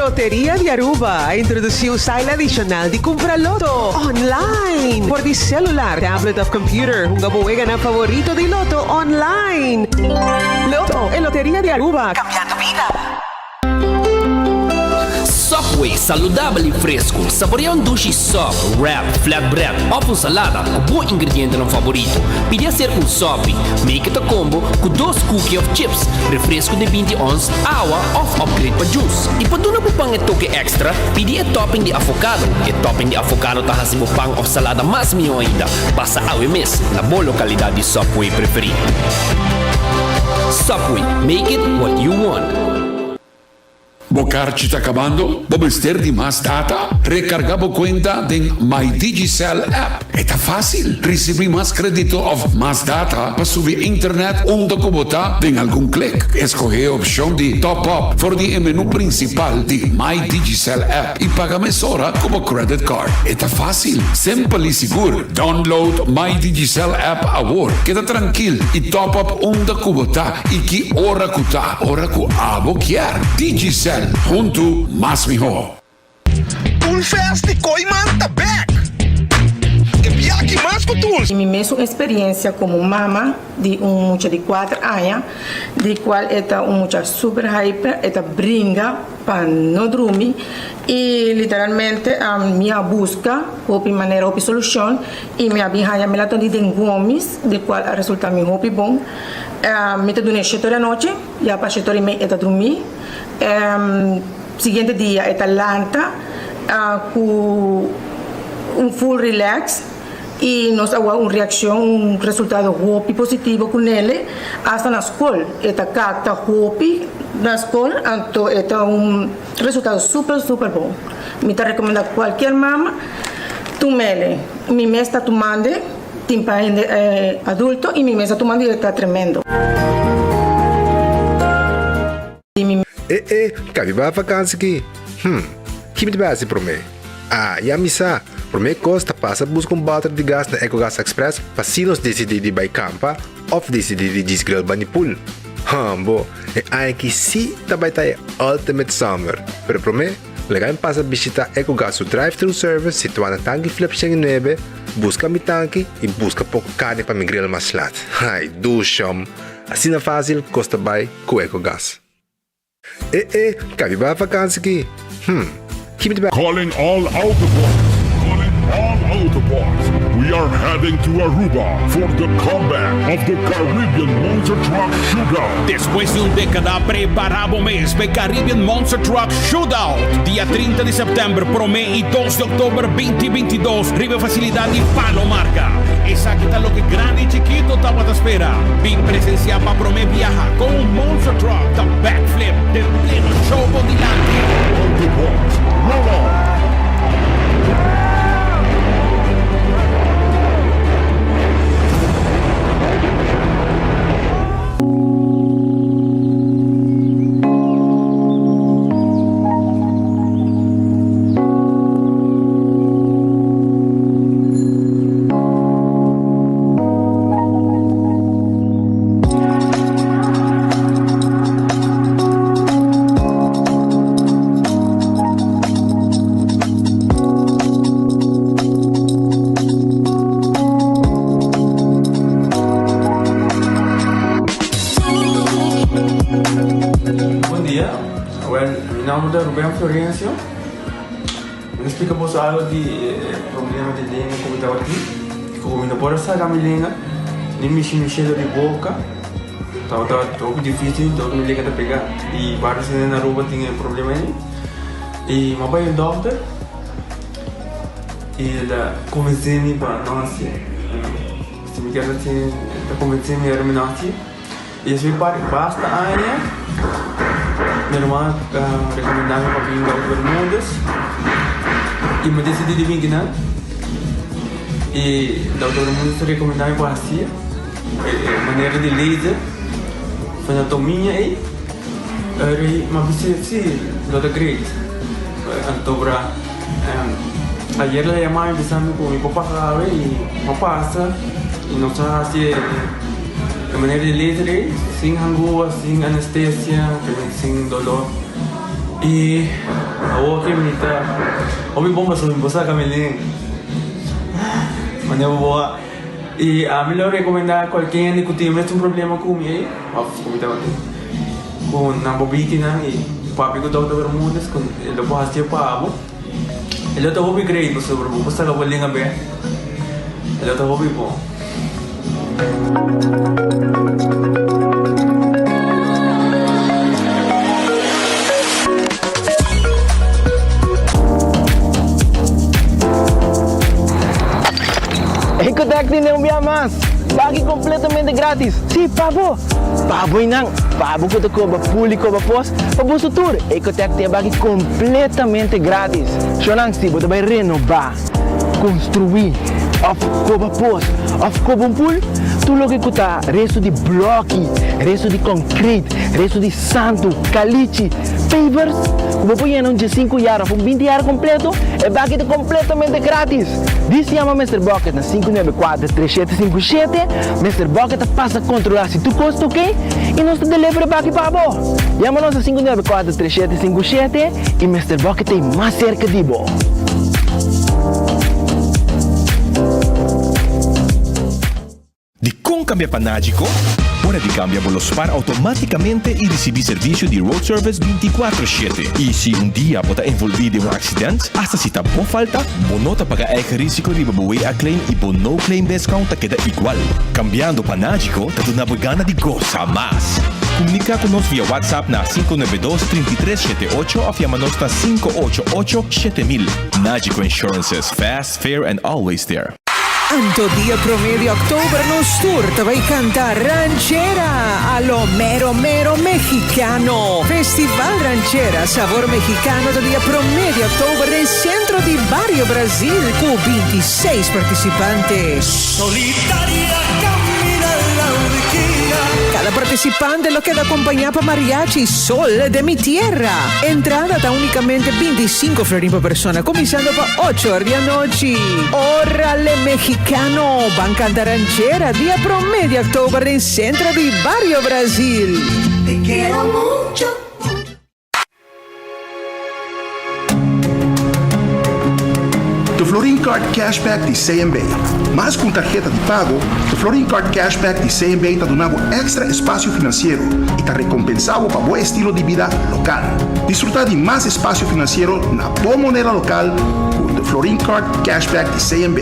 Loteria di Aruba a introduci un style adicional di cumpra loto online for di celular, tablet of computer. Hunga bo weganan favorito di loto online. Lotto, e Loteria di Aruba, cambiando bida. Subway, saludabel y fresco. Saborea un dushi sub, wrap, flatbread of un salada cu bo ingredientenan favorito. Pidi hacer un sopi. Make it a combo cu dos cookie of chips, refresco di 20 ons, awa of upgrade pa juice. Y pa duna bo pan e toke extra, pidi e topping di avocado. E topping di avocado ta haci bo pan of salada mas miho ainda. Pasa awe mes na bo localidad di Subway preferi. Subway, make it what you want. Bo karchi ta kabando? Bo mester di mas data? Rekargá bo kuenta den My Digicel app. E ta fásil! Risibí mas krédito òf mas data pa subi internet unda ku bo ta den algun klik. Eskohé e opshon di Top Up for di e menú prinsipal di My Digicel app i paga mesora ku bo credit card. E ta fásil, simpel i sigur. Download My Digicel app awor. Keda trankil i top up unda ku bo ta i ki ora ku ta, ora ku abo kier. Digicel, huntu mas mihó. Toolfest di Kooyman ta bek! E biaha mas ku tools. Mi mesun experiencia como mama di un mucha di cuater aña, di cual e ta un mucha super hyper, e ta bringa pa no drumi y literalmente mi a busca hopi manera, hopi solucion y mi a bin haya melatonin den gomis, di cual a resulta mi hopi bon. Mi ta duna e shete ora anochi, ya pa shete ora y mei e ta drumi. Siguiente dia e ta lanta cu un full relax y nos a wak un reaccion, un resultado hopi positivo cu nele. Hasta na scol e ta capta hopi na scol, anto e ta un resultado super super bon. Mi ta recomenda cualkier mama tumele. Mi mes ta tumande. Tin pa hende adulto y mi mes a tuma di e ta tremendo. E e, kabi bai vakansi ki? Hm, ki mi ta bai hasi promé? Ah, ya mi sa! Promé kos ta pasa buska un bòter di gas na Ecogas Express pa si nos disidí di bai kampa òf disidí di djis grill bani pool. Hòmbo, e aña aki sí ta bai ta e ultimate summer! Pero promé, Laga mi pasa bishita Ecogas su drive-thru service situá na Tanki Flip 109, buska mi tanki i buska poko karni pa mi grill mas lat. Ai, dushom! Asina fásil kos ta bai ku Ecogas. E e, kabi bai vakansi ki? Hm, ki mi ta bai. Calling all Autobots, calling all Autobots, we are heading to Aruba for the comeback of the Caribbean Monster Truck Shootout. Despues di un dékada, prepará bo mes pa e Caribbean Monster Truck Shootout, dia 30 di sèptèmber promé i dos di òktober 2022 riba e fasilidat di Palo Marga. Esaki ta loke grandi i chikito tabata spera. Bin presensiá pa promé biaha kon un monster truck ta backflip den pleno show bo dilanti. Autobots, roll on! Bon dia, well mi nomber ta Ruben Florencio. Mi ta splika boso algo di e problema di lenga ku mi tabatin. Ku mi no por a saka mi lenga ni mishi mi shelo di boka. Tabata hopi dificil dor ku mi lenga ta pega. I varios hende na Aruba tin e problema ei. I mi a bai un dokter i el a konvensé mi pa no hasié. Si mi kier hasié el ta konvensé mi ora mi no hasié. I esei par basta aña mi ruman a rekomendá mi pa bin Dòkter Bermúdez i mi a disidí di bin kinan. I Dòkter Bermúdez a rekomendá mi pa hasié e manera di laser fenotomia ei. Mi a bis'é si lo ta great. Anto bra. Ayer el a yama mi bisa mi ku mi por pasa awe i mi a pasa i nos a hasi e manera di laser ei sin hangua, sin anestesia, sin dolor. I awor ke mi ta hopi bon pasobra mi por saka mi lin manera bo boa. I ami lo rekomendá kualke hende ku tin mes un problema ku mi ei òf ku mi tabatin ku nan bo bikinan i papia ku Dòkter Bermudez ku e lo por hasié pa bo. E lo ta hopi great pasobra bo por saka bo lin abè. E lo ta hopi bon. Ecotec tin un bia mas! Baki completamente gratis! Si, pa bo! Pa bo y nan! Pa bo cu ta coba pool y coba pos, pa boso tur! Ecotec tin e baki completamente gratis! Shownan, si bo ta bay renoba, construi, of coba pos, of coba un pool, tur loke cu ta resto di bloki, resto di concrete, resto di santu, kalichi, pavers, ku bo por yena un diesinku yar òf un binti yar kompleto, e baki ta kompletamente gratis! Dis yama Mister Bucket na 594 3757, Mister Bucket ta pasa kontrolá si tur kos ta okey i nos ta deliver e baki pa bo! Yama nos na 594 3757 i Mister Bucket ta ei mas serka di bo! Dikon kambia pa Nagico? Ora di kambia bo lo spar outomátikamente i risibí servisio di road service bintikuatro shete. I si un dia bo ta envolví den un aksident, asta si ta bo falta, bo no ta paga eigen risiko riba bo WA claim i bo no claim discount ta keda igual. Kambiando pa Nagico ta duna bo gana di gosa mas. Komuniká ku nos via WhatsApp na 592 33 78 òf yama nos na 588 7000. Nagico Insurances, fast, fair and always there. Anto dia promé di òktober nos tur ta bai kanta Ranchera a lo mero mero mexicano. Festival Ranchera Sabor Mexicano ta dia promé di òktober den Sentro di Bario Brasil ku 26 partisipante. Solitaria camina la orquina. Kada partisipante lo keda akompañá pa Mariachi Sol de mi Tierra. Entrada ta únikamente 25 florin pa persona kuminsando pa Ocho or di anochi, Orale Mexicano, ban canta ranchera dia prome di october den centro di Barrio Brasil. Te quiero mucho. The Florin Card Cashback di CMB. Mas ku un tarheta di pago, The Florin Card Cashback di CMB ta duna bo èkstra espasio finansiero i ta rekompensá bo pa bo estilo di bida lokal. Disfrutá di mas espasio finansiero na bo moneda lokal ku The Florin Card Cashback di CMB.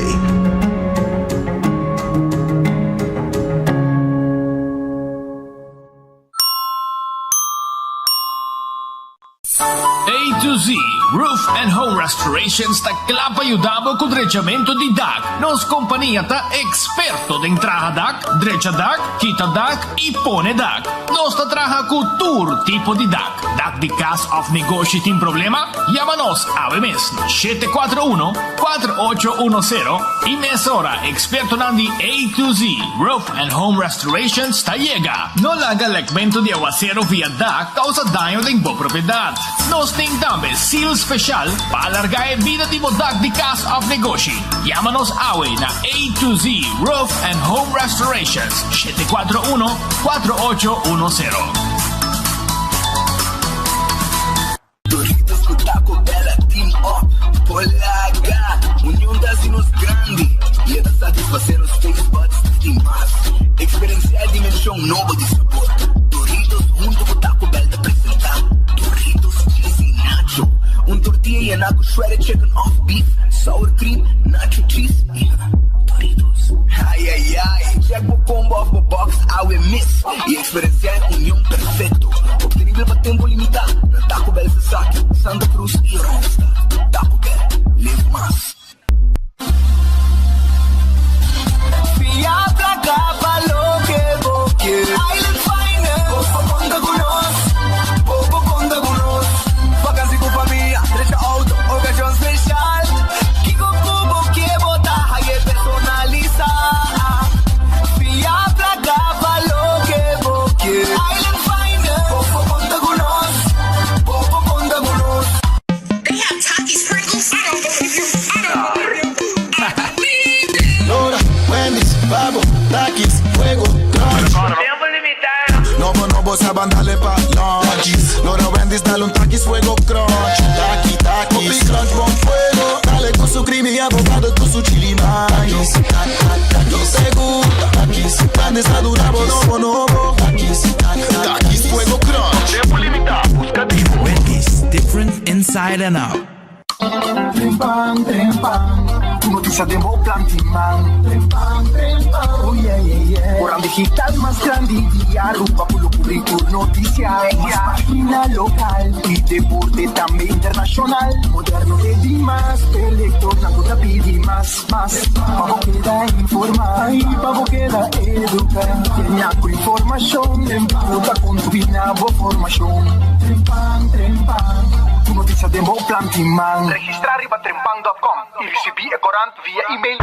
A to Z Roof and Home Restorations ta kla pa yuda bo ku drechamentu di dak. Nos kompania ta eksperto den traha dak, drecha dak, kita dak i pone dak. Nos ta traha ku tur tipo di dak. Dak di kas òf negoshi tin problema? Yama nos awe mes na 741 4810 i mesora ekspertonan di A to Z Roof and Home Restorations ta yega. No laga lekmentu di awasero via dak kousa daño den bo propiedat. Nos tin tambe seal speshal pa alargá e bida di bo dak di kas òf negoshi. Yama nos awe na A to Z Roof and Home Restorations, 741 4810. Doritos ku Taco Bell a team up por laga Union ta hasi nos grandi i e ta satisfasé nos taste buds di mas. Eksperensiá e dimenshon nobo di sabor. Doritos huntu ku Taco Bell ta presentá Doritos Cheesy Nacho, un tortilla yená ku shredded chicken òf beef, sour cream, nacho cheese i Doritos. Ai ai ai! Check bo combo òf bo box awe mes i Eksperensiá e union perfekto, optenibel pa tempu limitá na Taco Bell Sasaki, Santa Cruz i Oranjestad. Taco Bell, live mas. Fia placa pa loke bo kier. Island Finance, bo por conta cu nos, bo por conta cu nos. Vakantie cu famia, drecha auto, ocasion special. Kico cu bo kier bo ta haye personalisa. Fia placa pa loke bo kier. Island Finance, bo por conta cu nos, bo por conta cu nos. They have Takis Pringles? I don't believe you, I don't believe you, I believe it! Lora, Wendy's, Babo, Takis, Fuego, Crunch. Tempo limitá. Nobo, nobo, sa ban dale pa. lunch. Lora Wendy's dal un Takis fuego crunch. Taki takis. Hopi crunch bon fuego. Dale cu su creamy avocado cu su chili mayo. Nos te gusta. Takis. Wendy's ta duna bo nobo nobo. Takis. Takis fuego crunch. Tempo limita, busca di bo. Wendy's, different inside and out. Trempan, trempan, ku notisia den bo plan di man. Trempan, trempan, oh yeah, yeah, yeah. Koran digital mas grandi di Aruba ku lo kubri tur notisia. Mas pagina lokal i deporte tambe internashonal. Moderno te di mas, p'e lektornan ku ta pidi mas, mas. Pa bo keda informá i pa bo keda eduká. Yena ku informashon ku ta kontribuí na bo formashon. Trempan, trempan, ku notisia den bo plan di man. Registrá riba trempan dòt kòm i risibí e korant via email.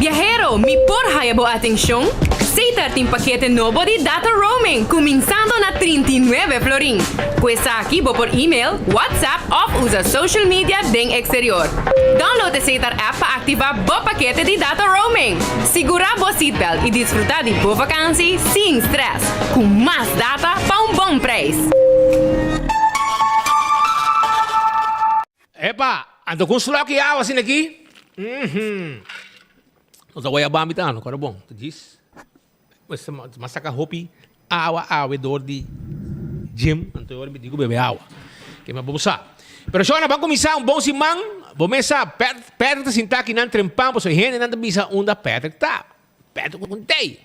Biahero, mi por haya bo atencion? Setar tin pakete nobo di data roaming cuminsando na 39 florin. Cu esaki bo por email, WhatsApp of usa social media den exterior. Download e Setar app pa activa bo pakete di data roaming. Sigura bo seatbelt y disfruta di bo vakantie sin stress cu mas data pa un bon prijs. Epa, anto ku un slòki awa asina aki? Uhum. Nos a waya bambi ta ano, kòrda bon. Ta djis. Pues m'a saka hopi awa awe dor di gym, anto e ora mi tin ku bebe awa. Ke mi a bobo sa. Pero shona, ban kuminsá un bon siman. Bo mes sa, Patrick ta sintá aki nan trempan, pasobra e hendenan ta bisa unda Patrick ta. Patrick ku tei.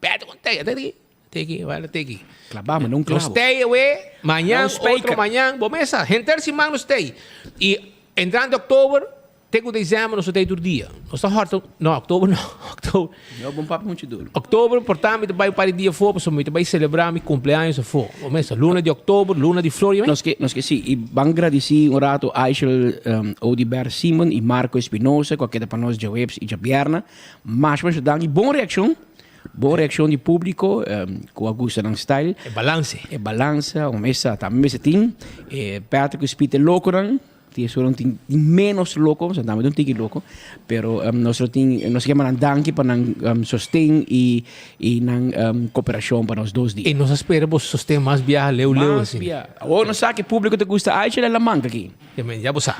Patrick ku tei. Ata aki. Teki, wala teki. Klabá, manda un Nos klabo. tei awe, mañan, Un spijker. otro mañan, bo mes sa, henter siman nos tei. I entrante oktober te ku desèmber nos ta tei tur dia. Nos ta hòrta, no, oktober no, oktober. No, bon papia muchu duru. Oktober por ta mi ta bai un par di dia afó, pasobra mi ta bai selebrá mi kumpleaños afó. Bo mes sa, luna di oktober, luna di flor, ya Nos ke, nos ke si, i ban gradisí un ratu Aishel Odibert Simon i Marco Espinosa ku a keda pa nos djaweps i djabièrnè. Masha masha danki, bon reakshon. Bon reaccion di publico cu a gusta nan style. E balance. E balansa, un mesa tambe mester tin. E Patrick cu Speed e loconan. Tin esun tin menos loco, pasobra tambe ta un tiki loco. Pero nos lo tin, nos ke manda nan danki pa nan sosten y y nan cooperacion pa nos dos dia. Y nos a spera bo sosten mas biaha leu leu Mas asina. biaha. Awor nos sa cu e publico ta gusta Aicha la Lamanca aki. Ya men, ya bo sa.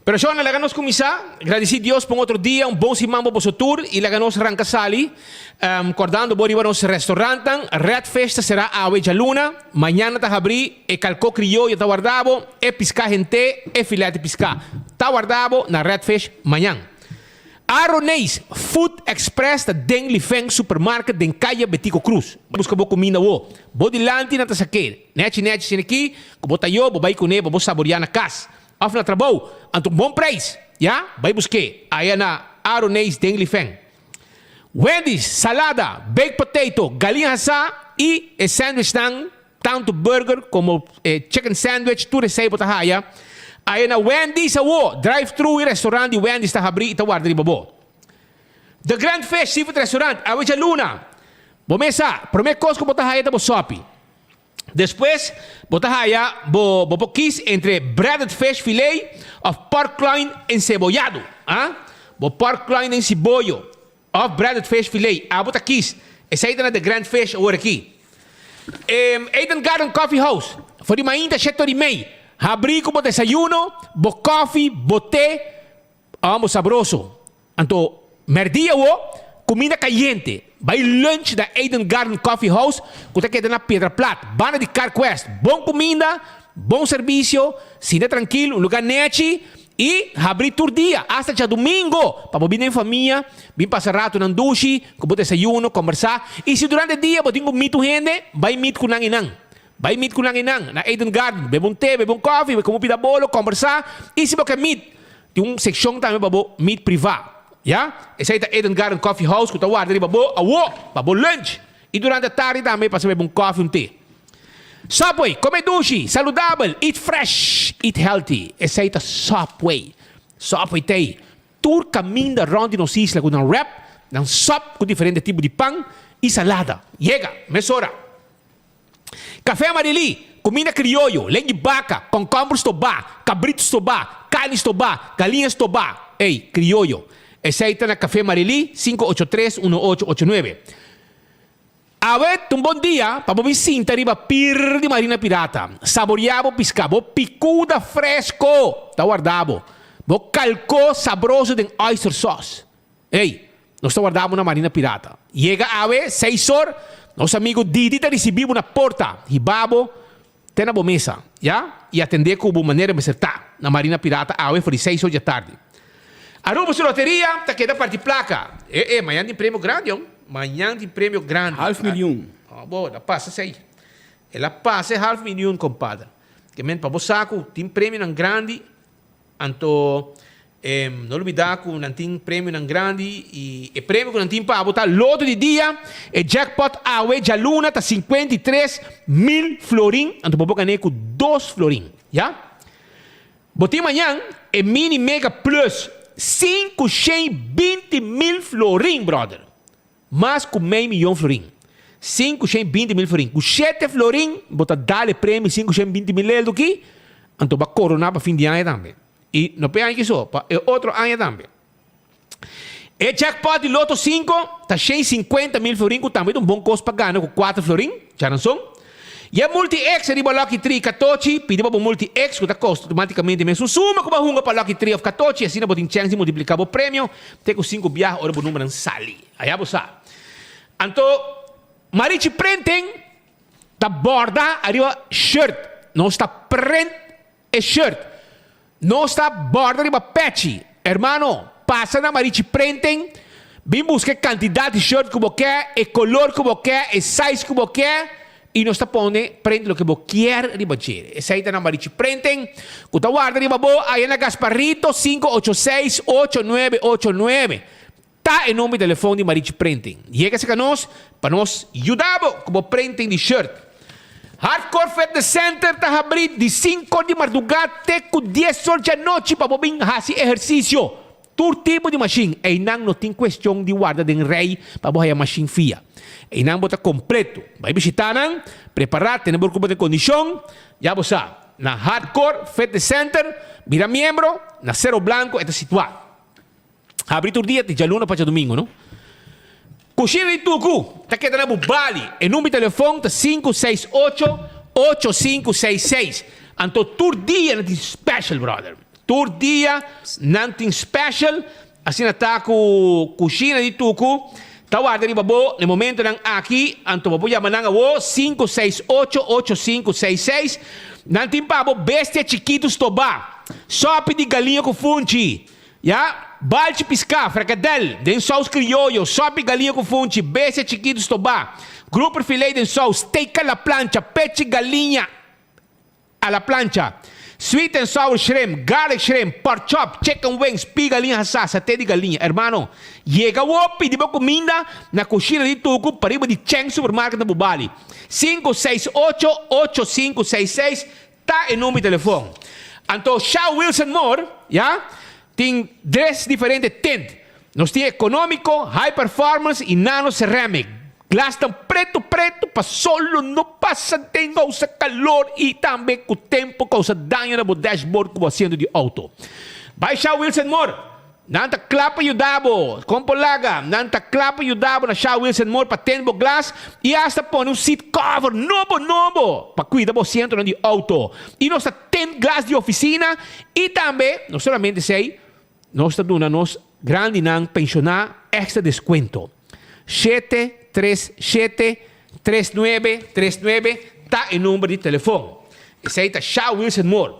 Pero shona, laga nos kuminsá. Gradisí Dios pa un otro dia, un bon siman pa boso tur i laga nos ranka sali. Kòrdando bo riba nos restorantnan, Red Fish ta será awe djaluna, mañana ta habrí, e kalkó krioyo ta warda bo, e piská hent'é, e filèt di piská ta warda bo na Red Fish mañan. Aroneis Food Express ta den Lifeng Supermarket den Kaya Betico Cruz. Bai buska bo kuminda awo. Bo dilanti nan ta sak'é. Nechi nechi asina aki ku bo ta yo bo bai kuné pa bo saboriá na kas òf na trabou. Anto un bon preis. Ya, bai busk'é aya na Aroneis den Lifeng. Wendy's, salada, baked potato, galin hasá i e sandwichnan, tantu burger komo e chicken sandwich, tur esei bo ta haya aya na Wendy's awo. Drive thru i restaurant di Wendy's ta habrí i ta warda riba bo. The Grand Fish Seafood Restaurant, awe djaluna. Bo mes sa, promé kos ku bo ta haya ta bo sòpi. Despues bo ta haya bo bo por kis entre breaded fish fillet of pork loin encebollado. Ah, bo pork loin den siboyo of breaded fish fillet, abo ta kis. Esei ta na The Grand Fish awor aki. Eden Garden Coffee House, for di mainta shete ora i mei, habri ku bo desayuno, bo kofi, bo te, Amo sabroso. Anto merdia awo, cuminda cayente. Bay lunch na Eden Garden Coffee House cu ta keda na Piedra Plat, banda di Carquest. Bon cuminda, bon servicio, sinta trankil, un lugar nechi y habri tur dia, hasta djadumingo, pa bo bin den famia, bin pasa ratonan dushi, cu bo desayuno, combersa. Y si durante dia bo tin cu meet un hende, bay meet cu nan y nan. Bay meet cu nan y nan na Eden Garden, bebe un te, bebe un koffie, come un pida bolo, combersa. Y si bo ke meet, Tin un sekshon tambe pa bo meet privá. Ya? Esei ta Eden Garden Coffee House ku ta warda riba bo awo pa bo lunch i durante tardi tambe pasa bebe un kòfi un te. Subway, kome dushi, saludabel, eat fresh, eat healthy. Esei ta Subway. Subway ta ei tur kaminda rònt di nos isla ku nan wrap, nan sòp ku diferente tipo di pan i salada. Yega mesora! Café Amarili, cuminda crioyo, lengui baca, concomber stobá, cabrito stobá, carni stobá, galiña stobá. Ey, crioyo. Esey ta na Café Amarili, 583 1889. Awe ta un bon dia pa bo bin sinta riba pir di Marina Pirata, saboreá bo piská, bo pikuda fresko ta warda bo, bo kalkó sabroso den oyster sauce. Ey, nos ta warda bo na Marina Pirata. Yega awe seis or, nos amigo Didi ta risibí bo na porta, hiba bo te na bo mesa, ya, i atendé ku bo manera mester ta na Marina Pirata awe for di seis or djatardi. Aruba su loteria ta keda parti plaka. E, e, mañan tin premio grandi, hom. Mañan tin premio grandi. Half miljoen. Oh, bo, el a pasa esei. El a pasa e half miljoen, compadre. Ke men, pa bo sa ku tin premionan grandi, Anto no lubida ku nan tin premionan grandi i e premio ku nan tin pa bo ta loto di dia. E jackpot awe djaluna ta 53,000 florin, anto bo por gané ku dos florin, ya. Bo tin mañan e mini mega plus 520,000 florin, brother. Mas ku mei miyon florin. 520,000 florin. Ku shete florin bo ta dal e premio 520,000 eldo ki, anto bo a korona pa fin di aña tambe. I no pa e aña ki so, pa e otro aña tambe. E jackpot di Lotto sinku ta 150,000 florin ku tambe ta un bon kos pa gana ku kuater florin, djaranson. I e Multi X riba Lucky Tree katochi, pidi pa bo Multi X ku ta kosta outomatikamente mesun suma ku bo a hunga pa Lucky Tree òf katochi, asina bo tin chèns di multipliká bo premio te ku sinku biaha ora bo numbernan sali. Aya bo sa. Anto Marichi Printing ta borda ariba shirt. Nos ta print e shirt. Nos ta borda riba pechi. Hermano, pasa na Marichi Printing, bin buska e kantidat di shirt ku bo ke, e kolor ku bo ke, e size ku bo ke, i nos ta pone print loke bo kier riba dje. Esei ta na Marichi Printing, ku ta warda riba bo aya na Gasparrito 586 8989. Ta e number di telefon di Marichi Printing. Yega serka nos pa nos yuda bo ku bo printing di shirt. Hardcore Fitness Center ta habrí di sinku or di mardugá te ku dies or djanochi pa bo bin hasi ehersisio. Tur tipo di mashin. Einan no tin kuestion di warda den rei pa bo haya mashin fia. Einan bo ta kompleto. Bai bishitá nan, prepará, tene bo kurpo den kondishon. Ya bo sa, na Hardcore Fitness Center, bira miembro, na Sero Blanco e ta situá. Habri tur dia di djaluna pa djadumingu, no? Kushina di Tuku ta keda na Bubali. E number di telefon ta 568 8566. Anto tur dia nan tin special, brother. Tur dia nan tin special. Asina ta ku Kushina di Tuku ta warda riba bo na e momentonan aki. Anto bo por yama nan awo 568 8566. Nan tin pa bo bestia chikitu stobá, sòpi di galiña ku funchi. Ya, balchi piská, frakadèl, den sous krioyo, sòpi galiña ku funchi, bestia chikitu stobá, grouper filé den sous, steak a la plancha, pechi galiña a la plancha, sweet and sour shrimp, garlic shrimp, pork chop, chicken wings, pi galiña hasá, saté di galiña. Hermano, yega awor pidi bo kuminda na Kushina di Tuku pariba di Cheng Supermarket na Bubali. 568 8566 Ta e number di telefon. Anto Shaw Wilson Moore, ya, tin tres diferente tint. Nos tin economico, high performance y nano ceramic. Glasnan preto preto pa solo no pasa den causa calor y tambe cu tempo causa daño na bo dashboard cu bo asiento di auto. Bay Shaw Wilson Moore. Nan ta kla pa yuda bo. Kon por laga? Nan ta kla pa yuda bo na Sha Wilson Moore pa tene bo glas i asta pone un seat cover nobo nobo pa kuida bo asientonan di outo. I nos ta tene glas di ofisina i tambe, no solamente esei, nos ta duna nos grandinan penshoná èkstra deskuento. Shete, tres, shete, tres, nuebe, tres, nuebe ta e number di telefon. Esei ta Sha Wilson Moore.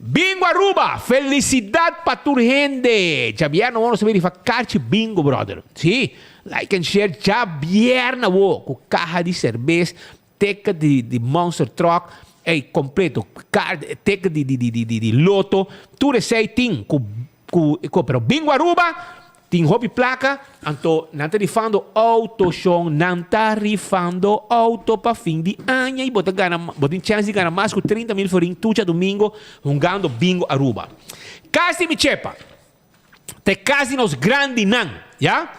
Bingo Aruba! Felicidad pa tur hende! Djabièrnè awor nos ta bin rifa karchi bingo brother. Sí, like and share djabièrnè awor ku kaha di serbes, ticket di di monster truck, ey completo, kar ticket di di di di di loto, tur esei tin ku Ku e ko pero bingo Aruba tin hopi plaka anto nan ta rifando auto shon nan ta rifando auto pa fin di aña y bo ta gana bo tin chance di gana mas ku 30 mil florin tur djadumingo hungando bingo Aruba. Kas di mi chepa ta e kas di nos grandinan ya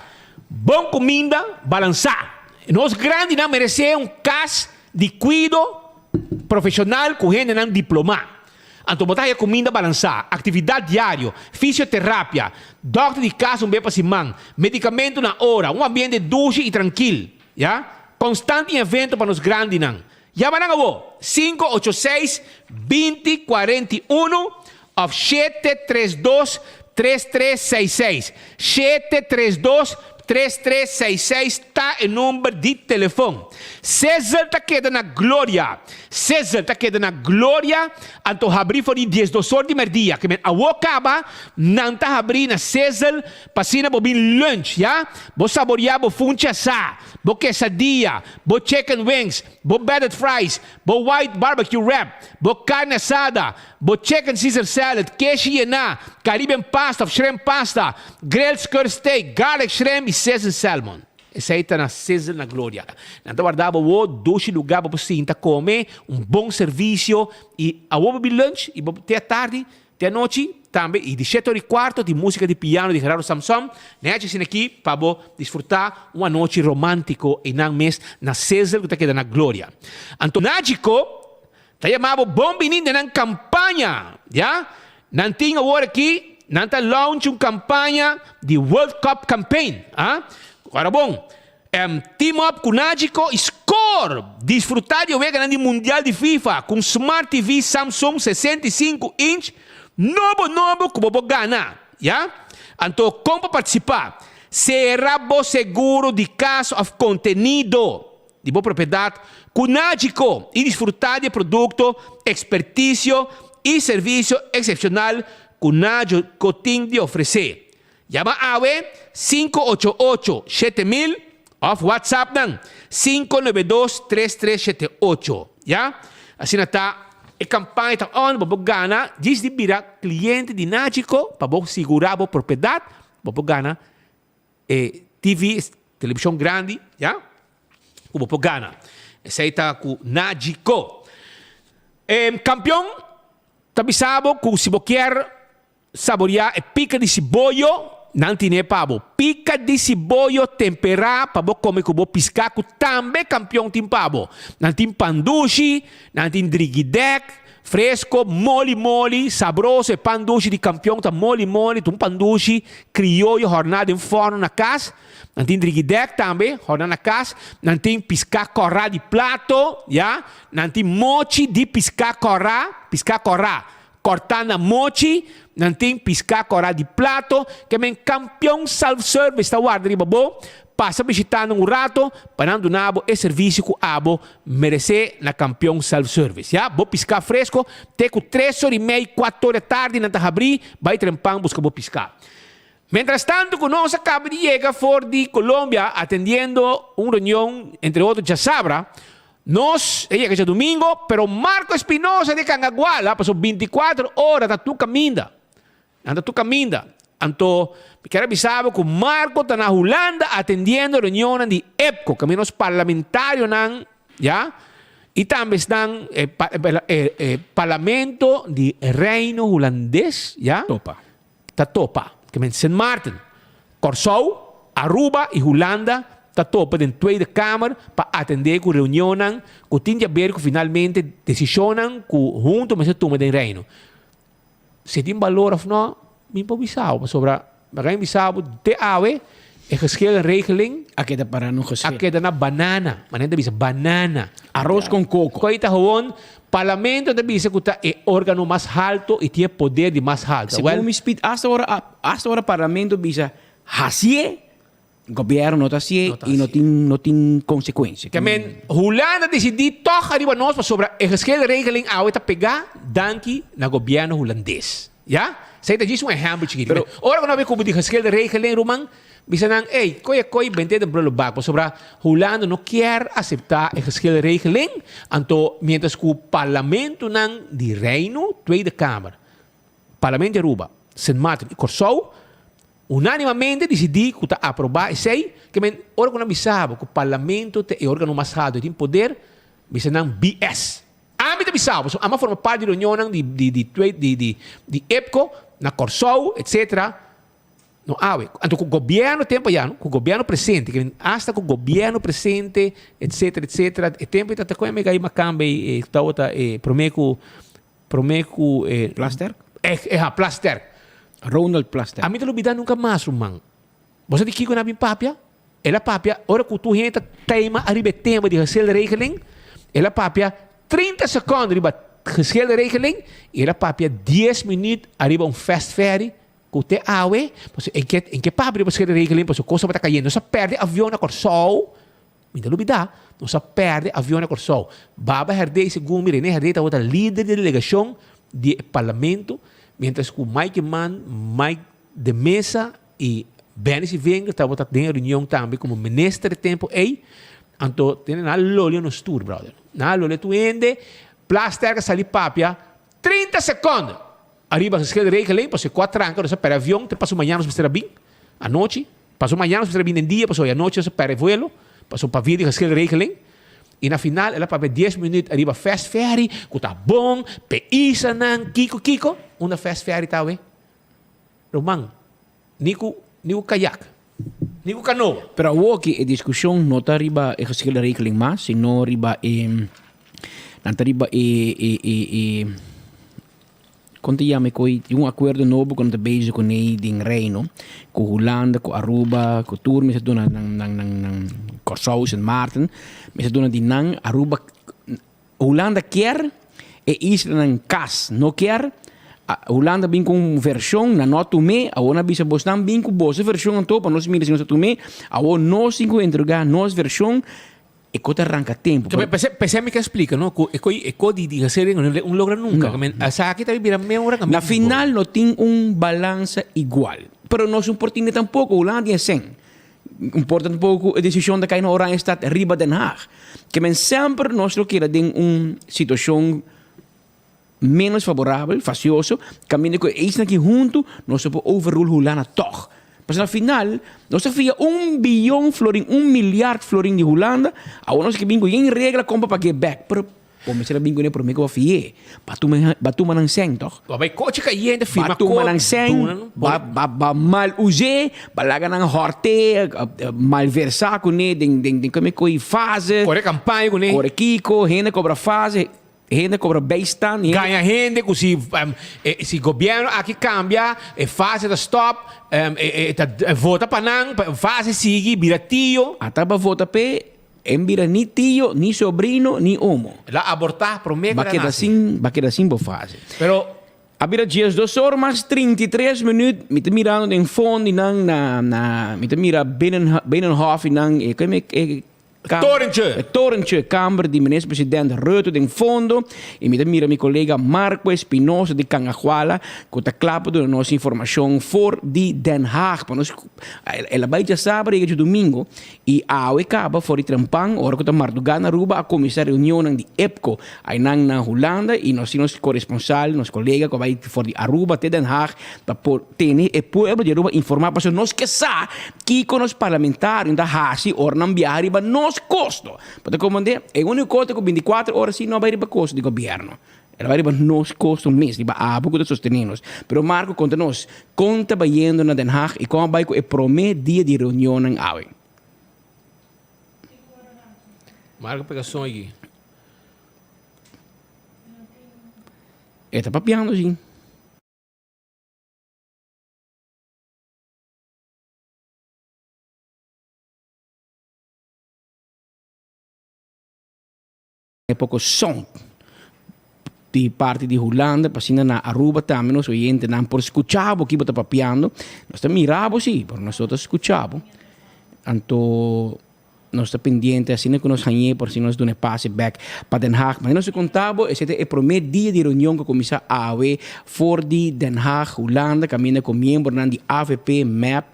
bon kuminda balansa nos grandinan merese un kas di kuido profeshonal ku hendenan diploma. Anto bo ta haya kuminda balansá, aktividat diario, fisioterapia, dòkter di kas un be pa siman, medikamentu na ora, un ambiente dushi i trankil. Ya. Constant tin evento pa nos grandinan. Yama nan awo, 586 20 41 of 732 3366. 732 3366 ta e number di telefon. Sizzle ta keda na Gloria. Sizzle ta keda na Gloria, anto habri for di diesdos or di merdia. Ke men awo kaba, nan ta habri na Sizzle pa asina bo bin lunch, ya. Bo saboria bo funchi asá, bo quesadilla, bo chicken wings, bo battered fries, bo white barbecue wrap, bo carne asada, bo chicken Caesar salad, keshi yená, Caribbean pasta of shrimp pasta, grilled skirt steak, garlic shrimp y sizzled salmon. Esei ta na Sizzle na Gloria. Nan ta warda bo wo dushi lugá pa bo sinta kome, un bon servisio i awor bo bin lunch i bo te atardi, te anochi tambe i di shete ora i kuarto tin musika di piano di Gerardo Samsom. Nechi asina aki pa bo disfrutá un anochi romántiko einan mes na Sizzle ku ta keda na Gloria. Anto Najiko Ta yama bo bon bini den nan kampaña, ya. Nan tin awor aki, nan ta launch un kampaña di World Cup Campaign, ah. Ora bon, em, team up ku Nagico i score! Disfruta di e weganan di Mundial di FIFA ku un Smart TV Samsung 65 inch nobo nobo ku bo por gana, ya. Anto kon pa partisipa? Sera bo seguro di kas of kontenido. Di bo propiedat ku Nagico i disfrutá di e produkto, ekspertisio i servisio eksepshonal ku Nagico tin di ofresé. Yama awe 588 7000 òf WhatsApp nan 592 3378. Ya, asina ta e kampaña ta on, bo por gana djis di bira kliente di Nagico pa bo sigurá bo propiedat, bo por gana E TV, televishon grandi, ya, ku bo por gana. Esei ta ku Nagico. E kampion ta bisa bo ku si bo kier saboreá e pika di siboyo, nan tine pa bo. Pika di siboyo temperá pa bo kome ku bo piská ku tambe kampion tin pa bo. Nan tin pandushi, nan tin drigidèk, Fresco, moli moli, sabroso e pan dushi di Campeon ta moli moli, ta un pan dushi crioyo horná den forno na cas. Nan tin drigidek tambe, horná na cas. Nan tin piská kòrá di plato, ya. Nan tin mochi di piská kòrá, piská kòrá kòrtá na mochi. Nan tin piská kòrá di plato. Ke men Campeon Self Service ta warda riba bo. Pasa bishita nan un rato pa nan duna bo e servisio ku abo meresé na Kampion Self Service. Ya, bo piská fresko te ku tres or i mei, kuater or di tardi nan ta habrí, bai trempan buska bo piská. Mientras tanto ku nos a kaba di yega for di Colombia atendiendo un reunion entre otro djasabra, nos a yega djadumingo, pero Marco Espinosa di Cangaguala paso bintikuater ora ta tur kaminda. Nan ta tur kaminda. Anto, mi kier a bisa bo ku Marco ta na Hulanda atendiendo reunionnan di EPCO, kaminda nos parlamentarionan, ya, i tambe esnan e e parlamento di Reino Hulandes, ya, Topa. ta topa. Ke men Sint Maarten, Kòrsou, Aruba i Hulanda ta topa den Tweede Kamer pa atendé ku reunionnan ku tin di aber ku finalmente desishonnan ku huntu mester tuma den Reino. Si tin balor of no, mi por bisa bo, pasobra mi a bisa bo te awe e geschillenregeling A keda para no geschil. a keda na banana, manera ta bisa banana. Aros con coco. Koe ta gewoon, parlamento ta bisa ku ta e organo mas halto i tin e poder di mas halto. Segun mi speed hasta ora hasta ora parlamento bisa hacié, Gobierno no ta hacié y no tin no tin consecuencia. Ke men Hulanda disidí tòg ariba nos pasobra e geschilregeling awe ta pegá danki na gobierno hulandes. Ya? Esei ta djis un ehèmpel chikito. Pero ora ku nan a bin kumpli di geschilregeling ruman, bisa nan, ey, koe e koe bent'é den prullenbak pasobra Hulanda no kier aseptá e geschilregeling, anto mientras ku parlamentonan di Reino, Tweede Kamer, Parlamento di Aruba, Sint Maarten i Kòrsou, Unánimamente disidí ku ta aprobá esei, ke men ora ku nan bisa bo ku parlamento ta e órgano mas haltu i tin poder, bisa nan BS. Ami ta bisa bo, pasobra ami a forma parti di reunionnan di di di di di di EPCO na Kòrsou etsetera, no awe. Anto ku gobièrnu tempu ayá, no, ku gobièrnu presente, ke men asta ku gobièrnu presente etsetera etsetera, e tempu ei ta ta kon e mega ei makambe ei e tabata e promé ku Prome ku e. Plasterk? E, e ha, Plasterk. Ronald Plasterk. Ami ta lubida nunka mas, ruman. Bo sa di kiko nan a bin papia? El a papia, ora ku tur hende ta keima ariba e tema di geschilregeling, el a papia 30 sekondo riba geschilregeling i el a papia dies minuut ariba un fast ferry ku te awe, pasobra e ke e ke papia riba geschilregeling pasobra kos tabata kayendo. Nos a pèrdè avion na Kòrsou, mi ta lubidá, nos a pèrdè avion na Kòrsou. Baba Herdé segun mi René Herdé tabata lider di delegashon di e parlamento, mientras ku Mike Eman, Mike de Meza i Benny Sievinger tabata den e reunion tambe komo minister e tempu ei. Anto tene nan a lolio nos tur, brother. Nan a lolio tur hende. Plasterk a sali papia 30 sekonde ariba geschilregeling pasobra ku a tranka nos a pèrdè avion te paso mañana nos mester a bin anochi. Paso mañana nos mester a bin den dia pasobra anochi nos a pèrdè vuelo pasobra pabia di geschilregeling. I na final el a papia dies minuut ariba fast ferry ku ta bon p'e islanan kiko kiko. Unda fast ferry ta awe? Ruman, ni ku ni ku kayak, ni ku kanoa. Pero awoki e diskushon no ta riba e geschillenregeling mas, sino riba e, nan ta riba e, e, e, e, kon ta yama e koi, tin un akuerdo nobo ku nan ta bezig kuné den Reino, ku Hulanda, ku Aruba, ku tur mester duna nan, nan, nan, nan Kòrsou, Sint Maarten, mester duna di nan, Aruba, Hulanda kier e islanan kas no kier, Hulanda bin ku un vershon, nan no a tum'é, awor nan a bisa bosnan bin ku boso vershon anto pa nos mira si nos ta tum'é, awor nos tin ku entregá nos vershon, e ko ta ranka tempu. P'esei mi ke splika no ku e ko e ko di di hasi no un logra nunka, esaki ta bira meun ora Na final no tin un balansa igual, pero nos no por tene tampoko, Hulanda tin e sen. Importa tampoco cu e decision ta cay na Oranjestad riba Den Haag. Ke men semper nos lo keda den un situacion menos favorabel, facioso, caminda cu e isla aki hunto nos lo por overrule Hulanda toch. Pasobra na final nos ta fia un biyon florin, un milyard florin di Hulanda, awor nos ke bin cu yen regla con pa pag'e bek. Pero Bo mester a bin kuné promé ku bo fi'é. Ba tuma ba tuma nan sèn tòg. Ba bai kochi kayente firma Ba tuma nan sèn, ba ba ba mal us'é, ba laga nan hòrt'é, malversá kuné den den den kome koi fase. Kore kampaña kuné. Kore kiko, hende kobra fase, hende kobra bijstand, hende. Gaña hende ku si si gobièrnu aki kambia e fase ta stòp, e ta vota pa nan, pa fase sigui bira tio. Ata ba vota p'e En bira ni tio, ni sobrino, ni omo. El a abortá promé ku Ba el a keda nase. sin, ba keda sin bo fase. Pero. A bira diesdos or mas 33 minuut, mi ta mirando den fondi nan na, na, mi ta mira binnen, Binnenhof i nan e, kome e, kam, Torentje. e torentje, kamber di minister president Rutte den fondo, i mi ta mira mi kolega Marco Espinosa di Cangahuala ku ta kla pa duna nos informashon for di Den Haag pa nos, el a bai djasabra i djadumingo. I awe kaba for di trempan ora ku ta mardugá na Aruba a kuminsá reunionnan di EPCO ainan na Hulanda i nos tin nos koresponsal, nos kolega ku a bai for di Aruba te Den Haag pa por tene e pueblo di Aruba informá pasobra nos ke sa kiko nos parlamentarionan ta hasi ora nan biaha riba nos kosto. Bo ta komprendé? E úniko kos ta ku bintikuater ora si no a bai riba kosto di gobièrnu. El a bai riba nos kosto mes, riba abo ku ta sostené nos. Pero Marco konta nos kon ta bayendo na Den Haag i kon a bai ku e promé dia di reunionnan awe. Marco pega son aki. E ta papiando si. E poko son di parti di Hulanda pa asina na Aruba tambe nos oyentenan por skucha bo ki bo ta papiando. Nos ta mira bo si, pero nos no ta skucha bo. Anto nos ta pendiente asina ku nos hañ'é por asina nos duna e pase bèk pa Den Haag. Manera nos a konta bo esei ta e promé dia di reunion ku a kuminsá awe for di Den Haag, Hulanda, kaminda ku miembronan di avp, mep,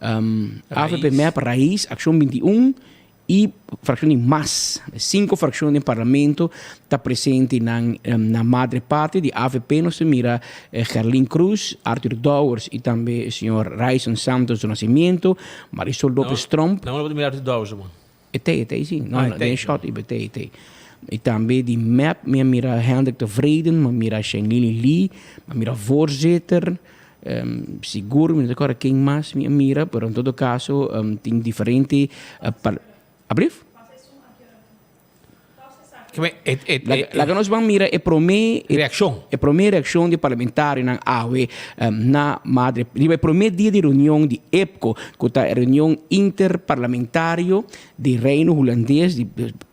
avp, mep, Raiz, Akshon 21 I frakshon di mas sinku frakshon den parlamento ta presente nan na madre patria di avp nos ta mira Gerlin Croes, Arthur Dowers i tambe señor Ryson Santos do Nascimento, Marisol Lopez Tromp. Nan no por mira Arthur Dowers man. E tei e tei si no no den shot e tei e tei. I tambe di mep mi a mira Hendrik Tevreden, mi a mira Shenlini Lee, mi a mira voorzitter. Sigur mi no ta kòrda ken mas mi a mira, pero en todo kaso tin diferente par, ablief? Laga nos ban mira e promé reakshon. E promé reakshon di parlamentarionan awe na Madre riba e promé dia di reunion di EPCO ku ta e reunion interparlamentario di Reino Hulandes di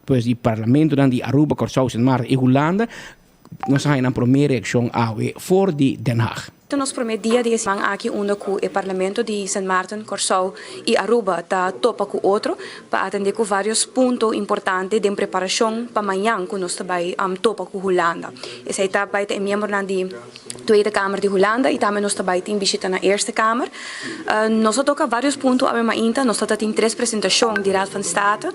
pues di parlamentonan di Aruba, Kòrsou, Sint Maarten i Hulanda. Nos a haña nan promé reakshon awe for di Den Haag. Ta nos promé dia di e siman aki unda ku e Parlamento di Sint Maarten, Kòrsou i Aruba ta topa ku otro pa atendé ku vários punto importante den preparashon pa mañan ku nos ta bai topa ku Hulanda. Esei ta bai ta e miembronan di Tweede Kamer di Hulanda i tambe nos ta bai tin bishita na Eerste Kamer. Nos a toka vários punto awe mainta. Nos ta tin tres presentashon di Raad van State.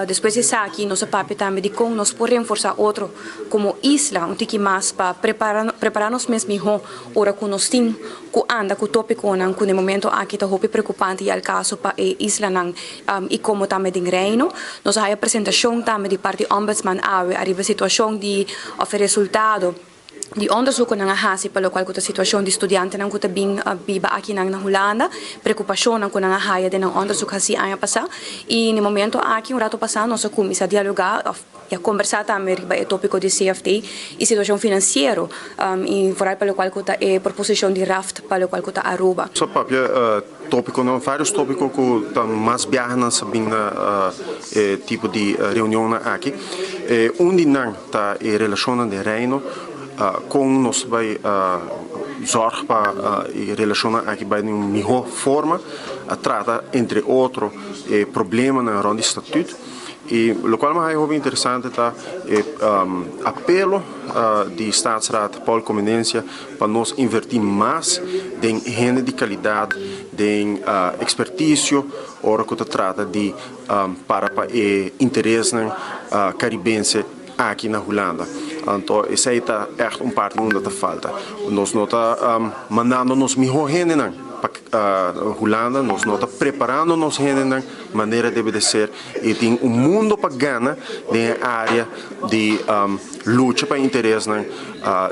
Despues di esaki nos a papia tambe di kon nos por reforsá otro Komo isla un tiki mas pa prepara nos mes mihó ora ku nos tin ku anda ku tópikonan ku na e momento aki ta hopi preokupante i al kaso pa e islanan i komo tambe den Reino. Nos a haya presentashon tambe di parti Ombudsman awe ariba situashon di òf e resultado di onderzoek ku nan a hasi pa lokual ku ta situashon di studiantenan ku ta bin biba akinan na Hulanda, preokupashonnan ku nan a haya den nan onderzoek hasi aña pasá i na e momento aki un rato pasá nos a kuminsá dialogá òf I a kombersá tambe riba e tópiko di CFT i situashon finansiero i foral pa lokual ku ta e proposishon di raft pa lokual ku ta Aruba. Sa papia tópikonan, vários tópiko ku ta mas biahanan sa bin na e tipo di reunionnan aki. Un di nan ta e relashonnan den Reino, kon nos ta bai zòrg pa e relashonnan aki bai den un mihó forma. A trata entre otro e problemanan rònt di statüt. I lokual mi a haña hopi interesante ta e apelo di Staatsraad Paul Comenencia pa nos invertí mas den hende di kalidat, den ekspertisio ora ku ta trata di para pa e interesnan karibense aki na Hulanda. Anto esei ta ègt un parti unda ta falta. Nos no ta mandando nos mihó hendenan pa Hulanda, nos no ta preparando nos hendenan manera debe de ser y tin un mundo pa gana den e area di lucha pa interesnan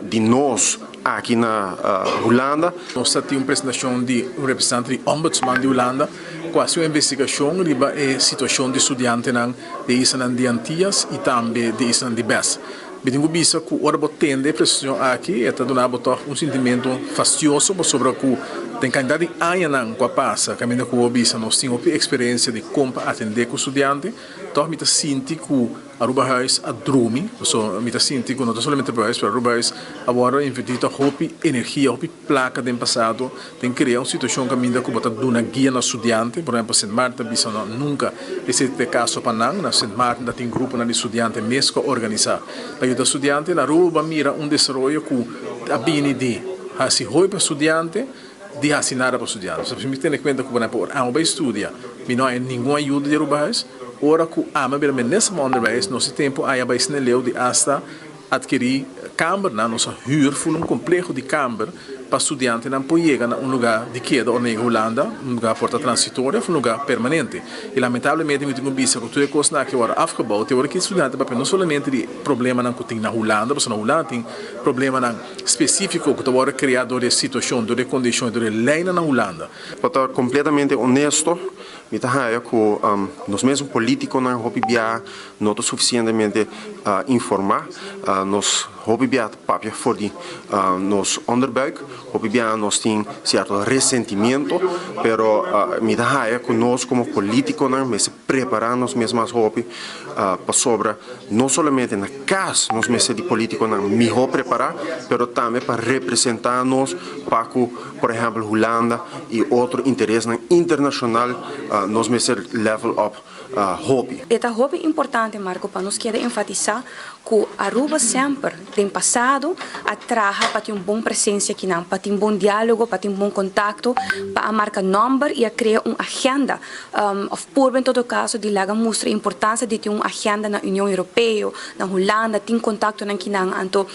di nos aki na Hulanda. Nos ta tin un presentacion di un representante di Ombudsman di Hulanda cu haci un investigacion riba e situacion di studiantenan di e islanan di Antillas y tambe di e islanan di Bes. Mi tin ku bisa ku ora bo tende e presentashon aki e ta duna bo tòg un sintimentu fastioso pasobra ku den kantidat di añanan ku a pasa kaminda ku bo bisa nos tin hopi eksperensia di kon pa atendé ku studiante tòg mi ta sinti ku Arubahuis a drumi pasobra mi ta sinti ku no ta solamente Arubahuis pero Arubahuis a wòrdu invertí tòg hopi energia hopi plaka den pasado den krea un situashon kaminda ku bo ta duna guia na studiante. Por ehempel, Sint Maarten ta bisa no, nunka esei ta e kaso pa nan. Na Sint Maarten ta tin gruponan di studiante mes ku a organisá pa yuda studiante. Na Aruba bo a mira un desaroyo ku a bini di hasi hopi pa studiante, di hasi nada pa studiante. Si mi tene kuenta ku por ehempel ora ami bai studia mi no haña ningun ayuda di Arubahuis. Ora ku ami a bira minister van Onderwijs nos di tempu a bai sneleu di asta Adkerí kambernan, nos a hür ful un kompleho di kamber pa studiantenan por yega na un lugá di keda ora nan yega Hulanda, un lugá por ta transitorio òf un lugá permanente. I lamentablemente mi tin ku bisa ku tur e kosnan aki wòrdu afgebou te ora ki e studiante papia no solamente di problemanan ku tin na Hulanda, pasobra na Hulanda tin problemanan spesífiko ku ta wòrdu kreá dor di e situashon, dor di e kondishon i dor di e leinan na Hulanda. Pa ta kompletamente onesto, mi ta haya ku nos mesun polítikonan hopi biaha no ta sufisientemente informá. Nos hopi biaha ta papia for di nos onderbuik, hopi biaha nos tin sierto resentimiento, pero mi ta haya ku nos komo polítikonan mester prepará nos mes mas hopi pasobra no solamente na kas nos mester di polítikonan mihó prepará, pero tambe pa representá nos pa ku por ehèmpel Hulanda i otro interesnan internashonal nos mester level up. Hopi. E ta hopi importante, Marco, pa nos keda enfatisá ku Aruba semper den pasado a traha pa tin un bon presensia akinan, pa tin bon diálogo, pa tin bon kontakto, pa a marka nòmber i a krea un agenda, òf purba en todo kaso di laga mustra e importansia di tin un agenda na Union Europeo, na Hulanda, tin kontaktonan kinan. Anto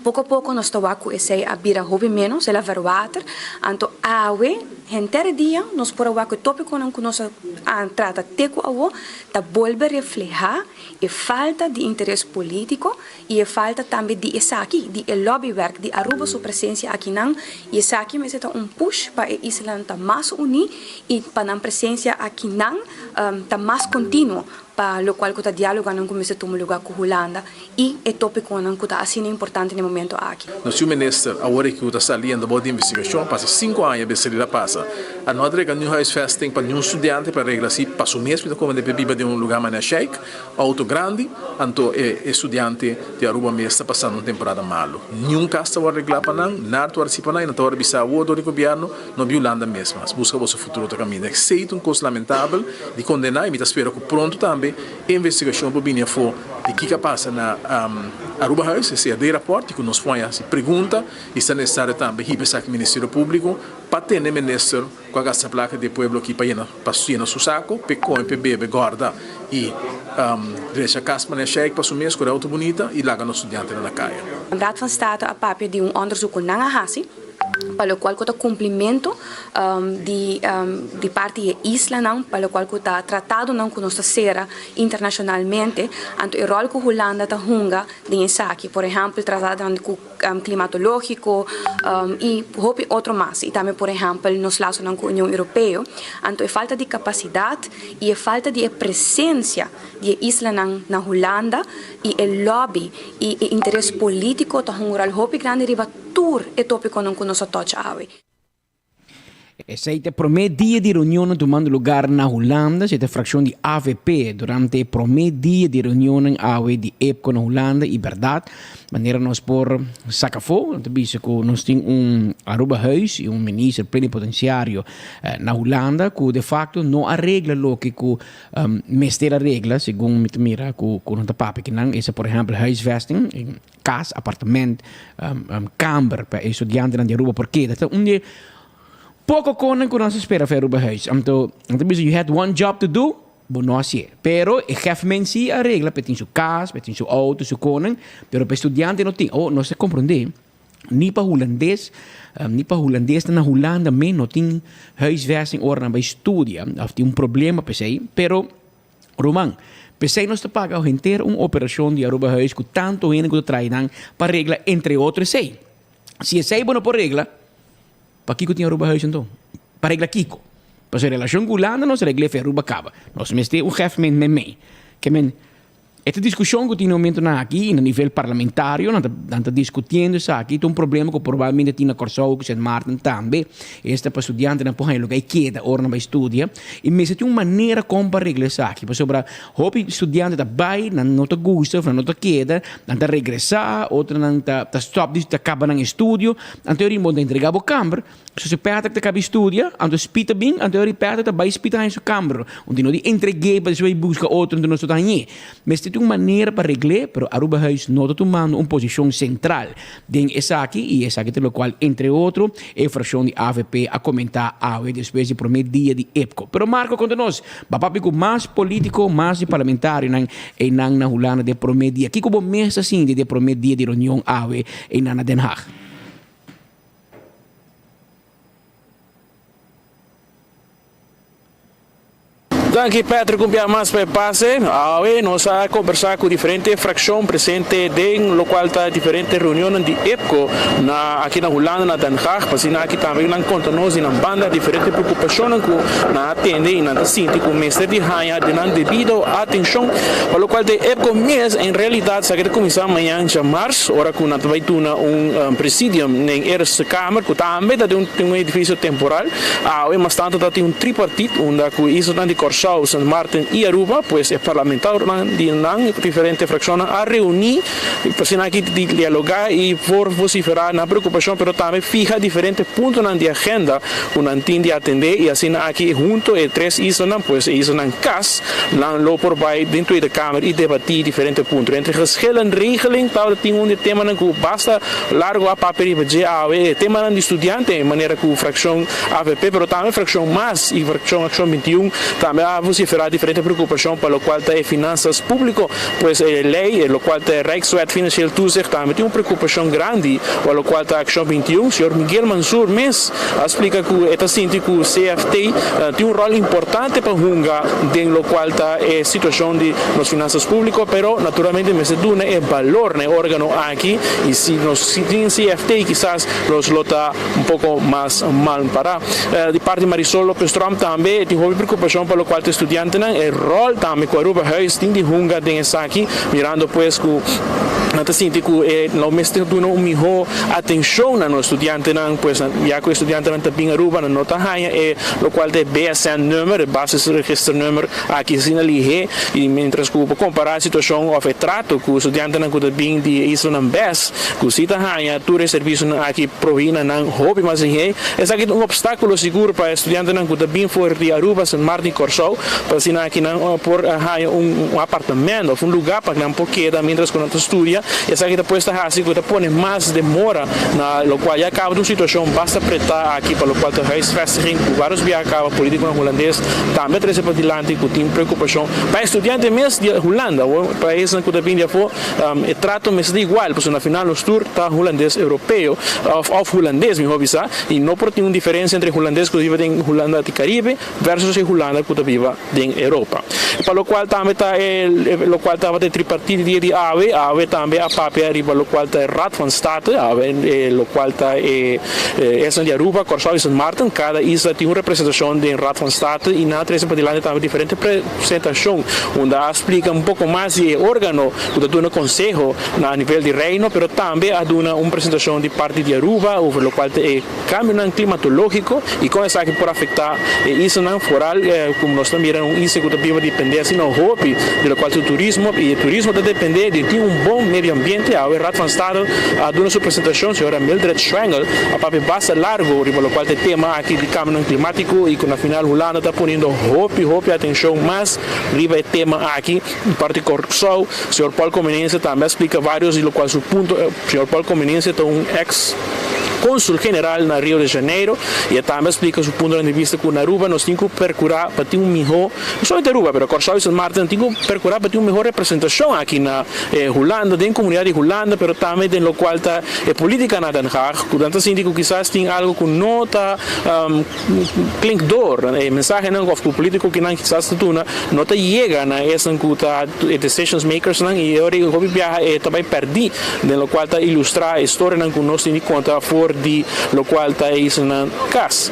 poko poko nos ta wak ku esei a bira hopi ménos, el a verwater. Anto awe. Henter e dia nos por a wak ku e tópikonan ku nos a trata te ku awo ta bolbe reflehá e falta di interes polítiko i e falta tambe di esaki, di e lobbywerk di Aruba su presensia akinan i esaki mester ta un push pa e islanan ta mas uní i pa nan presensia akinan ta mas kontinuo pa lokual ku ta diálogonan ku mester tuma lugá ku Hulanda i e tópikonan ku ta asina importante na e momento aki. Nos yu minister awor e ku ta saliendo bou di investigashon pasa sinku aña bes salida pasa. A no a drega niun huisvesting pa niun studiante pa regla si pa su mes mi ta kome debe biba den un luga manera sheik, auto grandi, anto e e studiante di Aruba mes ta pasando un temporada malu. Niun kas ta wòrdu reglá pa nan, nada ta wòrdu hasi pa nan i nan ta wòrdu bisa awor dor di gobièrnu no bi Hulanda mes mas. Buska boso futuro otro kaminda. Esei ta un kos lamentabel di kondená i mi ta spera ku pronto tambe E investigashon por bini afó di kiko a pasa na Arubahuis, esei a den rapòrt i ku nos por haña hasi pregunta i si ta nesesario tambe hiba esaki Ministerio Públiko pa tene minister ku a gasta plaka di e pueblo aki pa yena pa yena su sako p'e kome p'e bebe gòrda i drecha kas manera sheik pa su mes ku rèuta bunita i laga nos studiantenan na kaya. Raad van State a papia di un òndersuk ku nan a hasi. pa locual cu ta cumplimento di di parti e islanan, pa locual cu ta tratadonan cu nos ta cera internacionalmente, anto e rol cu Hulanda ta hunga den esaki, por ehempel tratadonan cu climatologico y hopi otro mas, y tambe por ehempel nos lasonan cu Union Europeo, anto e falta di capacidad y e falta di e presencia di e islanan na Hulanda y e lobby y e interes politico ta hunga un rol hopi grandi riba Tur e tópikonan ku nos a tòch awe. Esei ta e promé dia di reunionnan tumando lugar na Hulanda, esei ta e frakshon di avp durante e promé dia di reunionnan awe di EPCO na Hulanda i bèrdat manera nos por saka afó nan ta bisa ku nos tin un Arubahuis i un minister plenipotensiario na Hulanda ku de fakto no a regla loke ku mester a regla segun mi ta mira ku nan ta papia kinan esa por ehèmpel huisvesting. Kas, apartement, kamber pa e studiantenan di Aruba por keda. Ta un di e poko konan ku nos a spera for Arubahuis. Anto nan ta bisa you had one job to do, bo no hasié. Pero e gèfmen si a regla pa e tin su kas, pa e tin su outo, su konan, pero pa e studiante no tin. Awor nos ta komprondé ni pa hulandes, ni pa hulandesnan na Hulanda mes no tin huisvesting ora nan bai studia òf tin un problema p'esei, pero. Ruman, p'esei nos ta paga henter un operashon di Arubahuis ku tantu hende ku ta traha nan pa regla entre otro esei. Si esei bo no por regla, pakiko tin Arubahuis anto? Pa regla kiko? Pasobra relashon ku Hulanda nos regl'é fe Aruba kaba. Nos mester un gèfment meimei. Ke men, E ta diskushon ku tin na momentunan aki i na nivel parlamentario nan ta nan ta diskutiendo esaki. Ta un problema ku probalmente tin na Kòrsou ku Sint Maarten tambe. Esta pa studiantenan por haña lugá i keda ora nan bai studia. I mester tin un manera kon pa regla esaki pasobra hopi studiante ta bai, nan no ta gusta of nan no ta keda, nan ta regresá, otronan ta ta stòp di ta kaba nan estudio. Anto e bo ta entregá bo kamber. So si Patrick ta kabi studia, anto Spie ta bin, anto ori Patrick ta bai Spie ta haña su kamber. Un no di entreg'é pa despues buska otro anto nos ta hañ'é. Mester tin un manera pa regl'é, pero Arubahuis no ta tumando un posishon sentral den esaki i esaki ta lokual entre otro e frakshon di avp a komentá awe despues di promé dia di EPCO. Pero Marco konta nos, ba papia ku mas polítiko, mas di parlamentarionan einan na Hulanda den promé dia. Kiko bo mes ta sinti den promé dia di reunion awe einan na Den Haag? Danki Patrick un bia mas pa e pase. Awe nos a kombersá ku diferente frakshon presente den lokual ta diferente reunionnan di EPCO na aki na Hulanda na Den Haag. Pa asina aki tambe nan konta nos di nan banda diferente preokupashonnan ku nan a tende i nan ta sinti ku mester di haña den nan debido atenshon. Pa lokual ta e EPCO mes en realidat esaki ta kuminsá mañan djamars ora ku nan ta bai duna un presidium den Eerste Kamer ku tambe ta den un edifisio temporal. Awe mas tanto ta tin un tripartit unda ku islanan di Kòrsou, Sint Maarten i Aruba, pues e parlamentarionan di nan diferente frakshonnan a reuní pa asina aki di dialogá i por vosiferá nan preokupashon pero tambe fiha diferente puntonan di agenda ku nan tin di atendé i asina aki hunto e tres islanan, pues e islanan kas, nan lo por bai den Tweede Kamer i debatí diferente punto. Entre geschillenregeling tabata tin un di e temanan ku basta Largo a papia riba dje awe e temanan di studiante, manera ku frakshon avp pero tambe frakshon mas i frakshon Akshon 21 tambe a. a vocifera diferente preocupacion pa locual ta e finanzas publico, pues e ley, locual ta e Rijkswet Financieel Toezicht tambe tin un preocupacion grandi pa locual ta Accion 21. Señor Miguel Mansur mes a splica cu e ta sinti cu CFT tin un rol importante pa hunga den locual ta e situacion di nos finanzas publico, pero naturalmente mester duna e balor na e organo aki y si nos tin CFT kisas nos lo ta un poco mas mal para. Di parti Marisol Lopez Tromp tambe tin hopi preocupacion pa locual ta e studiantenan, e rol tambe cu Aruba Huis tin di hunga den esaki, mirando pues cu nan ta sinti cu e lo mester duna un miho atencion na nos studiantenan, pues ya cu e studiantenan ta bin Aruba nan no ta haya e locual ta e BSN nummer, e basisregisternummer, aki asina lihe y mientras cu bo compara e situacion of e trato cu studiantenan cu ta bin di e islanan bes cu si ta haya tur e servicionan aki provi na nan hopi mas lihe, esaki ta un obstaculo sigur pa e studiantenan cu ta bin for di Aruba, Sint Maarten y Corsou pa asina aki nan por haya un apartamento of un lugar pa nan por keda mientras cu nan ta studia. Esaki ta pues ta haci cu ta pone mas demora na locual ya caba ta un situacion basta preta aki pa locual ta huisvestiging cu varios biaha caba politiconan Hulandes tambe a trece padilanti cu tin preocupacion pa e studiante mes di Hulanda o pa esnan cu ta bini di afo e trato mester ta igual pasobra na final nos tur ta Hulandes Europeo of of Hulandes miho bisa y no por tin un diferencia entre Hulandes cu ta biba den Hulanda di Caribe versus e Hulanda cu ta biba den Europa. Pa locual tambe ta e locual tabata e tripartite dia di awe, awe tambe a papia riba locual ta e Raad van State, awe e locual ta e esnan di Aruba, Corsou y Sint Maarten, cada isla tin un representacion den Raad van State y nan a trece padilanti tambe diferente presentacion unda a splica un poco mas di e organo cu ta duna conseho na nivel di Reino, pero tambe a duna un presentacion di parti di Aruba over locual ta e Kambionan klimatológiko i kon esaki por afektá e islanan, foral komo nos ta mira un isla ku ta biba dependé asina hopi di lokual ta turismo i e turismo ta dependé di tin un bon medio ambiente. Awe Raad van State a duna su presentashon, señora Mildred Schwengel a papia basta largu riba lokual ta e tema aki di kambionan klimátiko i ku na final Hulanda ta poniendo hopi hopi atenshon mas riba e tema aki. Di parti Kòrsou, señor Paul Comenencia tambe a splika vários di lokual su punto. Señor Paul Comenencia ta un eks Consul General na Rio de Janeiro y e tambe a splica su puntonan di bista cu na Aruba nos tin cu percura pa tin un miho, no solamente Aruba pero Corsou y Sint Maarten tin cu percura pa tin un miho representacion aki na Hulanda, den comunidad di Hulanda pero tambe den locual ta e politica na Den Haag cu nan ta sinti cu kisas tin algo cu no ta klink door, e mensahenan of cu politico kinan kisas ta duna no ta yega na esnan cu ta e decisions makersnan y e ora ei hopi biaha e ta bay perdi. Den locual ta ilustra e storianan cu nos tin di conta for di locual ta e islanan cas.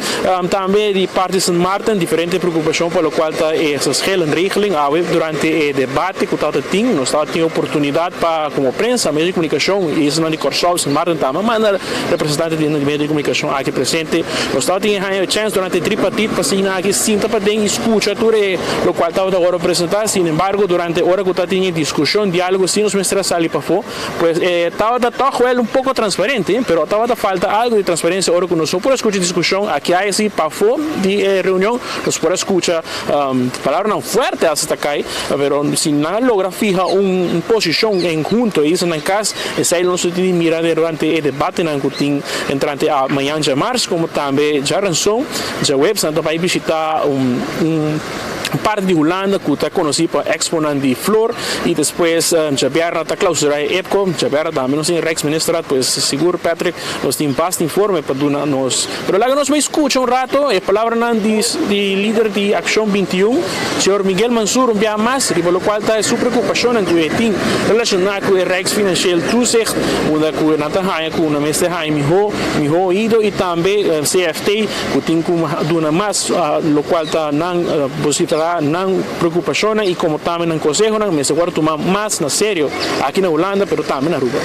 Tambe di parti Sint Maarten diferente preocupacion pa locual ta e geschillenregeling. Awe durante e debate cu tabata tin nos tabata tin oportunidad pa como prensa, medio di comunicacion e islanan di Corsou y Sint Maarten tambe manda representante di medio di comunicacion aki presente. Nos tabata tin e haña e chens durante e tripartit pa asina aki sinta paden y scucha tur e locual tabata worde presenta. Sin embargo durante ora cu tabatin e discusion, dialogo si nos mester a sali pafó, pues e tabata tòg wèl un poko transparente, pero tabata falta algu di transparensia ora ku nos no por a skucha diskushon aki a esi pafó di e reunion, nos por a skucha palabranan fuerte hasta ta kai, pero si nan a logra fiha un posishon en hunto e islanan kas, esei lo nos lo tin di mira durante e debatenan ku tin entrante a mañan djamars komo tambe djaranson, djaweps nan ta bai bishita un. Parti di Hulanda ku ta konosí pa exponan di flor i despues djabièrnè ta klausurá e EPCO. Djabièrnè tambe nos tin Rijksministerraad, pues sigur Patrick nos tin basta informe pa duna nos. Pero laga nos bai skucha un rato e palabranan di di lider di Akshon 21, señor Miguel Mansur un biaha mas riba lokual ta su preokupashonnan ku e tin relashoná ku e Rijksfinancieel Toezicht unda ku nan ta haña ku nan mester haña mihó mihó oido i tambe CFT Ku tin ku duna mas lokual ta nan bosifera nan preokupashonnan i komo tambe nan konsehonan mester wòrdu tuma mas na serio aki na Hulanda pero tambe na Aruba.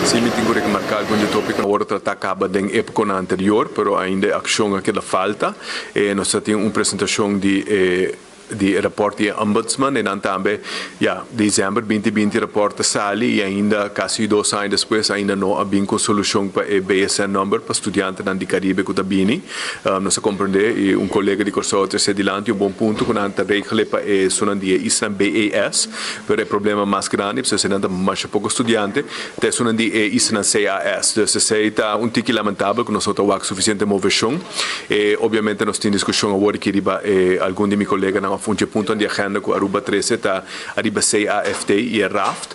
Sí, mi tin ku remarká algun di e tópikonan a wòrdu tratá kaba den épokonan anterior, pero ainda e akshon a keda falta. Nos ta tin un presentashon di e. Di e raport di e Ombudsman e nan tambe, ya, december 2020 raport a sali y ainda casi 2 aña despues ainda no a bin cu solucion pa e BSN number pa studiantenan di Caribe cu ta bini. Nos a comprende y un colega di Corsou a trece dilanti un bon punto cu nan ta regele pa e esunnan di e isla BES, pero e problema mas grandi pasobra esnan ta masha poco studiante ta esunnan di e islanan CAS. Dus esey ta un tiki lamentabel cu nos no ta wak suficiente movecion. E obviamente nos tin discusion awor aki riba e algun di mi coleganan of un dje puntonan di agenda cu Aruba trece ta ariba CAFT y e raft.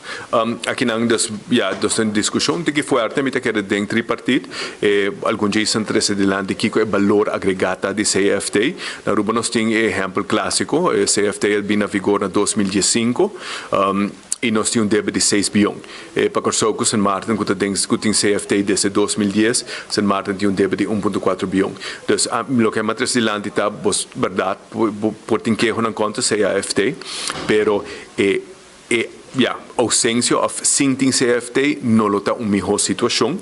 Aki nan dus ya nos tin discusion un tiki fuerte mi ta kere den tripartiet e algun dje esnan trece dilanti kico e balor agrega ta di CAFT. Na Aruba nos tin e ehempel clasico e CAFT a bin na vigor na 2015. I nos tin un debe di seis bion. E pa Kòrsou ku Sint Maarten ku ta den ku tin CFT desde 2010, Sint Maarten tin un debe di 1.4 bion. Dus a loke a matres dilanti ta bos bèrdat bo por tin kehonan kontra CAFT, pero e e ya ousensia òf sin tin CFT no lo ta un mihó situashon.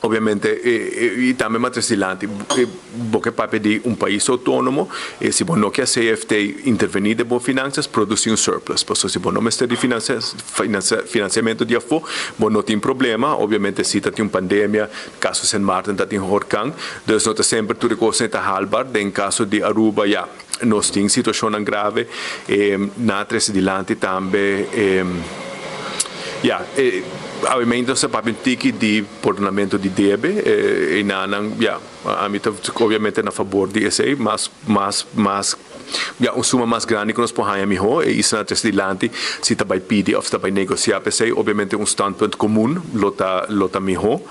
Obviamente y tambe matres dilanti bo ke papia di un pais autonomo y si bo no ke CFT interveni den bo finanzas produci un surplus pasobra si bo no mester di financiamento di afo bo no tin problema obviamente si ta tin un pandemia caso Sint Maarten ta tin horcan dus no ta semper tur e cosnan ta haalbaar den caso di Aruba ya nos tin situacionnan grave na trece dilanti tambe ya. Obviamente nos ta papia un tiki di pordonamento di debe, enanan, ya, ami ta obviamente na fabor di esey, mas, mas, mas, ya, un suma mas grandi ku nos por haña mihó, e isla tres dilanti si ta bai pidi òf si ta bai negosiá p'esey, obviamente un standpunt komun lo ta, lo ta mihó.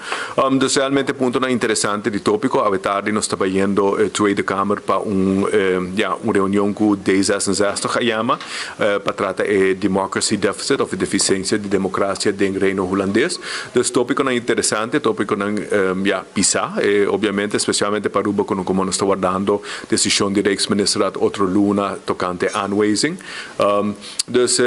Dus realmente puntonan interesante di tópiko, awe tardi nos ta bayendo Tweede Kamer pa un, ya, un reunion ku D66 a yama, pa trata e democracy deficit of e deficiencia di democracia den Reino Hulandes. Dus topiconan interesante, topiconan ya pisa, obviamente especialmente pa Aruba cu como nos ta wardando decision di Rijksministerraad otro luna tocante aanwijzing. Dus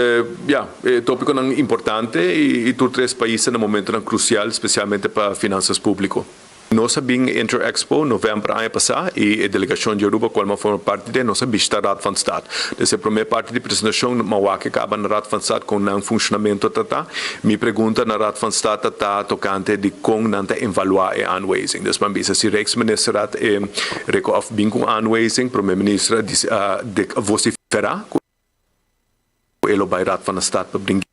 ya, topiconan importante y tur tres pais ta na momentonan crucial especialmente pa finanzas publico. Nos a bin Inter-Expo november aña pasá i e delegashon di Aruba kual mi a forma parti den nos a bishita Raad van State. Dus e promé parti di presentashon mi a wak e kaba na Raad van State kon nan funshonamentu ta ta. Mi pregunta na Raad van State ta ta tokante di kon nan ta evaluá e aanwijzing. Dus mi a bisa si Rijksministerraad e reko òf bin ku un aanwijzing, Promé Minister a disi a vosiferá ku e lo bai Raad van State pa bringa.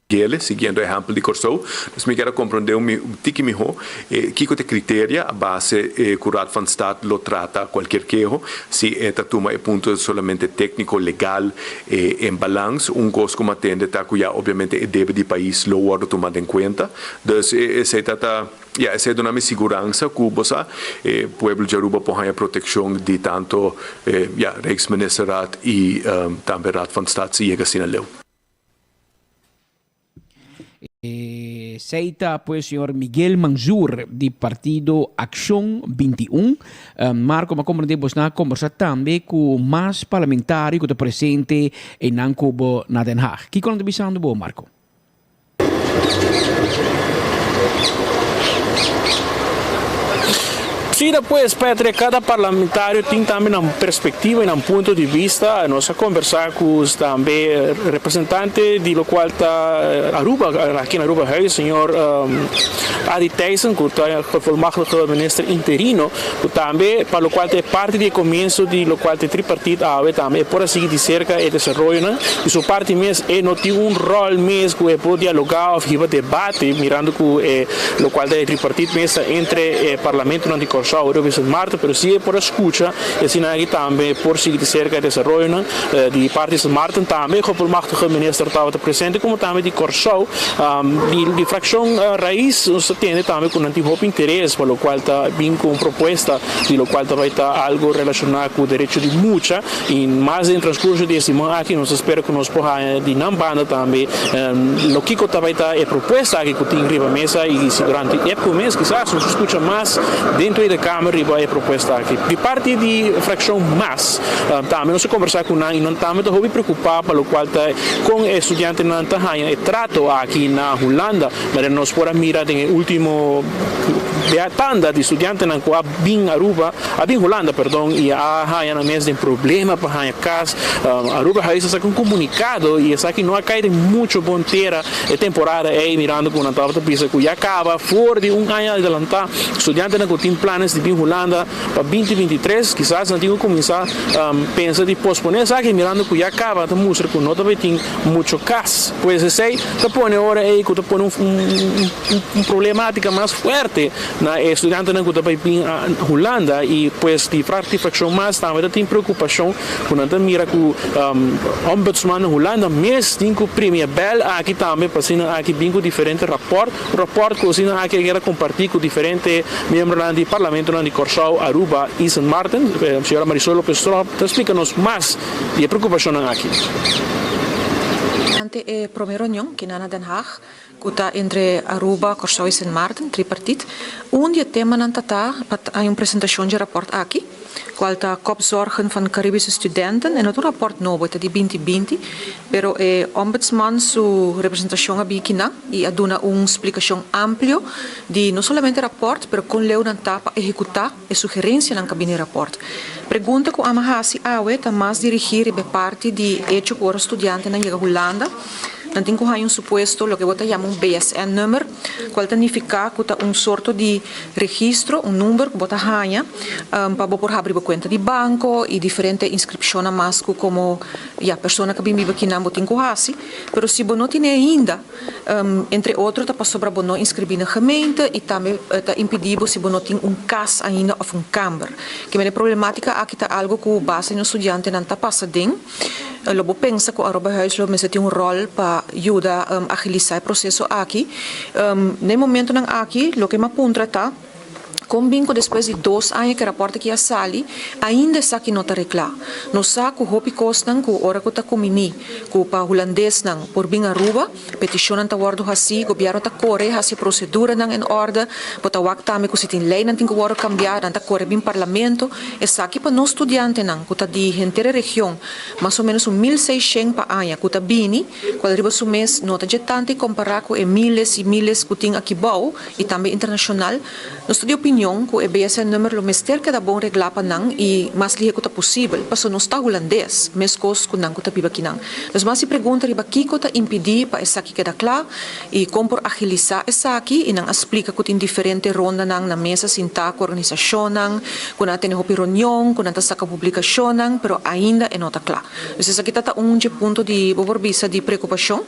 Gele, siguiendo ehèmpel di Kòrsou. Dus mi kier a komprondé un tiki mihó kiko ta e kriteria a base ku Raad van State lo trata kualkier keho, si e ta tuma e punto solamente tékniko, legal, en balans. Un kos ku mi a tende ta ku ya obviamente e debe di pais lo wòrdu tuma den kuenta. Dus esei ta ta, ya esei duna mi siguransa ku bo sa e pueblo di Aruba por haña protekshon di tanto ya Rijksministerraad i tambe Raad van State si yega asina leu. Esey ta pues señor Miguel Manzur di partido Accion 21. Marco, m'a comprende bos na conversa tambe cu mas parlamentario cu ta presente eynan cu bo na Den Haag. Kico nan ta bisando bo, Marco? Sí, pues, Patrick, cada parlamentario tin tambe nan perspectiva y nan punto di vista. Nos a conversa cu tambe representante di locual ta Aruba, aki na Aruba Huis, señor Adi Thijssen, cu ta gevolmachtigde minister interino, cu tambe pa locual ta e parti di e comienzo di locual ta e tripartiet awe, tambe e por a sigui di cerca e desaroyonan. Di su parti mes e no tin un rol mes cu e por dialoga of hiba debate, mirando cu e Lokual ta e tripartit mes ta entre e parlamentonan di Kòrsou, Aruba i Sint Maarten, pero si e por a skucha i asina aki tambe por sigui di serka e desaroyonan di parti di Sint Maarten tambe. E Gevolmachtige Minister tabata presente komo tambe di Kòrsou. Di frakshon Raiz nos ta tende tambe ku nan tin hopi interes pa lokual ta bin ku un propuesta di lokual ta bai ta algu relashoná ku derecho di mucha i mas den transkurso di e siman aki nos ta spera ku nos por haña di nan banda tambe Lo kiko ta bai ta e propuesta aki ku tin riba mesa i si durante e mes kisas nos skucha mas den Tweede. Tweede Kamer riba e propuesta aki. Di parti di frakshon mas tambe nos a kombersá ku nan i nan tambe ta hopi preokupá pa lokual ta kon e studiantenan ta haña e trato aki na Hulanda. Manera nos por a mira den e último tanda di studiantenan ku a bin Aruba, a bin Hulanda perdon, i a haña nan mes den problema pa haña kas. Aruba Huis a saka un komunikado i esaki no a kai den mucho bon tera e temporada ei mirando ku nan tabata bisa ku ya kaba for di un aña adelantá studiantenan ku tin planes di bin Hulanda pa binti 23 kisas nan tin ku kuminsá pensa di posponé esaki mirando ku ya kaba ta mustra ku no ta bai tin mucho kas. Pues esei ta pone ora ei ku ta pone un problematika mas fuerte na e studiantenan ku ta bai bin Hulanda i pues di parti frakshon mas tambe ta tin preokupashon ku nan ta mira ku Ombudsman na Hulanda mes tin ku primi e bèl aki tambe pa asina aki bin ku diferente rapòrt, un rapòrt ku asina aki a keda kompartí ku diferente miembronan di parlamentonan di Kòrsou, Aruba i Sint Maarten. Señora Marisol Lopez Tromp ta splika nos mas di e preokupashonnan aki. Durante e prome reunion kinan na Den Haag ku ta entre Aruba, Kòrsou i Sint Maarten, tripartit, un di e temanan ta ta pa hay un presentashon dje rapòrt aki, kual ta Kopzorgen van Caribische Studenten. E no ta un rapòrt nobo, e ta di binti binti, pero e Ombudsman su representashon a bin kinan i a duna un splikashon amplio di no solamente e rapòrt, pero kon leu nan ta pa ehekutá e sugerensianan ku a bini e rapòrt. Pregunta ku ama hasi awe ta mas dirigí riba e parti di echo ku ora studiantenan yega Hulanda, Nan tin ku haña un supuesto, loke bo ta yama un BSN-nummer, kual ta nifiká ku ta un sorto di registro, un number ku bo ta haña pa bo por habri bo kuenta di banko i diferente inskripshonnan mas ku komo ya persona ku a bin biba kinan bo tin ku hasi. Pero si bo no tine ainda, entre otro ta pasobra bo no inskribí na gemeente i tambe ta impidí bo si bo no tin un kas ainda òf un kamber. Kimen e problematika aki ta algu ku base nos studiantenan ta pasa den. Lo bo pensa ku Aruba Huis lo mester tin un ròl pa yuda agilisa e proseso aki. Na e momentonan aki loke mi a puntra ta kon bin ku despues di dos aña ku e rapòrt aki a sali ainda esaki no ta reglá. Nos sa ku hopi kosnan ku ora ku ta kuminí ku pa hulandesnan por bin Aruba, Petishonnan ta wòrdu hasí, gobièrnu ta kore hasi e proseduranan en òrde, bo ta wak tambe ku si tin leinan tin ku wòrdu kambiá, nan ta kore bin parlamento. Esaki pa nos studiantenan ku ta di henter e region, mas o ménos un 1600 pa aña ku ta bini, kual riba su mes no ta dje tantu i kompará ku e miles i miles ku tin aki bou i tambe internashonal. Nos ta di opinion ku e BSN-nummer lo mester keda bon reglá pa nan i mas lihé ku ta posibel, pasobra nos ta hulandes, meskos ku nan ku ta biba akinan. Nos mas di pregunta riba kiko ta impidí pa esaki keda kla i kon por agilisá esaki i nan a splika ku tin diferente rondanan na mesa sintá ku organisashonnan, ku nan a tene hopi reunion, ku nan ta saka publikashonnan, pero ainda e no ta kla. Dus esaki ta ta un dje punto di, bo por bisa, di preokupashon.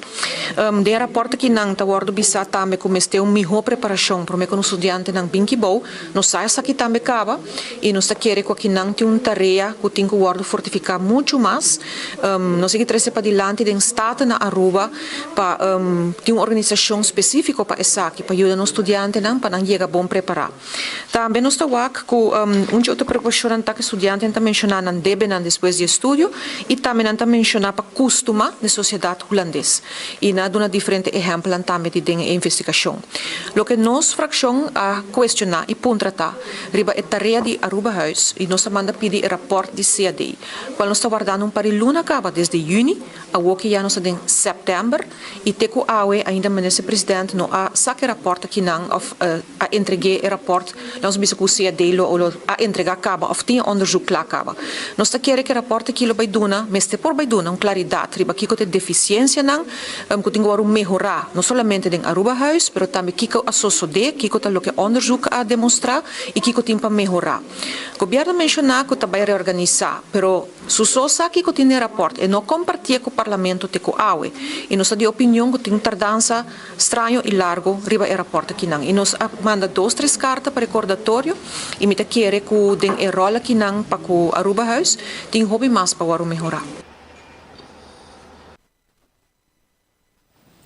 Den e rapòrt aki nan ta wòrdu bisá tambe ku mester un mihó preparashon promé ku nos studiantenan bin kibou. Nos sa esaki tambe kaba i nos ta kere ku aki nan tin un tarea ku tin ku wòrdu fortifiká muchu mas. Nos a trese padilanti den Staten na Aruba pa tin un organisashon spesífiko pa esaki, pa yuda nos studiantenan pa nan yega bon prepará. Tambe nos ta wak ku un dje otro preokupashonnan ta ku studiantenan ta menshoná nan debenan despues di estudio i tambe nan ta menshoná pa kustuma den sosiedat hulandes. I nan a duna diferente ehèmpelnan tambe di den e investigashon. Loke nos frakshon a kuestioná i puntra ta riba e tarea di Arubahuis i nos a manda pidi e rapòrt di CAD, kual nos ta wardando un par di luna kaba desde yüni, awor ke ya nos ta den sèptèmber i te ku awe ainda Minister President no a saka e rapòrt akinan òf a entreg'é e rapòrt, nos bisa ku CAD lo lo a entregá kaba òf tin e onderzoek kla kaba. Nos ta kere ku e rapòrt aki lo bai duna, mester por bai duna un klaridat riba kiko ta e defisiensianan ku tin ku wòrdu mehorá, no solamente den Arubahuis, pero tambe kiko a sosodé, kiko ta loke onderzoek a demostrá i kiko tin pa mehorá. Gobièrnu a menshoná ku ta bai reorganisá, pero. Su so sa kiko tin den rapòrt, e no kompartié ku Parlamento te ku awe, i nos ta di opinion ku tin un tardansa straño i largo riba e rapòrt akinan. I nos a manda dos tres karta pa rekordatorio i mi ta kere ku den e ròl akinan pa ku Arubahuis tin hopi mas pa wòrdu mehorá.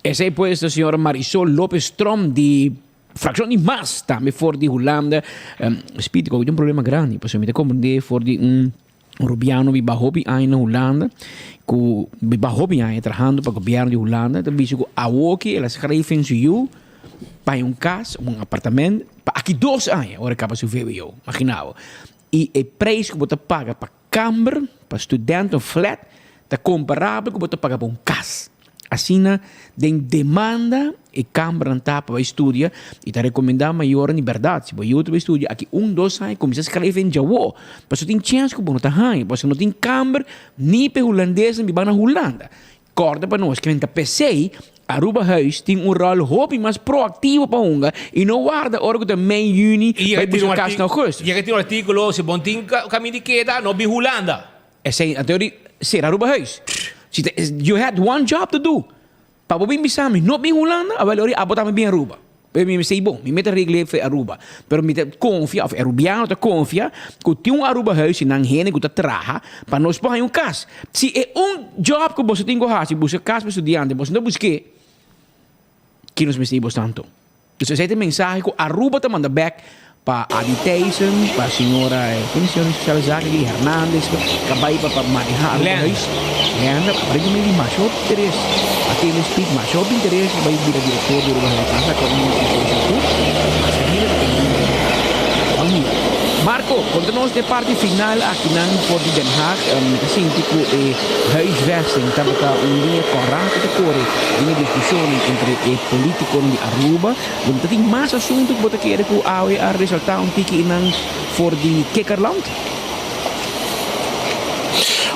Esei pues ta señora Marisol Lopez Tromp di fraccion di mas tambe for di Hulanda. Speedy cu un problema grandi pasobra mi ta comprende for di un Rubiano biba hopi aña na Hulanda cu biba hopi aña trahando pa gobierno di Hulanda ta bisa cu awoki el a schrijf in su yu. Pa un cas, un apartamento, pa aki dos aña, ora caba su VWO. Imagina bo. Y e prijs cu bo ta paga pa kamber, pa student un flat, ta comparabel cu bo ta paga pa un cas. Asina den demanda e kambernan ta pa bai studia y ta recomenda mayornan di berdad si bo yu ta bai studia aki un dos aña cuminsa scribe en djawo pasobra tin chens cu bo no ta haña pasobra no tin kamber ni pa e hulandesnan biba na Hulanda. Corda pa nos kimen ta pesey Aruba Huis tin un rol hopi mas proactivo pa hunga y no warda ora cu ta mei juni bai busca cas na augustus. Yega tin un articulo si bo no tin caminda di keda no bin Hulanda. Esey anto di sera Aruba Huis. Si ta you had one job to do. Pa bo bin bisa mi no bin Hulanda awel ori abo tambe bin Aruba. Pero mi mester bon, mi mester regle fe Aruba. Pero mi ta confia of e Arubiano ta confia cu tin un Aruba Huis y nan hende cu ta traha pa nos por haña un cas. Si e un job cu boso tin cu haci busca cas pa estudiante boso no busque, ki nos mester di boso tanto? Dus esei ta e mensahe ku Aruba ta manda bek pa Adi Thijssen, pa señora, ken e señora di Sociale Zaken aki, Hernandez, ka bai pa pa maneha Aruba Huis. Lenda, aparentemente tin masha hopi interes. A tende speak masha hopi interes pa bai bira director di Aruba Huis. Nan saka un solicitud, masha hende ta tende Ban mira. Marco, konta nos den parti final akinan for di Den Haag. Mi ta sinti ku e huisvesting tabata un liña kòrá ku ta kore den e diskushonnan entre e Politiconan di Aruba, lo ta tin mas asunto cu bo ta kere cu awe a resalta un tiki nan for di Kikkerland?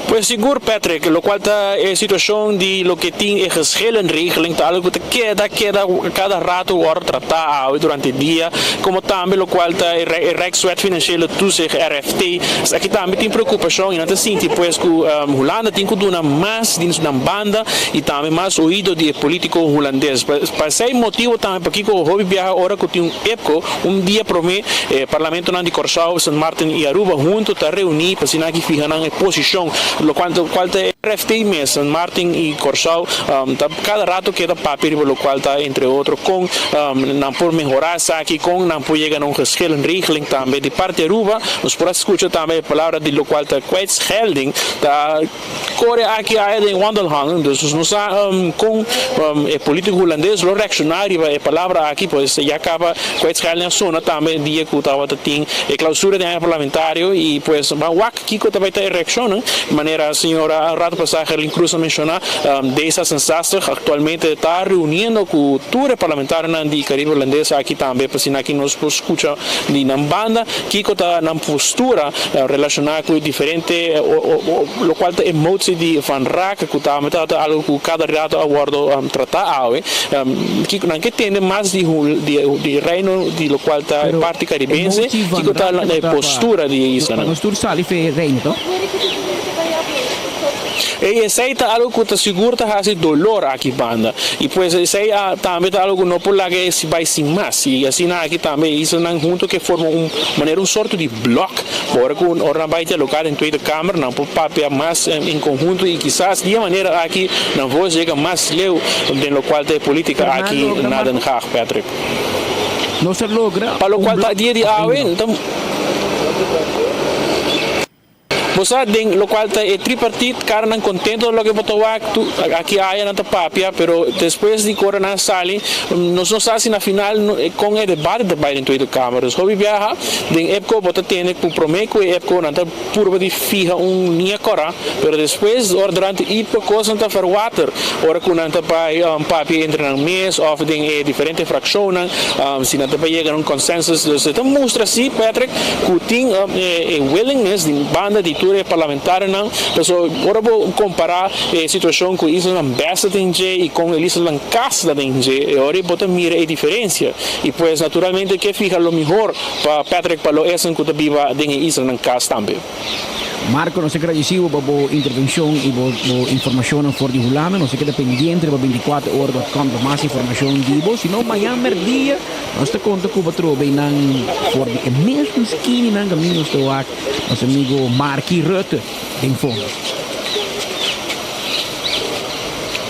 Pues sigur Patrick, locual ta e situacion di loke tin e geschillenregeling ta algo cu ta keda keda cada rato wordo trata awe durante dia, como tambe locual ta e Rijkswet Financiële Toezicht, RFT, esaki tambe tin preocupacion y nan ta sinti pues cu Hulanda tin cu duna mas di nan banda y tambe mas oido di e politico hulandes. Pa esey motibo tambe pakico hopi biaha ora cu tin un EPCO, un dia prome e parlamentonan di Corsou, Sint Maarten y Aruba hunto ta reuni pa asina aki fiha nan e posicion, locual cual ta e RFT mes, Sint Maarten y Corsou ta cada rato keda papia riba locual ta entre otro con nan por mehora esaki, con nan por yega na un geschillenregeling tambe di parti Aruba. Nos por a scucha tambe e palabra di locual ta kwijtschelding ta. Kore aki aya den wandelgangen, dus nos no sa kon e politico hulandes lo reacciona riba e palabra aki, pues ya caba kwijtschelding a sona tambe e dia cu tabata tin e clausura den aña parlamentario y pues ban wak kico ta bay ta e reaccionnan, manera señora rato pasa Gerlin Croes a menciona, D66 actualmente ta reuniendo cu tur e parlamentarionan di Caribe Hulandes aki tambe pa asina aki nos por scucha di nan banda kico ta nan postura relaciona cu e diferente locual ta e motie di Van Raak cu tambe ta algo cu cada rato a wordo trata awe kico nan ke tende mas di di Reino di locual ta e parti Caribense kico ta e postura di e islanan. Nos tur sali fe Reino to? Ey esey ta algo cu ta sigur ta haci dolor aki banda y pues esey tambe ta algo cu no por laga bay sin mas y asina aki tambe e islanan hunto ke forma un manera un sorto di blok ora cu ora nan bay dialoga den Tweede Kamer nan por papia mas en conhunto y kisas di e manera aki nan voz yega mas leu den locual ta e politica aki na Den Haag, Patrick. Nos a logra Pa un locual ta blok dia di awe ainda. Bo sa den locual ta e tripartit, caranan contento loke bo ta wak, tu aki aya nan ta papia, pero despues di cu ora nan sali, nos no sa si na final con e debate ta bay den Tweede Kamer. Dus hopi biaha den EPCO bo ta tende cu prome cu e EPCO nan ta purba di fiha un liña cora, pero despues ora durante IPCO cosnan ta verwater, ora cu nan ta bay papia entre nan mes of den e diferente fraccionnan, si nan ta bay yega na un consensus. Dus e ta mustra si, Patrick, Cu tin e willingness di banda di tur e parlamentarionan, pasobra ora bo compara e situacion cu islanan best ta den dje y con el islanan cas ta den dje, e ora bo ta mira e diferencia. Y pues naturalmente ke fiha lo mihor pa Patrick pa lo esnan cu ta biba den e islanan cas tambe. Marco, nos ta gradicibo pa bo intervencion y bo informacionnan for di Hulanda. Nos ta keda pendiente riba 24 ora dot com pa mas informacion di bo. Si no, mañan merdia nos ta conta cu bo trobe nan for di e mesun skininan caminda nos ta wak nos amigo Marky Rutte den fondo.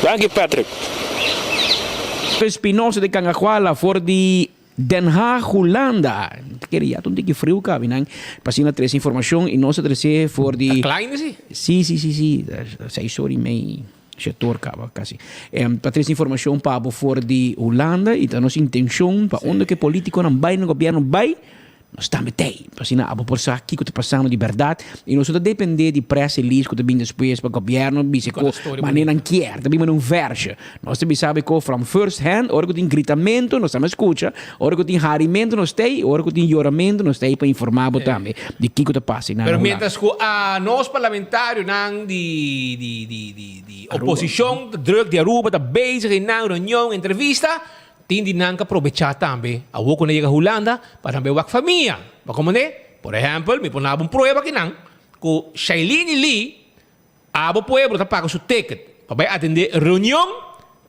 Danki Patrick. Espinosa de Cangahuala for di Den Haag, Hulanda. Ta kere ya ta un tiki friu kabi nan. Pa asina trese informashon i nos a trese for di. Ta klein si? Si, si, si, si. Seis ora i mei. Shetor kaba kasi. Pa trese informashon pa bo for di Hulanda i ta nos intenshon pa unda ku e politikonan bai na gobièrnu bai, nos tambe t'ei. Pa asina abo por sa kiko ta pasando di bèrdat i nos no ta dependé di press release ku ta bin despues pa gobièrnu bisa ku manera nan kier. Ta bin manera un vèrsje. Nos ta bisa bo ku from first hand ora ku tin gritamentu nos tambe skucha, ora ku tin harimentu nos t'ei, ora ku tin yoramentu nos t'ei pa informá bo tambe di kiko ta pasa einan na Pero Hulanda. mientras ku a nos parlamentarionan di di di di di oposishon ta druk di Aruba ta bezig einan reunion, entrevista, tin di nan ka probechá tambe awor ku nan yega Hulanda pa nan bai wak famia. Bo komprendé? Por ehèmpel mi por naba un prueba akinan ku Shailene Lee Abo pueblo ta paga su ticket pa bai atende reunion,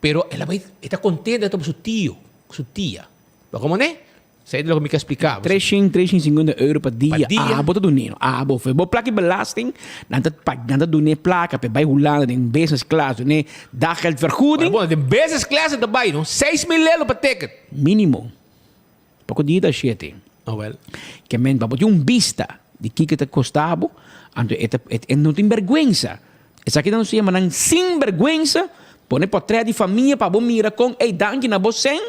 pero el a bai, e ta contento e ta su tio, su tia. Bo como ne? Esei ta loke mi ke splica bo. Treshen, treshen sinkuenta euro pa dia. Pa dia. Abo ta dun'é, no? Abo. Fe bo plaka e belasting, nan ta pa, nan ta dun'é plaka pa e bai Hulanda den business class, dun'é daggeldvergoeding. Bueno, den business class e ta bai, no? 6000 lelo pa ticket. Minimo. Poko dia ta shete. Oh wel. Ke men pa bo tin un bista di kiko ta kosta bo, anto e ta e no tin bergwensa. Esaki nan nos ta yama nan sinbergwensa, pone potrèt di famia pa bo mira kon ey danki na bo sèn,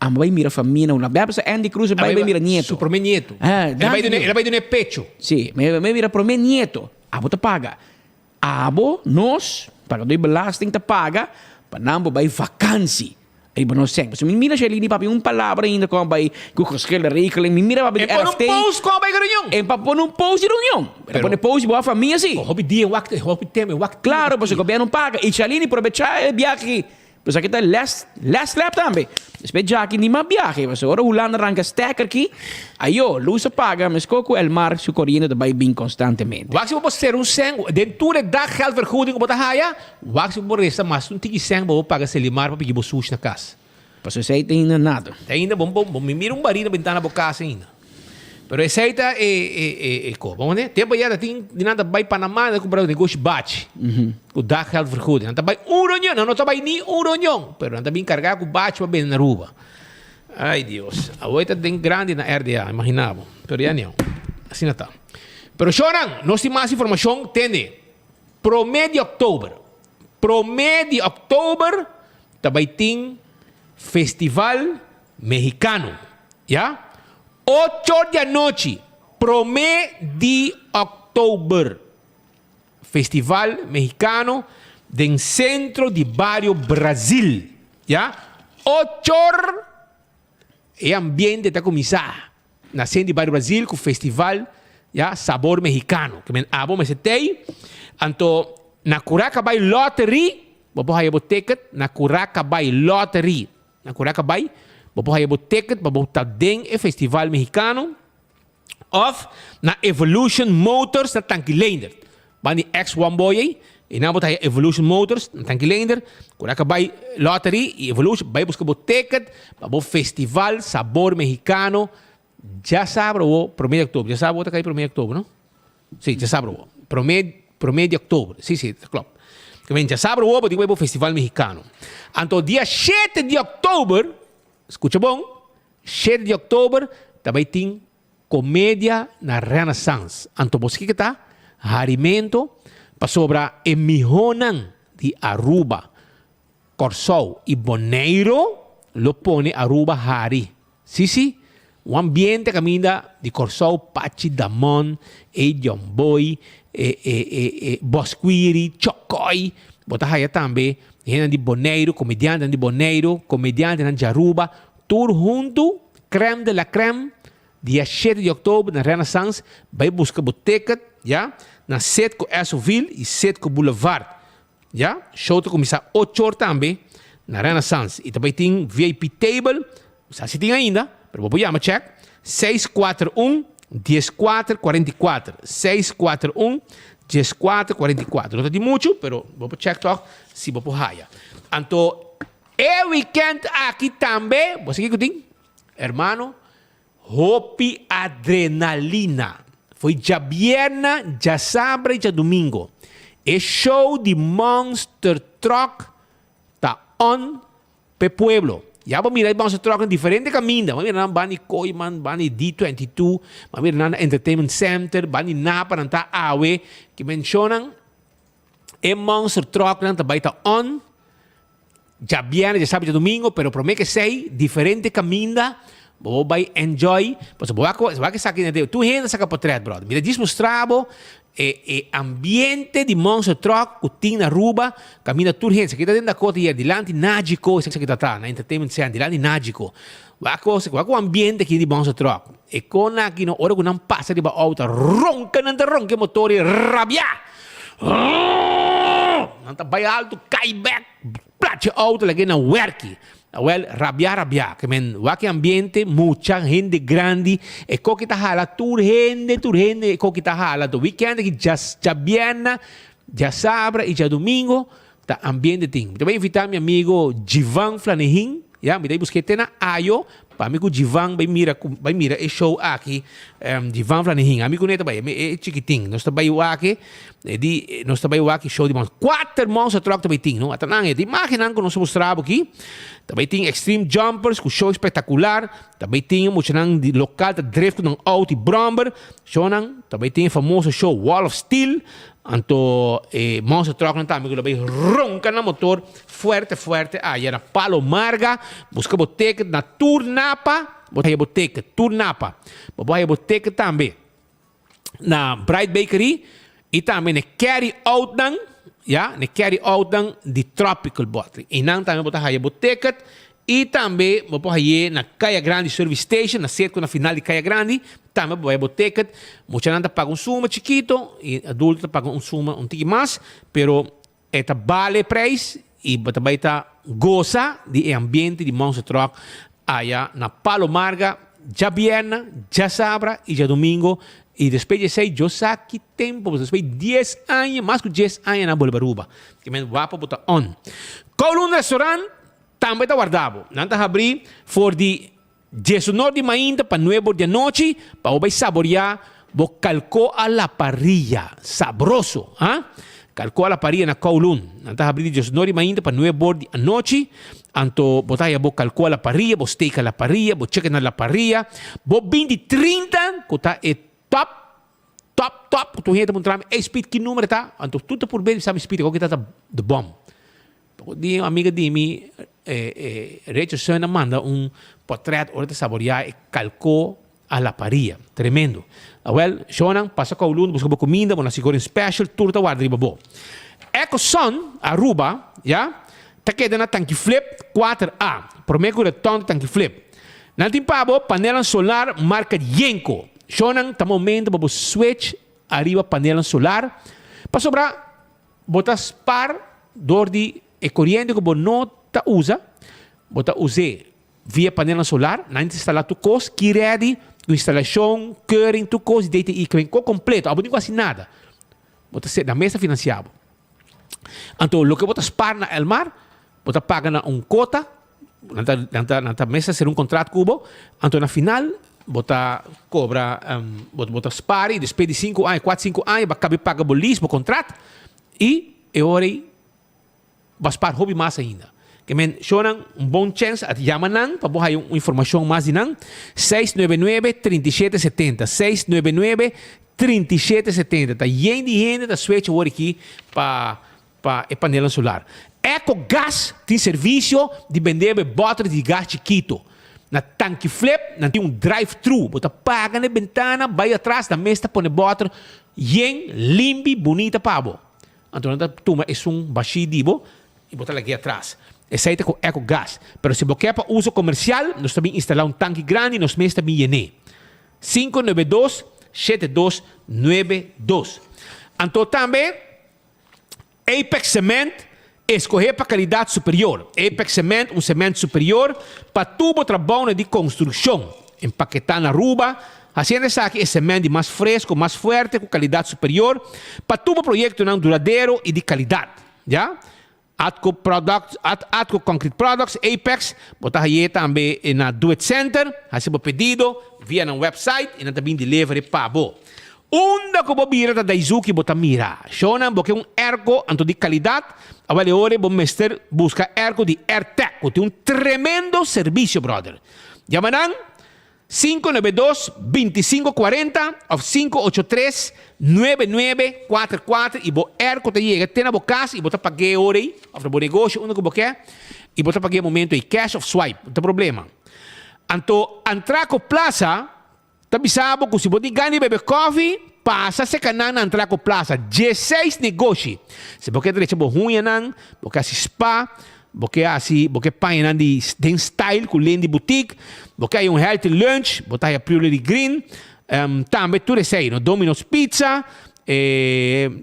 amo bai mira famia na una bia pasa Andy Cruz a bai bai mira nieto. Su prome nieto. Ah, El a bai danki dune Dios. el a bai dune pecho. Si, mi a mira prome nieto, abo ta paga. Abo, nos, pagadó di belasting ta paga pa nan bo bai vakansi riba nos sèn. Pasobra mi mira Sherlyn papia un palabra ainda kon a bai ku geschilde regeling. Mi mira papia di E pone un RFT. post kon a bai ku reunion. E pa pone un post di reunion. E pone post di bo famia si. Hopi dia e wak, hopi tempo e wak. Claro, pasobra gobièrnu paga. I Sherlyn probechá e biahe aki. Pues aki ta last last lap tambe. Despues djaki ni mas biahe. Pasobra ora Hulanda ranka stekker aki, ayo, lus a paga meskos ku Elmar su koriente ta bai bin konstantemente. Wak si bo por sera un sèn den tur e daggeldvergoeding ku bo ta haya, wak si bo por resta mas un tiki sèn pa bo paga Selimar pa piki bo sushi na kas. Pasobra esei ta ainda nada. Ta ainda bo bo mi mira un barí na bentana bo kas ainda. Pero esei ta e e e e ko. Bo mane? Tempo ya ta tin di nan ta bai Panama nan ta kumpra negoshi bachi ku daggeldvergoeding. Nan ta bai un reunion, nan no ta bai ni un reunion, pero nan ta bin karga ku bachi pa bende na Aruba. Ai Dios, awor ta den grandi na RDA, imagina bo. Pero ya niau, asina ta. Pero shornan, nos tin mas informashon, tende, prome di òktober, prome di òktober ta bai tin festival Mexicano, ya. Ocho di anochi, prome di oktober, Festival Mexicano den Centro di Bario Brazil, ya. Ochor e ambiente ta cuminsa na Centro di Bario Brazil cu Festival, ya, Sabor Mexicano. Ke men abo mester tey, anto na Curaca bay Lottery, bo por haya bo ticket na Curaca bay Lottery. Na Curaca bay, bo por haya bo ticket pa bo ta den e festival mexicano of na Evolution Motors na Tanki Leendert. Ban di ex One Boy ey, eynan bo ta haya Evolution Motors na Tanki Leendert. Curaca bay Lottery y Evolution, bay busca bo ticket pa bo festival Sabor Mexicano djasabra awo prome di october. Djasabra awo ta cay prome di october no? Sí, djasabra awo. Prome, prome di oktober. Sí, sí, ta klòp. Ke men djasabra awo bo tin ku bai bo festival mexicano. Anto dia shete di oktober, skucha bon, shete di oktober ta bai tin komedia na Renaissance. Anto bo sa kiko ta? Harimento, pasobra e mihónan di Aruba, Kòrsou i Boneiru lo pone Aruba hari. Sí, sí, un ambiente kaminda di Kòrsou, Pachi Damon, e John Boy, e e e e Bosquiri, Chokòi, bo ta haya tambe hendenan di Boneiru, komediantenan di Boneiru, komediantenan di Aruba, tur huntu, crème de la crème, dia shete di òktober na Renaissance, bai buska bo ticket, ya, na Citgo Esoville i Citgo Boulevard. Ya, show ta kuminsá ocho or tambe na Renaissance i ta bai tin VIP table, no sa si tin ainda, pero bo por yama check, 641 14 44, 641 14 44. No ta di muchu, pero bo por check tòg si bo por haya. Anto e weekend aki tambe, bo sa kiko tin? Hermano, Hopi adrenalina. Foi djabièrna, djasabra i djadumingo. E show di Monster Truck ta on p'e pueblo. Ya bo mira e Monster Truck na diferente kaminda. Bo mira nan banda di Kooiman, banda di D22, bo mira nan na Entertainment Center, banda di Napa nan ta awe. Ki menshonan. E monster trucknan ta bai ta on djabièrnè, djasabra, djadumingo, pero promé ku esei diferente kaminda bo por bai enjoy. Pasobra bo wak bo wak esaki na tv, tur hende a saka potrèt bròder. Mi ta djis mustra bo e e ambiente di monster truck ku tin na Aruba kaminda tur hende. Esaki ta den Dakota hier dilanti Nagico esaki ta ta na entertainment center dilanti Nagico. Wak kos wak ku ambiente aki di monster truck. E kon aki no ora ku nan pasa riba outo ronka nan ta ronka e motor i rabia. Nan ta bai alto kai bek plachi auto lag'e na werki. Awel rabia rabia ke men wak e ambiente mucha hende grandi e koki ta hala tur hende tur hende e koki ta hala to weekend aki djabièrnè djasabra i djadumingo ta ambiente tin. Mi ta bai invita mi amigo Jivan Flanehin ya mi ta bai busk'e te na Ayo Pa mi ku Jivan bai mira ku bai mira e show aki Jivan Flanihin ami ku ne ta bai ami e chikitin nos ta bai wak e di nos ta bai wak e show di monster kuater monster truck ta bai tin no ata nan e ta imagennan ku nos a mustra bo aki ta bai tin extreme jumpers ku show spektakular ta bai tin e muchanan di lokal ta drift ku nan auto i bromber shownan ta bai tin e famoso show wall of steel anto e monster trucknan tambe ku lo bai ronka nan motor Fuerte fuerte aya na Palo Marga, buska bo ticket na tur Napa, bo ta haya bo ticket, tur Napa. Bo por haya bo ticket tambe na Bright Bakery y tambe na e carry outnan, ya, na e carry outnan di Tropical Bottling. Eynan tambe bo ta haya bo ticket y tambe bo por haye na Caya Grandi Service Station, na Circo na final di Caya Grandi, tambe bo por haya bo ticket. Muchanan ta paga un suma chikito y adulto ta paga un suma un tiki mas, pero E ta bale e prijs y bo ta bay ta goza di e ambiente di Monster Truck aya na Palo Marga djabièrnè, djasabra y djadumingo y despues di esey Dios sa ki tempo pasobra despues di dies aña, mas cu dies aña nan a bolbe Aruba. Ki men wapa bo ta on. Kowloon Restaurant tambe ta warda bo. Nan ta habri for di Diesunor di mainta pa nuebor di anochi pa bo bai saboreá bo kalkó a la parrilla. Sabroso, ha? Kalkó a la parrilla na Kowloon. Nan ta habrí di diesunor di mainta pa nuebor di anochi. Anto bo ta haya bo kalkó a la parrilla, bo steak a la parrilla, bo chicken a la parrilla. Bo binti trinta ku ta e top, top, top ku tur hende ta puntra mi, Ey Speed, ki numero ta? Anto tur ta purbe di sa mi Speed, awor ki ta ta the bomb. Poko di un amiga di mi, Richardson a manda un portret ora ta saboreá e kalkó a la parilla. Tremendo. Awel, shownan, pasa Kowloon, buska bo kuminda, bo nasi goreng special, tur ta warda riba bo. Echo Sun, Aruba, ya, ta keda na Tanki Flip kuater A, promé ku reton Tanki Flip. Nan tin pa bo panelnan solar marka Yenko. Shownan, ta momento pa bo switch ariba panelnan solar, pasobra Bo ta spar dor di e koriente ku bo no ta usa, bo ta us'é via panelnan solar, nan ta instalá tur kos, ki ready, ku instalashon, keuring, tur kos di DTI, ku ko kompleto, abo no tin ku hasi nada. Bo ta nan mes ta finansiá bo. Anto loke bo ta spar na Elmar, bo ta paga na un kota, Nan ta, nan ta, nan ta mester hacer un contract cu bo, anto na final bo ta cobra, bo, bo ta spar y despues di cinco aña, cuatro, cinco aña, bo a cabe paga bo lease, bo contract, y e ora ey bo a spar hopi mas ainda. Ke men, shownan un bon chance, a yama nan pa bo haya un informacion mas di nan, seis nuebe nuebe, 37 70, seis nuebe nuebe, 37 70. Ta yen di hende ta switch awor aki pa Pa e panelnan solar. Ecogas tin servisio di bende bo e bòter di gas chikito. Na Tanki Flip nan tin un drive thru. Bo ta paga na e bentana, bai atras, nan mes ta pone bòter yen, limpi, bunita pa bo. Anto nan ta tuma esun bashí di bo i bo ta lag'é atras. Esei ta ku Ecogas. Pero si bo ke pa uso komersial, nos ta bin instalá un tanki grandi, nos mes ta bin yen'é. 592 7292. Anto tambe. Apex Cement, Escohe pa calidad superior. Apex Cement, un cement superior pa tur bo trabounan di construccion. Empaketá na Aruba, haciendo esaki e cement di mas fresco, mas fuerte cu calidad superior pa tur bo proyectonan duradero y di calidad. Ya. Atco Products, Atco Concrete Products, Apex, bo ta haye tambe na Do It Center. Haci bo pedido via nan website y nan ta bin delivery pa bo. Unda ku bo bira ta Daizuki bo ta mira. Shownan bo ke un airco anto di kalidat, awel e ora bo mester buska airco di Airtec ku tin un tremendo servisio brother. Yama nan. 592 25 40 òf 583 99 kuater kuater i bo airco ta yega te na bo kas i bo ta pag'é ora ei òf na bo negoshi unda ku bo ke i bo ta pag'é momento ei cash òf swipe no ta problema. Anto Antraco Plaza ta bisa bo ku si bo tin gana di bebe kòfi pasa seka nan na Antraco Plaza dieseis negoshi si bo ke drecha bo huñanan bo ke hasi spa Bo ke hasi, bo ke pañanan di den style ku len di boutique, bo ke haya un healthy lunch, bo ta haya Priority Green, tambe tur esei, no Domino's Pizza,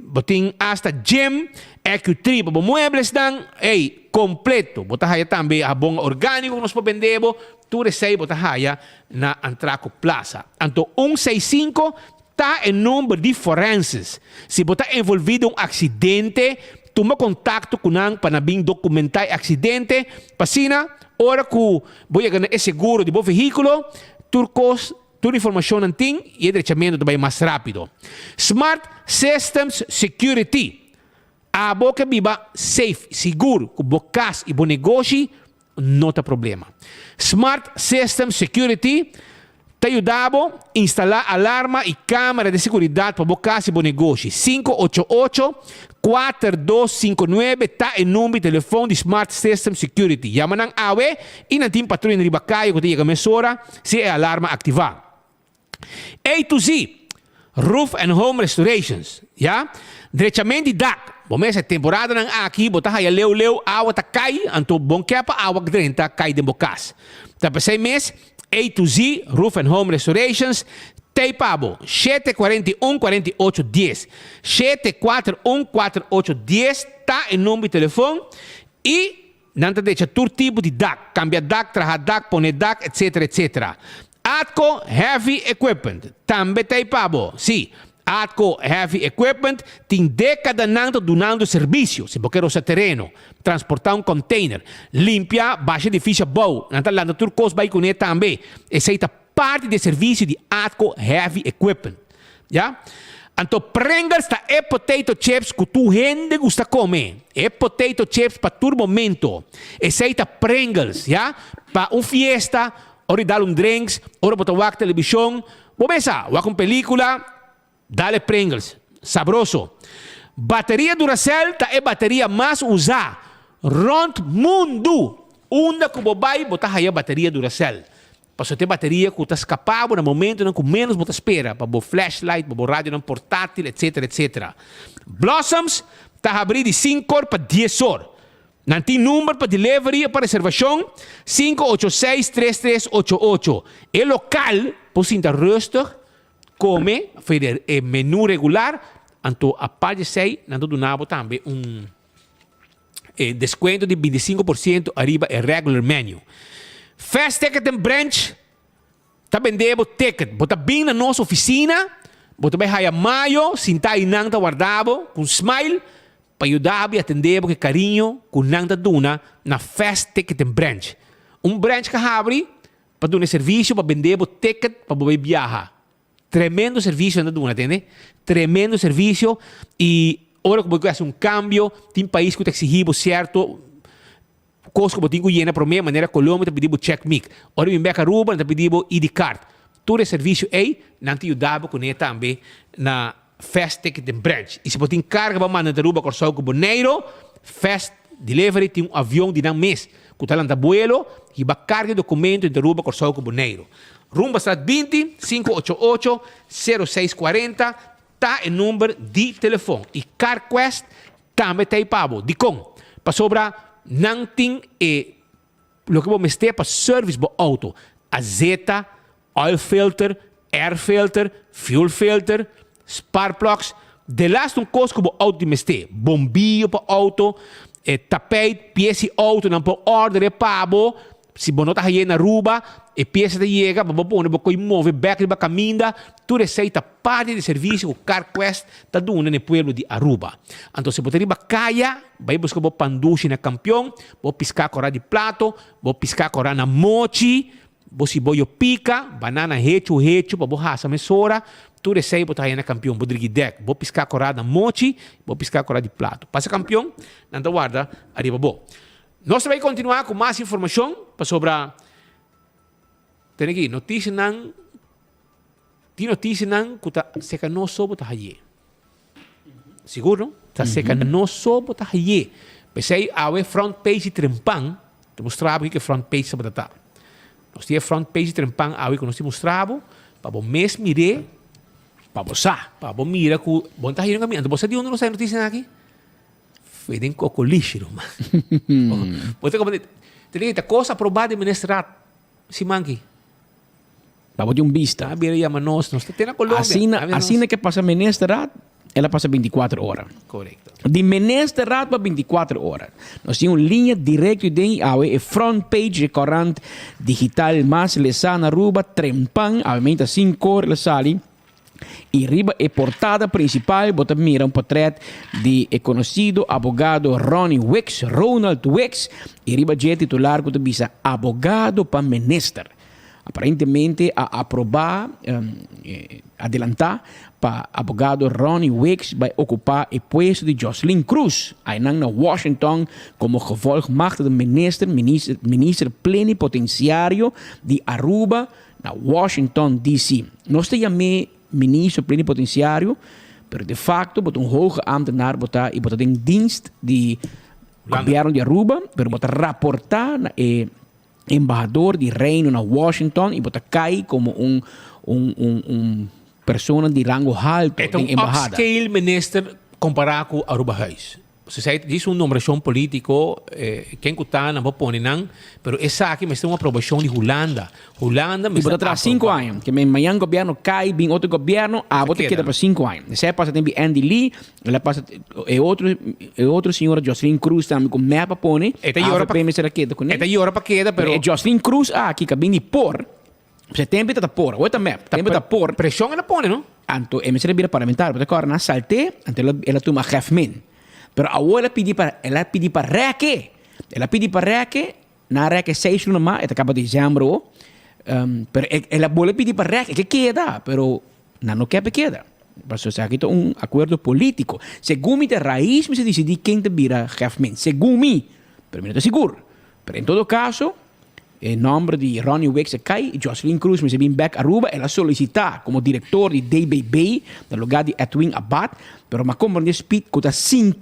bo tin hasta gym, EQ3 pa bo mueblesnan, ey, completo. Bo ta haya tambe habon orgánico ku nos por bende bo, tur esei bo ta haya na Antraco Plaza. Anto un seis sinku Ta e nomber di forenses. Si bo ta envolví den un aksidente, tuma kontakto ku nan pa nan bin dokumentá e aksidente, pa asina ora ku bo yega na e seguro di bo vehíkulo, tur kos, tur informashon nan tin i e drechamentu ta bai mas rápido. Smart Systems Security, Abo ke biba safe, sigur, ku bo kas i bo negoshi no ta problema. Smart System Security ta yuda bo instalá alarma i kámara di seguridat pa bo kas i bo negoshi. 588 4259 ta e number di telefòn di Smart System Security. Yama nan awe i nan tin patruya riba kaya ku ta yega mesora si e alarma aktivá. A to Z, Roof and Home Restorations, ya. Drechament di dak. Bo mester temporadanan aki bo ta haya leu leu awa ta kai, anto bon ke pa awa drenta kai den bo kas. Ta p'esei mes A to Z, Roof and Home Restorations, t'ei pa bo, 741 48 dies. 741 48 dies ta e number di telefon i Nan ta decha tur tipo di dak, cambia dak, traha dak, pone dak, etc. Etc. Atco Heavy Equipment tambe ta ei pa bo. Sí, Atco Heavy Equipment tin decadanan ta dunando servicio. Si bo ke rosa tereno, transporta un container, limpia, basha edificio abou, nan ta lanta tur cos bai cune tambe. Esei ta parti di e servicio di Atco Heavy Equipment. Ya. Anto Pringles ta e potato chips ku tur hende gusta kome. E potato chips pa tur momento. Esei ta Pringles, ya. Pa un fiesta, ora di dal un drinks, ora bo ta wak telebishon, bo mesa wak un pelikula, dal e Pringles. Sabroso. Bateria Duracell ta e bateria mas usá rònt mundu. Unda ku bo bai bo ta haya bateria Duracell. Pasobra ta e bateria ku ta skapá bo na momentunan ku ménos bo ta spera, pa bo flashlight, pa bo radionan portátil, etcétera, etcétera. Blossoms ta habrí di sinkor pa dies or. Nan tin number pa delivery pa reservashon, 586 3388. E lokal por sinta rustig, kome for e menú regular, anto apart di esei nan ta duna bo tambe un e descuento di 25% ariba e regular menu. Fast Ticket and Branch ta bende bo ticket. Bo ta bin na nos oficina, bo ta bay haya Mayo, sinta y nan ta warda bo cu un smile pa yuda bo y atende bo cu e cariño cu nan ta duna na Fast Ticket and Branch. Un branch ka habri pa duna e servicio pa bende bo ticket pa bo bay biaha. Tremendo servicio nan ta duna, tende? Tremendo servicio y ora cu bo haci un cambio, tin pais cu ta exigi bo cierto cos cu bo tin cu yena prome, manera Colombia ta pidi bo check mic. Ora bin bek Aruba nan ta pidi bo ID card. Tur e servicio ey nan ta yuda bo cune tambe na Fast Ticket den branch. Y si bo tin carga bo manda di Aruba, Corsou cu Boneiro, Fast Delivery tin un avion di nan mes cu ta lanta buelo hiba carga y documento entre Aruba, Corsou cu Boneiro. Rumbastraat binti, sinku ocho ocho, sero seis kuarenta ta e number di telefon. I CarQuest tambe ta ei pa bo. Dikon? Pasobra nan tin e loke bo mester pa service bo auto. Azeta, oil filter, air filter, fuel filter, spark plugs. Delaste un kos ku bo auto tin mester. Bombiyo pa auto, e tapijt, pies di auto nan por order e pa bo. Si bo no ta haye na Aruba, e piesa ta yega pa bo pone bo koe move bek riba kaminda. Tur esei ta parti di servisio ku CarQuest ta duna na e pueblo di Aruba. Anto si bo ta riba kaya, bai buska bo pandushi na Kampion, bo piská kòrá di plato, bo piská kòrá na mochi, bo siboyo pika, banana hechu hechu pa bo hasa mesora. Tur esei bo ta haya na Kampion. Bo drigi dèk, bo piská kòrá na mochi, bo piská kòrá di plato. Pasa Kampion, nan ta warda ariba bo. Nos ta bai kontinuá ku mas informashon pasobra. Tene aki, noticianan, tin noticianan cu ta seca nos so bo ta haye. Sigur no? Ta seca nos so bo ta haye. P'esey awe front page di Trempan, ta mustra bo kiko e front page tabata ta. Nos tin e front page di Trempan awe cu nos tin mustra bo, pa bo mes mir'é, Pa bo sa. Pa bo mira cu bo no ta haye nunca. Anto bo sa di unda nos haye noticianan aki? Fue den cocolishi ruman. Bo ta comprende? Te digo, ta cosa aproba den ministerraad siman aki. Pa bo tin un bista. A bira yama nos, nos ta te na Colombia. Asina, asina ke pasa ministerraad, el a pasa binticuatro ora. Correcto. Di ministerraad pa binticuatro ora. Nos tin un liña directo den y awe e front page di corant digital mas lesa na Aruba, Trempan, awe meinta cinco ora el a sali. Y riba e portada principal bo ta mira un portret di e conocido abogado Ronnie Wicks, Ronald Wicks, y riba dje titular cu ta bisa Abogado pa Minister. Aparentemente a aproba, adelanta, pa abogado Ronnie Wicks bay ocupa e puesto di Jocelyn Cruz, aynan na Washington como gevolgmachtigde minister, minister plenipotenciario di Aruba, Na Washington, DC. Nos ta yam'é ministro plenipotenciario, pero de facto bo ta un hoge ambtenaar bo ta y bo ta den dienst di gobierno di Aruba, pero bo ta raporta na e embahador di Reino na Washington y bo ta cay como un un un un persona di rango halto E ta den un embahada. upscale minister compara cu Aruba Huis. Si esei djis un nombrashon polítiko, ken ku ta nan por pone nan, pero esaki mester un aprobashon di Hulanda. Hulanda I bo mester ta traha sinku aproba. aña. Ke men mañan gobièrnu kai, bin otro gobièrnu, abo ta keda pa sinku aña. Esei a pasa tempu di Andy Lee, el a pasa e otro e otro señora Jocelyn Cruz tambe ku mep a pone, E ta yora pa avp mester a keda kuné. E ta yora pa keda, Pero pero e Jocelyn Cruz aki ku a bin di por, Pasobra tempu ta ta por, awor ta mep, tempu ta por. Preshon el a pone, no? Anto e mester a bira parlamentario, bo ta kòrda nan a salt'é, anto el a el a tuma gèfmin. Pero awor el a pidi pa el a pidi pa rèk'é, el a pidi pa rèk'é, nan a rèk'é seis luna mas, e ta kaba desèmber awor, pero e el a bolbe pidi pa rèk'é, e ke keda, pero nan no ke pa e keda. Pasobra esaki ta un akuerdo polítiko. Segun mi ta rais mester disidí ken ta bira gèfmin, segun mi, pero mi no ta sigur. Pero en todo kaso, E nomber di Ronnie Wicks a cay y Jocelyn Cruz mester bin bek Aruba. El a solicita como director di DBB na lugar di Edwin Abad, pero m'a comprende Speed cu ta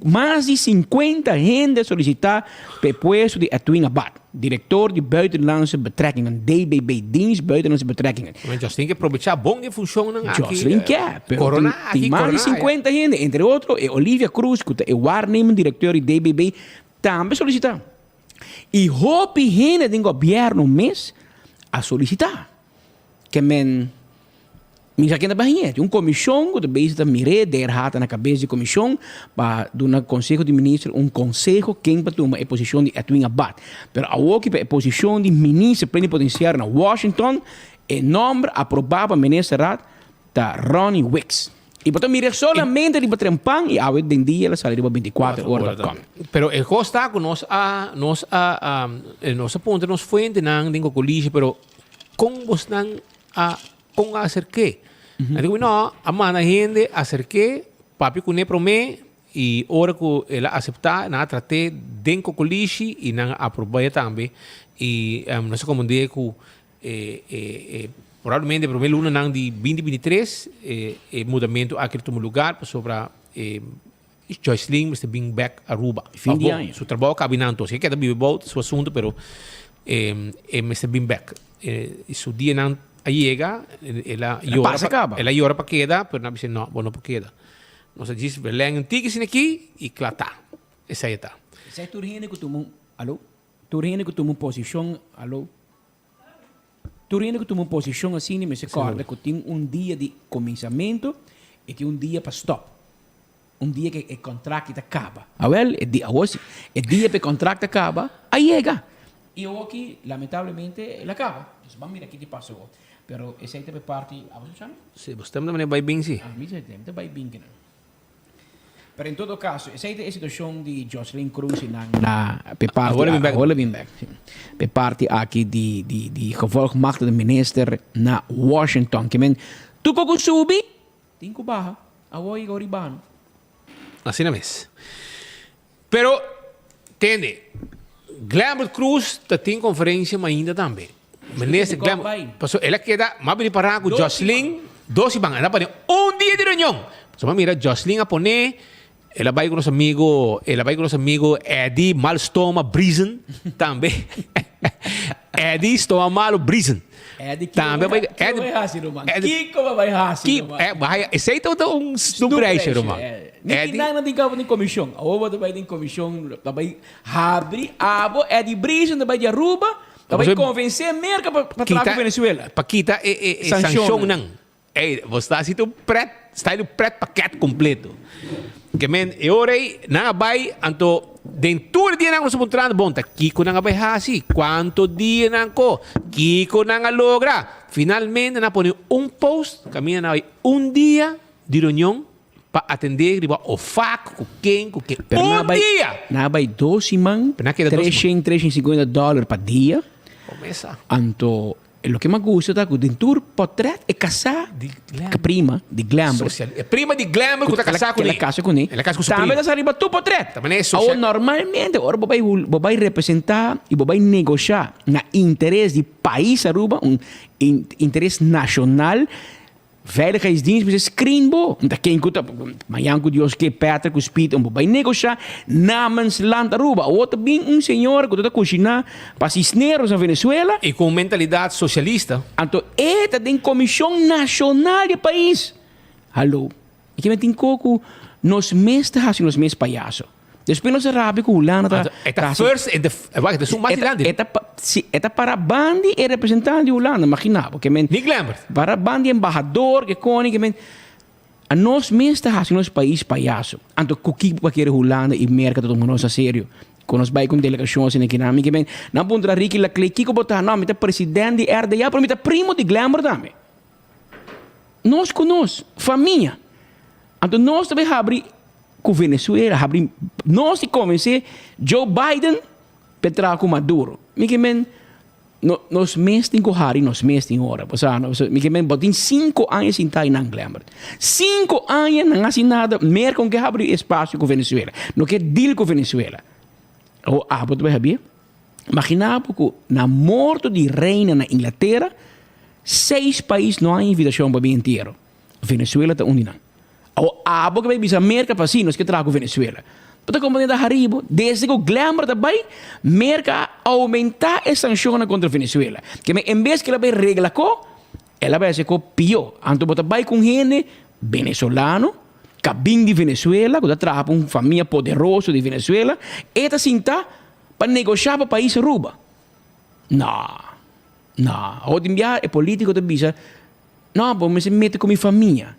mas di 50 hende a solicita pa e puesto di Edwin Abad, director di Buitenlandse Betrekkingen, DBB, Dienst Buitenlandse Betrekkingen. Men Jocelyn ke probecha bon di e funcionnan aki. Jocelyn ke, pero Corona tin aki, mas di corona aya. 50 hende, entre otro e Olivia Cruz cu ta e waarnemend directeur di DBB tambe solicita. Y hopi hende den gobierno mes a solicita ke men mi sa ken ta bañe. Tin un comision cu ta bezig ta mire, Der Haat ta na cabes di comision pa duna conseho di minister un conseho ken pa tuma e posicion di Edwin Abad. Pero awoki pa e posicion di minister plenipotenciario na Washington e nomber aproba pa minister Raad Ta Ronnie Wicks. Y bo ta mira solamente riba Trempan y awe den dia el a sali riba 24 ora dot com. Pero e cos ta cu nos a nos a nos a puntra nos fuentenan den Cocolishi pero con bosnan a con a acerke? Nan di cu no a manda hende acerke papia cune prome y ora cu el a acepta nan a trate den Cocolishi y nan a aproba tambe y nos a comprende cu E e e probablemente e prome lunanan di binti binti tres e e mudamentu aki lo tuma lugar pasobra e Joycelyn mester bin bek Aruba. Fin di Bon, aña. su trabou a kabi nan entonces. E keda biba bou su asuntu pero e e mester bin bek. E su dianan a yega el a El a yora pasa pa kaba. el a yora pa keda pero nan a bisa no bo no por keda. Nos a djis belèn un tiki asina aki y kla ta. Esei ta. Esei tur hende ku tuma un alo tur hende ku tuma un posishon alo. Tur hende ku tuma un posishon asina mester kòrda ku tin un dia di kuminsamentu i tin un dia pa stòp. Un dia ku e kontrakt ta kaba. Awèl, e dia awor si, e dia pa e kontrakt ta kaba a yega. I awoki, lamentablemente, el a kaba. Dus ban mira kiko pasa awor. Pero esei ta pa e parti, abo sa chama? Si, bo stem ta manera bai bin si. Ah, mi stem ta bai bin kinan. Pero en todo caso, esey ta e situacion di Jocelyn Cruz y nan na p'e parti Awor a bin bek. Awor a bin bek, si. P'e parti aki di di di gevolgmachtigde minister na Washington. Ke men tur ku ku subi tin ku baha. Awor yega ora di baha no. Asina mes. Pero tende, Glenbert Cruz ta tin conferencia mainda tambe. Minister Glenn, paso el a keda, m'a bini pará ku Jocelyn, dos siman, el a pone un dia di reunion. Paso m'a mira Jocelyn a pone, el a bai ku nos amigo, el a bai ku nos amigo Eddie Mal Stoma Briesen tambe. Eddie Stoma Malo Briesen. Eddie, kiko Tambe bai, bai, kiko Eddie, bai hasi, ruman? Eddie, Kiko bai hasi, ki, ruman? eh, bai, esei ta un snoeprijsje, ruman. Ni Eddie, kinan no tin kaba den komishon. Awor bo ta bai den komishon, ta bai habri abo Eddie Briesen ta bai di Aruba, ta bai konvensé Merka pa pa traha ku Venezuela. Pa kita e e e sanshonnan. Ey, bo sta hasi un pret, sta un pret pakèt kompleto. Ke men e ora ei nan a bai, anto den tur e dianan ku nos a puntrando, bon, ta kiko nan a bai hasi? Kuantu dia nan ko? Kiko nan a logra? Finalmente nan a pone un post kaminda nan a bai un dia di reunion Pa atendé riba OFAC ku ken ku ken. Pero Un nan a bai, dia! nan a bai dos siman, Pero nan a keda dos siman. 300, 350 dòler pa dia. Komesa. Anto, loke mi a gusta ta ku den tur pòtrèt e kasá Di Glenn. ku prima di Glenber. Social, e prima di Glenber ku ta kasá Ku kuné. el a kasa kuné. El a kasa ku su Tambe prima. ta sa riba tur pòtrèt. Ta manera e social. Awor normalmente ora bo bai bo bai representá i bo bai negoshá na interes di pais Aruba, un interes nashonal, Veiligheidsdienst mester screen bo. Ta ken ku ta mañan ku Dios ke Patrick ku Speed un bo bai negosha namens land Aruba. Awor ta bin un señora ku ta kushiná pa Cisneros na Venezuela. I ku un mentalidat sosialista. Anto e ta den komishon nashonal di e pais. Hallo. I kimen tin ko ku nos mes ta hasi nos mes payaso. Despues nos a rabia ku Hulanda ta. E ta first in the wak e ta esun mas dilanti. E ta si e ta para bandi e representante di Hulanda imagina bo ke men. Nick Lambert. Para bandi embahador ke koning ke men. A nos mes ta hasi nos pais payaso. Anto ku ki bo kere Hulanda i Merka ta tuma nos a serio. Ku nos bai ku un delegashon asina kinan mi ke men. Nan puntra Ricky Laclé kiko bo ta? No mi ta president di RDA pero mi ta primo di Glenbert tambe. Nos ku nos famia. Anto nos ta bai habri ku Venezuela, habri nos di konvensé Joe Biden pa e traha ku Maduro. Mi ke men no nos mes tin ku hari nos mes tin ora. Bo sa no mi ke men bo tin sinku aña sinta einan Glenbert. Sinku aña nan hasi nada Merka no ke habri espasio ku Venezuela, no ke deal ku Venezuela. Awor abo ta bai habié? Imagina bo ku na morto di reina na Inglatera seis pais no haña invitashon pa bin entiero. Venezuela ta un di nan. Awor abo ke bai bisa Merka pa si nos ke traha ku Venezuela. Bo ta komprende ta haribo. Desde ku Glenber ta bai, Merka a oumentá e sanshonnan kontra Venezuela. Ke men en bes ke el a bai regla ko, el a bai hasi ko pió. Anto bo ta bai ku un hende venezolano ka bin di Venezuela, ku ta traha pa un famia poderoso di Venezuela, e ta sinta pa negoshá pa pais Aruba. No, no. Awor tin biaha e polítiko ta bisa. No, bo mester mete ku mi famia.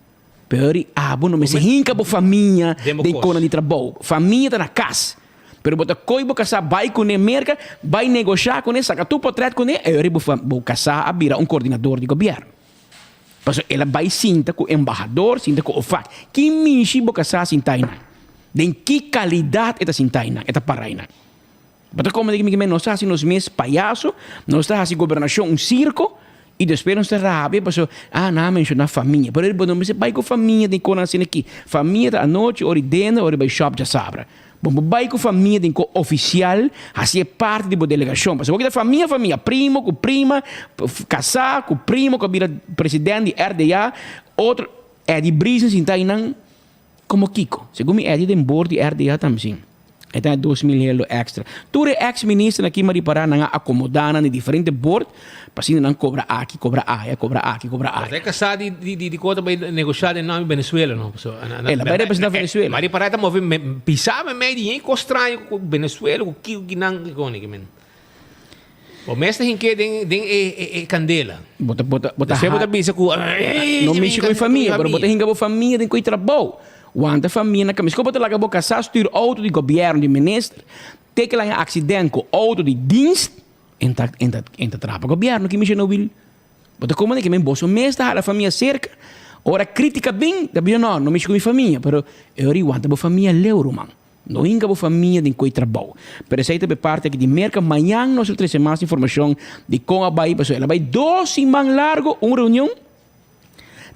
Pero abo no mester hinka bo famia den kona di trabou. Famia ta na kas. Pero bo ta koi bo kasá bai kuné Merka, bai negoshá kuné, saka tur potrèt kuné, e ora bo bo kasá a bira un kordinador di gobièrnu. Pasobra el a bai sinta ku embahador, sinta ku OFAC. Ki mishi bo kasá sinta einan? Den ki kalidat e ta sinta einan, e ta para einan? Bo ta komprende ki mi nos ta hasi nos mes payaso, nos ta hasi gobernashon un sirko i despues nos ta rabia pasobra ah nan a menshoná famia. Pero bo no mester bai ku famia den konan asina aki. Famia ta anochi ora i dena ora i bai shòp djasabra. Bo no bai ku famia den ko ofisial hasi e parti di bo delegashon pasobra bo kita famia famia, primo ku prima, kasá ku primo ku a bira president di RDA, otro Eddie Briesen sinta einan Como kico? Segun mi Eddie den boord di RDA tambe si. E ta 2000 helo extra. Tur e ex ministernan aki Maripará nan a acomoda nan den diferente boord pa asina nan cobra aki, cobra aya, cobra aki, cobra aya. Ta e casá di di di cu ta bay negocia den nome Venezuela no. Paso El a bay representa Venezuela. Maripará ta move pisa me mey di yen cos straño cu Venezuela cu kico ki nan ki con ki men. Bo mes ta hink'é den den e e kandela. Bo ta bo ta bo ta Despues bo ta bisa ku No mishi ku mi famia, pero bo ta hinka bo famia den ku e trabou. Wanta famia na kaminda. Sko bo ta laga bo kasá stuur outo di gobièrnu, di minister, te ke laña aksident ku outo di dienst, en ta en ta en ta traha pa gobièrnu ki mishi no wil. Bo ta komprende ke men boso mes ta hala famia serka. Ora kritika bin, ta bisa no, no mishi ku mi famia, pero e ora i wanta bo famia leu ruman. No hinka bo famia den koe trabou. Pero esei ta be parti aki di Merka. Mañan nos lo trese mas informashon di kon a bai pasobra el a bai dos siman largo un reunion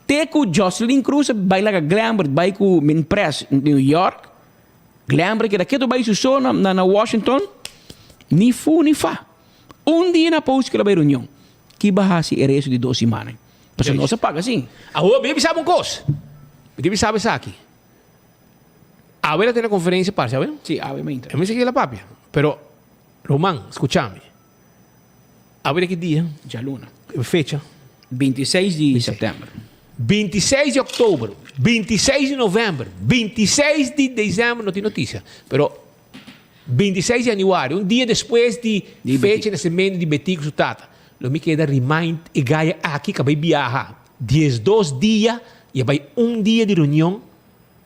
te ku Jocelyn Cruz a bai laga Glenbert bai ku Minpres New York. Glenbert keda ketu bai su so na na Washington ni fu ni fa. Un dia na post ku el a bai reunion. Ki bo a hasi e resto di dos simannan? Pasobra nos a paga si. Awor mi ta bisa bo un kos. Mi ta bisa bo esaki. Awe ta tene konferensia parse awe? Si, awe mainta. Mi mester kila papia. Pero, Roman, skucha mi. Awe ta ki dia? Djaluna. Fecha? 26 di sèptèmber. 26 di òktober, 26 di novèmber, 26 di desèmber no tin notisia. Pero 26 di yanüari, un dia despues di fecha di nasementu di Betico su tata, lo mi keda remind e gaya aki ku a bai biaha 12 dia i a bai un dia di reunion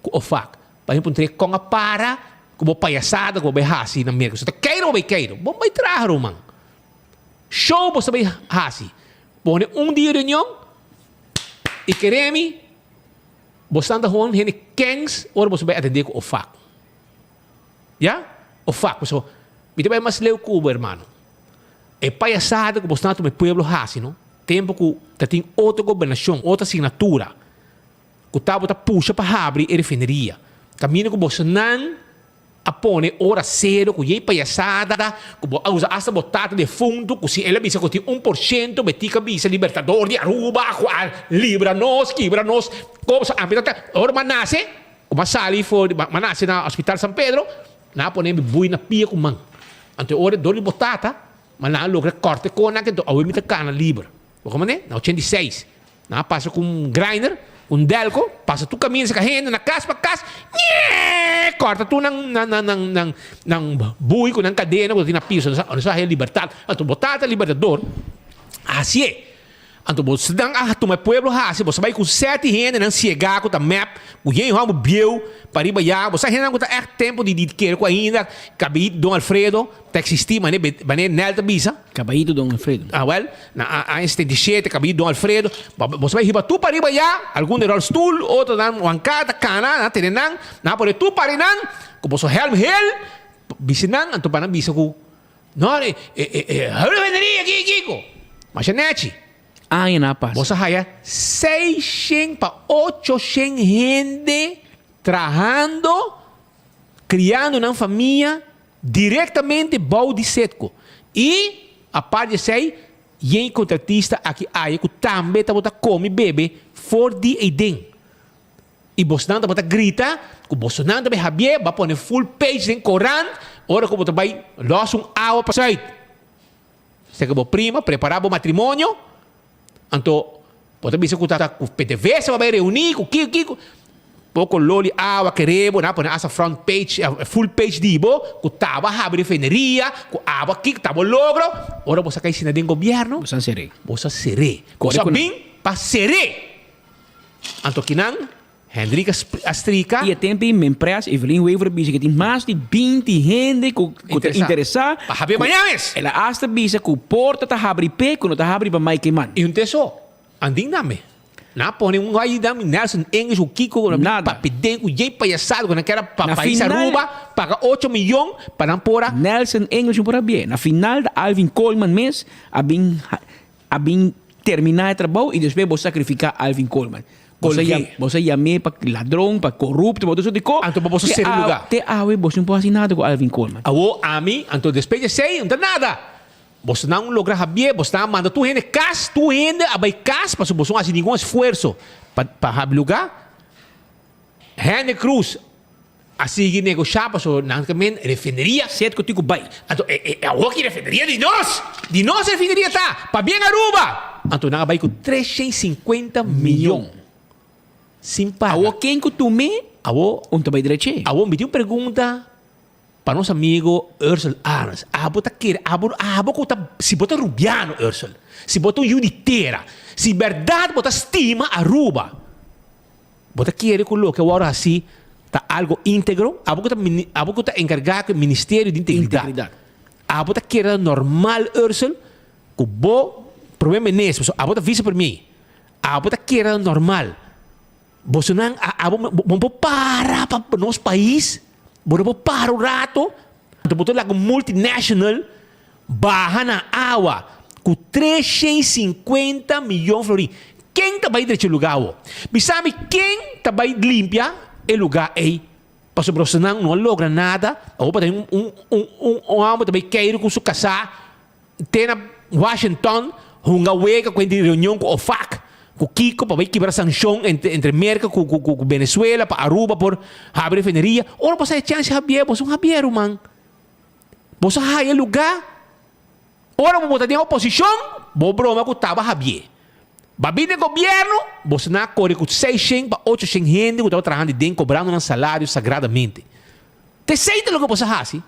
ku OFAC pa mi puntr'é kon a para ku bo payasada ku bo bai hasi na Merka. So ta keiro bo bai keiro? Bo bai traha ruman. Show bo sa bai hasi. Pone un dia reunion i kere mi bo stan ta hoon hende kens ora bo sa bai atendé ku OFAC. Ya? OFAC. Pasobra mi ta bai mas leu ku bo hermano. E payasada ku bo stan tuma e pueblo hasi no, tempu ku ta tin otro gobernashon, otro asignatura ku tabata pusha pa habri e refineria. Kaminda ku bosonan a pone ora serio ku yei payasada ku bo a usa asta bo tata defuntu ku si el a bisa ku tin 1% Betica bisa libertador di Aruba ku a libra nos kibra nos kosa ami ta ora mi a nase ku mi a sali for di mi a nase na hospital San Pedro nan a pone mi bui na pia ku man anto e ora dor di bo tata ma nan a logra kòrta e konan aki anto awe mi ta kana liber bo komprende na 86. Nan a pasa ku un grinder, un delko, pasa tur kaminda saka hende na kas pa kas, ñeeee, kòrta tur nan nan nan nan nan nan bui ku nan kadena ku ta tin na piso, nos a haya libertat. Anto bo tata libertador a hasié. Anto bo nan a tuma e pueblo hasi, bo sa bai ku sèti hende nan siegá ku ta mèp, ku yen hòmber bieu pa riba ya, bo sa hendenan ku ta ègt tempu di di kere ku ainda kab'í Don Alfredo ta eksistí manera manera Nel ta bisa. Kab'í Don Alfredo. Ah wèl. Na aña 77 kab'í Don Alfredo, bo sa bai hiba tur pariba ya, algun den rolstoel, otro nan wanká ta kana, nan tene nan, nan a pone tur pari nan, ku boso hèlm hel, bisti nan, anto pa nan bisa ku, no, e e refineria aki kiko? Masha nèchi. Aña nan a pasa. Bo sa haya seishen pa ochoshen hende trahando, kriando nan famia, Direktamente bou di Setco. I, apart di esei, yen kontratista aki aya ku tambe tabata kome bebe for di eiden. I bosnan tabata grita ku bosonan ta bai habié, bo a pone full page den korant ora ku bo ta bai lòs un awa pa sùit. Seka bo prima prepará bo matrimonio, anto bo ta bisa ku ta ku PDVSA bo bai reuní ku kiko kiko. Poko loli awa kere bo, nan a pone asta front page, full page di bo ku taba habri refineria, ku awa kiko, ta bo logro. Ora bo sa kai sinta den gobièrnu, Bo sa ser'é. bo sa ser'é. Bo sa bin pa ser'é. Anto kinan Hendrik a strika. I e tempu ei Mempress Evelyn Wever a bisa ku tin mas di 20 hende ku ku ta interesá. Pa habri mañan mes. El a asta bisa ku porta ta habri p'e ku no ta habri pa Mike Eman. I un te so. Andin name. Nan a pone un guy dam Nelson English ku kiko ku Nada. papi den ku jey payasado ku nan kier a pa Na pais final. Aruba paga ocho miyon pa nan por a. Nelson English no por a bie. Na final ta Alvin Koolman mes a bin A bin terminá e trabou i despues bo sacrificá Alvin Coleman. Bo sa Colgué. bo sa yam'é pa ladron, pa corrupto, pa otro sorto di ko. Anto bo boso Te sere awe, lugá. te awe boso no por hasi nada ku Alvin Coleman. Awor ami, anto despues di esei, no ta nada. Bosonan logra habié, bosonan a manda tur hende kas, tur hende a bai kas pasobra boso no hasi ningun esfuerso pa pa habi lugá. Henry Cruz a sigui negoshá pasobra nan ta men refineria. Set ku tin ku bai. Anto e e awor ki refineria di nos! Di nos refineria ta! Pabien Aruba! Anto nan a bai ku 350 miyon sin paga. Awor ken ku tum'é Awor un ta bai drech'é. Awor mi tin un pregunta pa nos amigo Ursel Arends. Abo ta kere abo abo ku ta si bo ta Rubiano Ursel, si bo ta un yu di tera, si bèrdat bo ta stima Aruba. Bo ta kere ku loke wòrdu hasí ta algu íntegro? Abo ku ta abo ku ta enkargá ku e ministerio di integridat. Abo ta kere ta normal, Ursel, ku bo promé minister, pasobra abo ta vise premier, abo ta kere ta normal. Bosonan a abo bo no por para pa nos pais, bo no por para un rato, anto bo ta laga un multinational Baha na awa ku 350 miyon florin. Ken ta bai drecha e lugá awo? Bisa mi ken ta bai limpia e lugá ei? Pasobra bosonan no a logra nada. Awo pa tin un un un un homber ta bai keiru ku su kasá te na Washington. Hunga wega ku hende reunion ku OFAC, ku kiko pa bai kibra sanshon entre entre Merka ku ku ku Venezuela pa Aruba por habri refineria. Ora bo sa e chance habié, bo son habié ruman. Bo sa haya lugá. Ora bo bo ta den oposishon, bo broma ku taba habié. Ba bin den gobièrnu, bo sa na kore ku seishen pa ochoshen hende ku tabata trahando den kobrando nan salario sagradamente. T'esei ta loke bo sa hasi.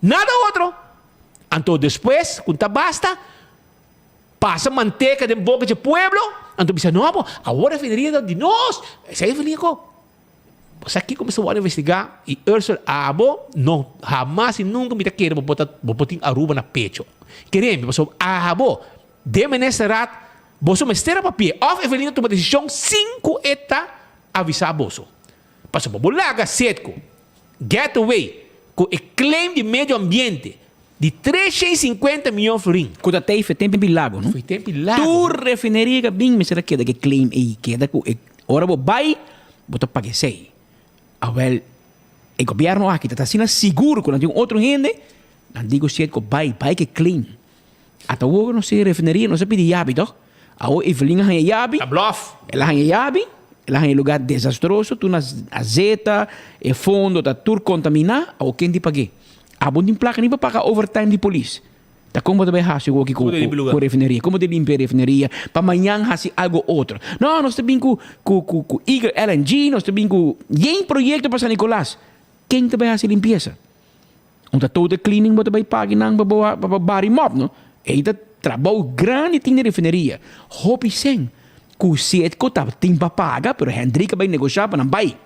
Nada otro. Anto despues ku ta basta, pasa manteka den boka dje pueblo, anto bisa, No bo, awor refineria ta di nos. Esei refineria ko. Bo sa kiko mester wòrdu investigá i Ursel abo no hamas i nunka mi ta kere bo por ta bo por tin Aruba na pecho. Kere mi pasobra abo den ministerraad boso mester a papia òf Evelyn a tuma desishon sin ku e ta avisá boso. Pasobra bo laga Setco get away ku e claim di medio ambiente di 350 miyon florin. Ku ta tei fe tempi lago no? Fe tempi lago. Tur refineria ka bin mester a keda ku e claim ei keda ku e ora bo bai bo ta paga esei. Awel e gobierno aki ta asina sigur ku nan tin un otro hende nan di ku Setco bai bai ku e claim. Ata awor nos tin refineria nos a pidi yabi tok. Awor Evelyn a haña yabi. Ta blof. El a haña yabi, el a haña lugar desastroso, tur na azeta, e fondo ta tur contaminá, awor ken tin pag'é? Abo no tin placa ni pa paga overtime di polis. Ta con bo ta bay haci awor aki cu refineria? Con bo ta limpia e refineria pa mañan haci algo otro? No, nos ta bin cu cu Eagle LNG, nos ta bin cu yen proyecto pa San Nicolas. Ken ta bay haci limpieza? Un ta total cleaning bo ta bay pagi nan pa bo pa bo bari mop no. Ey ta trabou grandi tin den refineria. Hopi sen cu Citgo ta tin pa paga pero Hendrik a bay negocia pa nan bay.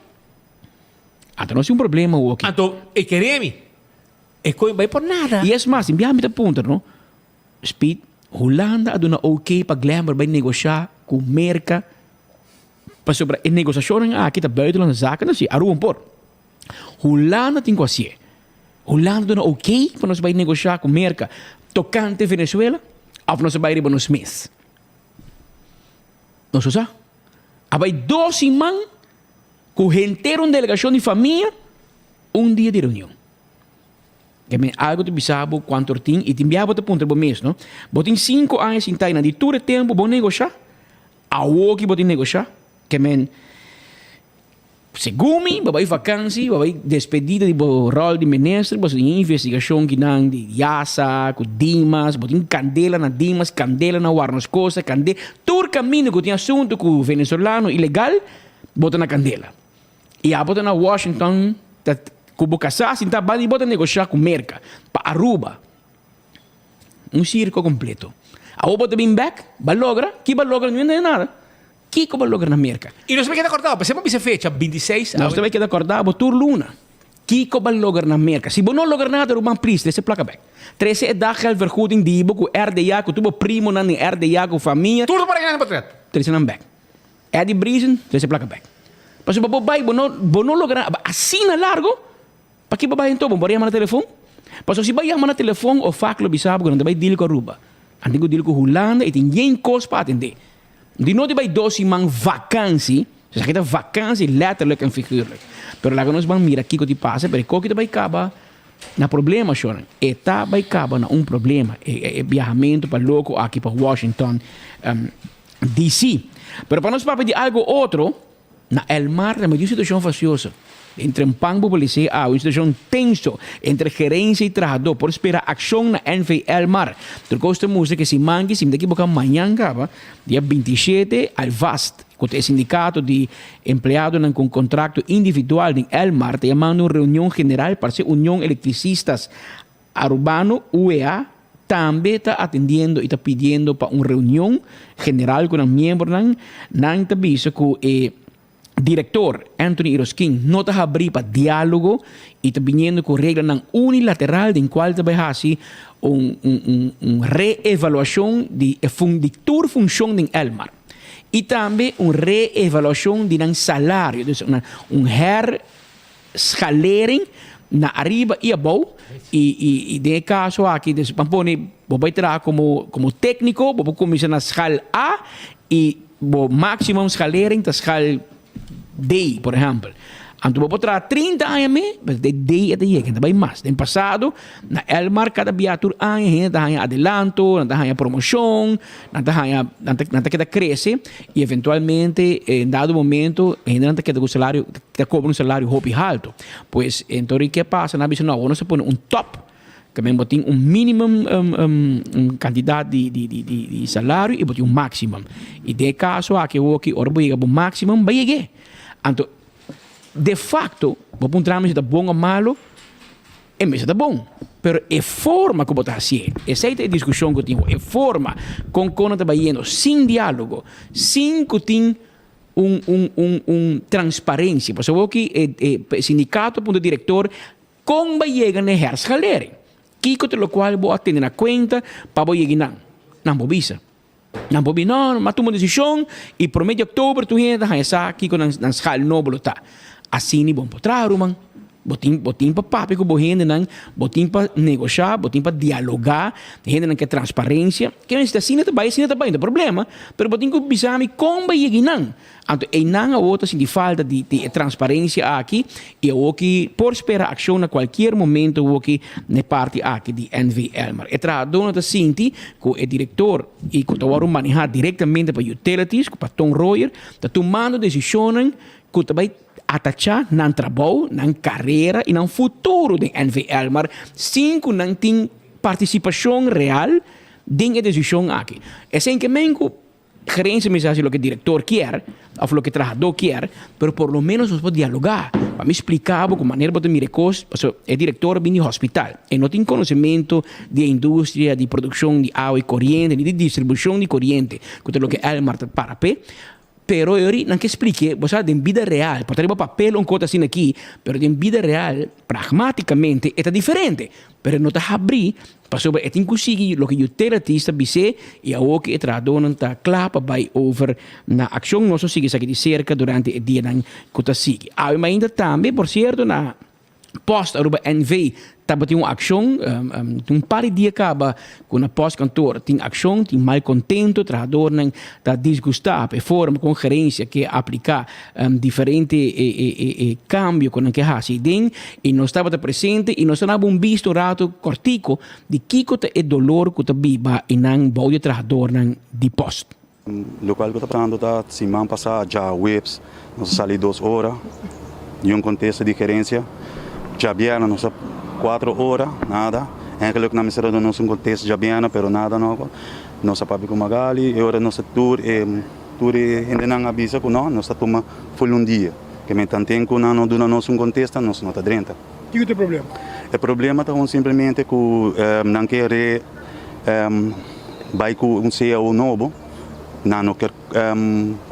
Anto nos tin un problema awo aki. Anto e kere mi. E koe bay por nada. Y es mas, tin biaha mi ta puntra no, Speed, Hulanda a duna ok pa Glenbrook bay negocia cu Merca pasobra e negociacionnan aki ta buitenlandse zaken, no si Aruba por. Hulanda tin ku hasié. Hulanda duna ok pa nos bai negoshá ku Merka tokante Venezuela òf nos a bai riba nos mes? Nos no sa. A bai dos siman ku henter un delegashon di famia un dia di reunion. Ke men algu ta bisa bo kuantu or tin i tin biaha bo ta puntra bo mes no. Bo tin sinku aña sinta einan di tur e tempu bo negoshá? Awoki bo tin negoshá? Ke men Segun mi, bo bai vakansi, bo bai despedida di bo ròl di minister, bo tin investigashon kinan di Yasa ku Dimas, bo tin kandela na Dimas, kandela na Warnos Costa, kande, tur kaminda ku tin asuntu ku venezolano ilegal, bo ta na kandela. I abo ta na Washington ta ku bo kasá sintá banda di bo ta negoshá ku Merka pa Aruba. Un sirko kompleto. Awor bo ta bin bèk, bo a logra, ki bo a logra? No a nada. Kiko bo logra na Merka? I nos ta bai keda kòrda bo. P'esei bo bisa fecha bintiseis Nos ta bai keda kòrda bo tur luna. Kiko bo logra na Merka? Si bo no logra nada ruman plis trese plaka bèk. Trese e daggeldvergoeding di bo ku RDA ku tur bo primonan den RDA ku famia. Tur ta por regla den portret. Trese nan bèk. Eddie Briesen trese plaka bèk. Pasobra bo bai bo no bo no logra nada. Asina largo Paki bo bai anto? Bo por yama na telefon? Pasobra si bo yama na telefon o fak lo bisa bo ku nan ta bai deal ku Aruba. Nan tin ku deal ku Hulanda i tin yen kos pa atendé. Di no di bai dos siman vakansi, esaki ta vakansi letterlijk en figuurlijk. Pero laga nos ban mira kiko di pasa, pero e koki ta bai kaba na problema shornan. E ta bai kaba na un problema, e biahamentu pa loko aki pa Washington DC. Pero pa nos papia di algo otro, Na El Mar ta meti un situacion facioso. Entre un pan bo policía a un situacion tenso entre gerencia y trahador. Por spera accion na NV El Mar. Tur cos ta mustra ke siman ki, si mi ta ekiboca mañan caba, dia 27, Alvast, cu ta e sindicato di empleadonan con contracto individual den El Mar, ta yamando un reunion general parce Union Electricistas Arubano, UEA, tambe ta atendiendo y ta pidiendo pa un reunion general cu nan miembronan. Nan ta bisa cu e director Anthony Iroskin no ta habri pa dialogo y ta biniendo cu reglanan unilateral den cual ta bay haci un un un reevaluacion di e fun di tur funcion den Elmar y tambe un reevaluacion di nan salario, dus un her Schalering na ariba y abou y y y den e caso aki dus ban pone bo bay traha como como tecnico bo por cuminsa na schaal A y bo maximum schalering ta schaal D por ehempel. Anto bo por traha 30 aña me, pero de day e ta yega, e ta bai mas. Den pasado, na Elmar kada bia tur aña hende ta haña adelanto, nan ta haña promoshon, nan ta haña, nan ta nan ta keda krese i eventualmente en dado momento hendenan ta keda ku salario, ta kobra un salario hopi halto. Pues entori ke pasa? Nan a bisa no, awor nos ta pone un top, ke men bo tin un minimum un kantidat di di di di salario i bo tin un maximum. I den e kaso aki awoki ora bo yega bo maximum, bo a yeg'é. Anto De facto, bo puntra mi si ta bon o malo, e mester ta bon. Pero e forma ku bo ta hasié, esei ta e diskushon ku tin, e forma kon kon nan ta bayendo sin diálogo, sin ku tin un un un un transparensia. Pasobra awor e e sindikato puntra direktor kon bo a yega na e herschalering, kiko ta lokual bo a tene na kuenta pa bo yega einan. Nan bo bisa. Nan por bin, no, nan a tuma un desishon i promé di òktober tur hende ta haña sa kiko nan nan schaal nobo lo ta. Asina bo no por traha, ruman. Bo tin bo tin pa papia ku bo hendenan, bo tin pa negoshá, bo tin pa dialogá, hendenan ke transparensia. Ke mester asina ta bai, asina ta bai, no ta problema, pero bo tin ku bisa mi kon bai yega einan. Anto einan awor ta sinti falta di di e transparencia aki y awor ki por spera accion na cualkier momento awor ki na e parti aki di NV Elmar. E trahadornan ta sinti cu e director y cu ta wordo maneha directamente pa Utilities, cu pa Ton Royer, ta tumando decisionnan cu ta bay atacha nan trabou, nan carera y nan futuro den NV Elmar sin cu nan tin participacion real den e decision aki. Esey ke men cu Gerencia mester haci loke director kier of loke trahador kier, pero por lo menos nos por dialoga. Pa mi splica bo cu manera bo ta mira e cos, pasobra e director a bini di hospital, e no tin conocemento di e industria di produccion di awa y coriente, ni di distribucion di coriente, cu ta loke Elmar ta para p'e. Pero e ori nan ke splique, bo sa den bida real, por ta riba papel un cos asina aki, pero den bida real, pragmaticamente e ta diferente. Pero e no ta habri pasobra e tin ku sigui loke utilities ta bis'é i awor ku e trahadónan ta kla pa bai over na akshon. Nos lo sigui esaki di serka durante e dianan ku ta sigui. Awe mainta tambe, por sierto, na Post Aruba NV tabatin un akshon. Tin un par di dia kaba ku na postkantoor tin akshon, tin malkontento, trahadornan ta disgustá pa e forma kon gerensia ke apliká diferente e kambio ku nan ke hasi den i nos tabata presente i nos a daba un bista un rato kòrtiku di kiko ta e dolor ku ta biba i nan bou di e trahadornan di pòst. Lokual ku ta pasando ta siman pasá djaweps nos a sali dos ora di un kontesta di gerensia, djabièrnè nos a kuatro ora nada, ènkeluk nan mester a duna nos un kontesta djabièrnè pero nada no, nos a papia ku Magali e ora nos a tur e. Tur e hendenan a bisa ku no, nos ta tuma ful un dia. Ke men tanten ku nan no duna nos un kontesta, nos no ta drenta. Kiko ta e problema? E problema ta un simplemente ku nan ke re bai ku un cao nobo, nan no ker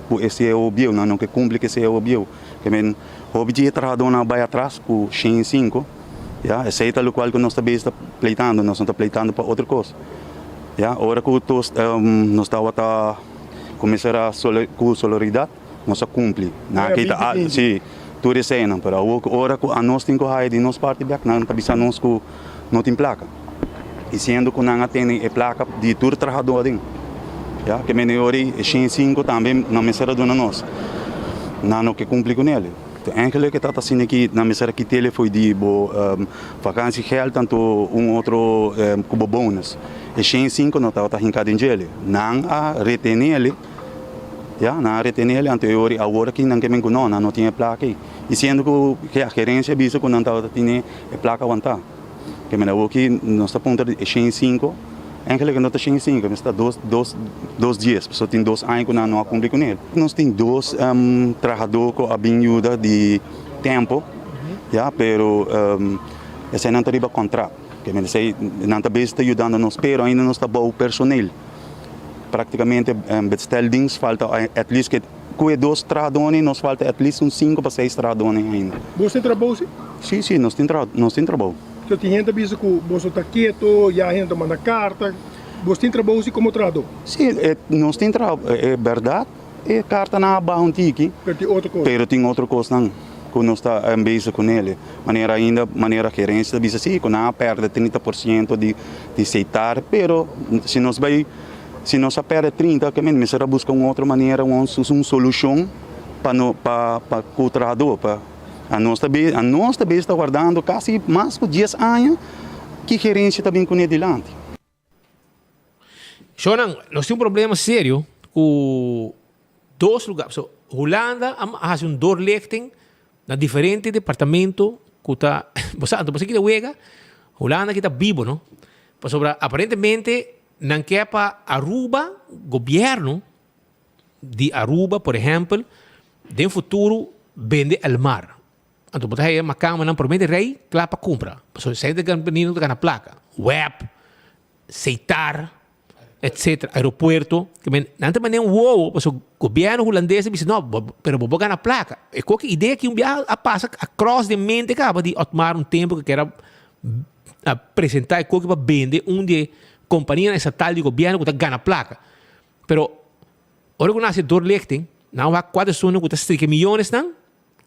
ku e cao bieu, nan no ke kumpli ku e cao bieu. Ke men hopi di e trahadónan a bai atras ku shen i sinku, ya, esei ta lokual ku nos ta bes ta pleitando, nos no ta pleitando pa otro kos. Ya, ora ku tos nos tabata. Kuminsará ku soloridat, nos a kumpli. Nan a kita al, sí, tur eseinan. Pero awor ku ora ku anos tin ku haya di nos parti bèk, nan ta bisa nos ku no tin plaka. I siendo ku nan a tene e plaka di tur trahadó aden. Ya, ke mene ora ei, e 105 tambe nan mester a duna nos. Nan no ke kumpli ku nel. Eigenlijk e ta asina ki nan mester a kit'el fo'i di bo vakansiegeld tanto un otro ku bo bonus. E 105 no tabata hinká den djele. Nan a reten'el, ya, nan a reten'el, anto e ora awor aki nan ke men ku no, nan no tin e plaka ei. I siendo ku ya gerensia a bisa ku nan tabata tene e plaka wantá. Ke men awor aki nos ta puntra di e 105, eigenlijk no ta 105, mester ta dos, dos, dos dies, pasobra tin dos aña ku nan no a kumpli kuné. Nos tin dos trahadó ku a bin yuda di tempo, ya, pero eseinan ta riba kontrakt. Ke men esei nan ta bes ta yudando nos, pero ainda nos ta bou personeel. Praktikamente besteldienst falta at least ke ku e dos trahadónan nos falta at least un sinku pa seis trahadónan ainda. Boso tin trabou si? Si, si, nos tin nos tin trabou. So tin hende ta bisa ku boso ta keto, ya hende ta manda karta. Boso tin trabou si komo trahadó? Si, nos tin trabou. E bèrdat e kartanan a baha un tiki. Pero tin otro kos. Pero tin otro kosnan ku nos ta bezig ku nel. Manera ainda, manera gerensia ta bisa si ku nan a pèrdè 30% di di seitar, pero si nos bai, si nos a pèrdè 30, ke men mester a buska un otro manera, un solushon pa no pa pa ku trahadó pa. Anos ta be anos ta bes ta wardando kasi mas ku dies aña ki gerensia ta bin kuné dilanti. Shownan, nos tin un problema serio ku dos lugar. So, Hulanda a hasi un doorlichting na diferente departamento ku ta, bo sa, anto bo sa kita wega, Hulanda kita bibo, no? Pasobra aparentemente nan ke pa Aruba, gobierno di Aruba, por ehempel, den futuro bende El Mar. Anto bo ta haya makamanan prome di rei kla pa kumpra. Pasobra esei ta gana ta gana plaka. Web, Seitar, etcetera, aeropuerto. Ke men nan ta manda un wowo pasobra gobierno hulandes a bisa no, pero bo por gana plaka. E koke idea aki un biaha a pasa across den mente kaba di Otmar un tempo ku kier a presenta e koke pa bende un di e kompanianan estatal di gobierno ku ta gana plaka. Pero ora ku nan hasi doorlichting, nan wak kua esunnan ku ta strika miyonesnan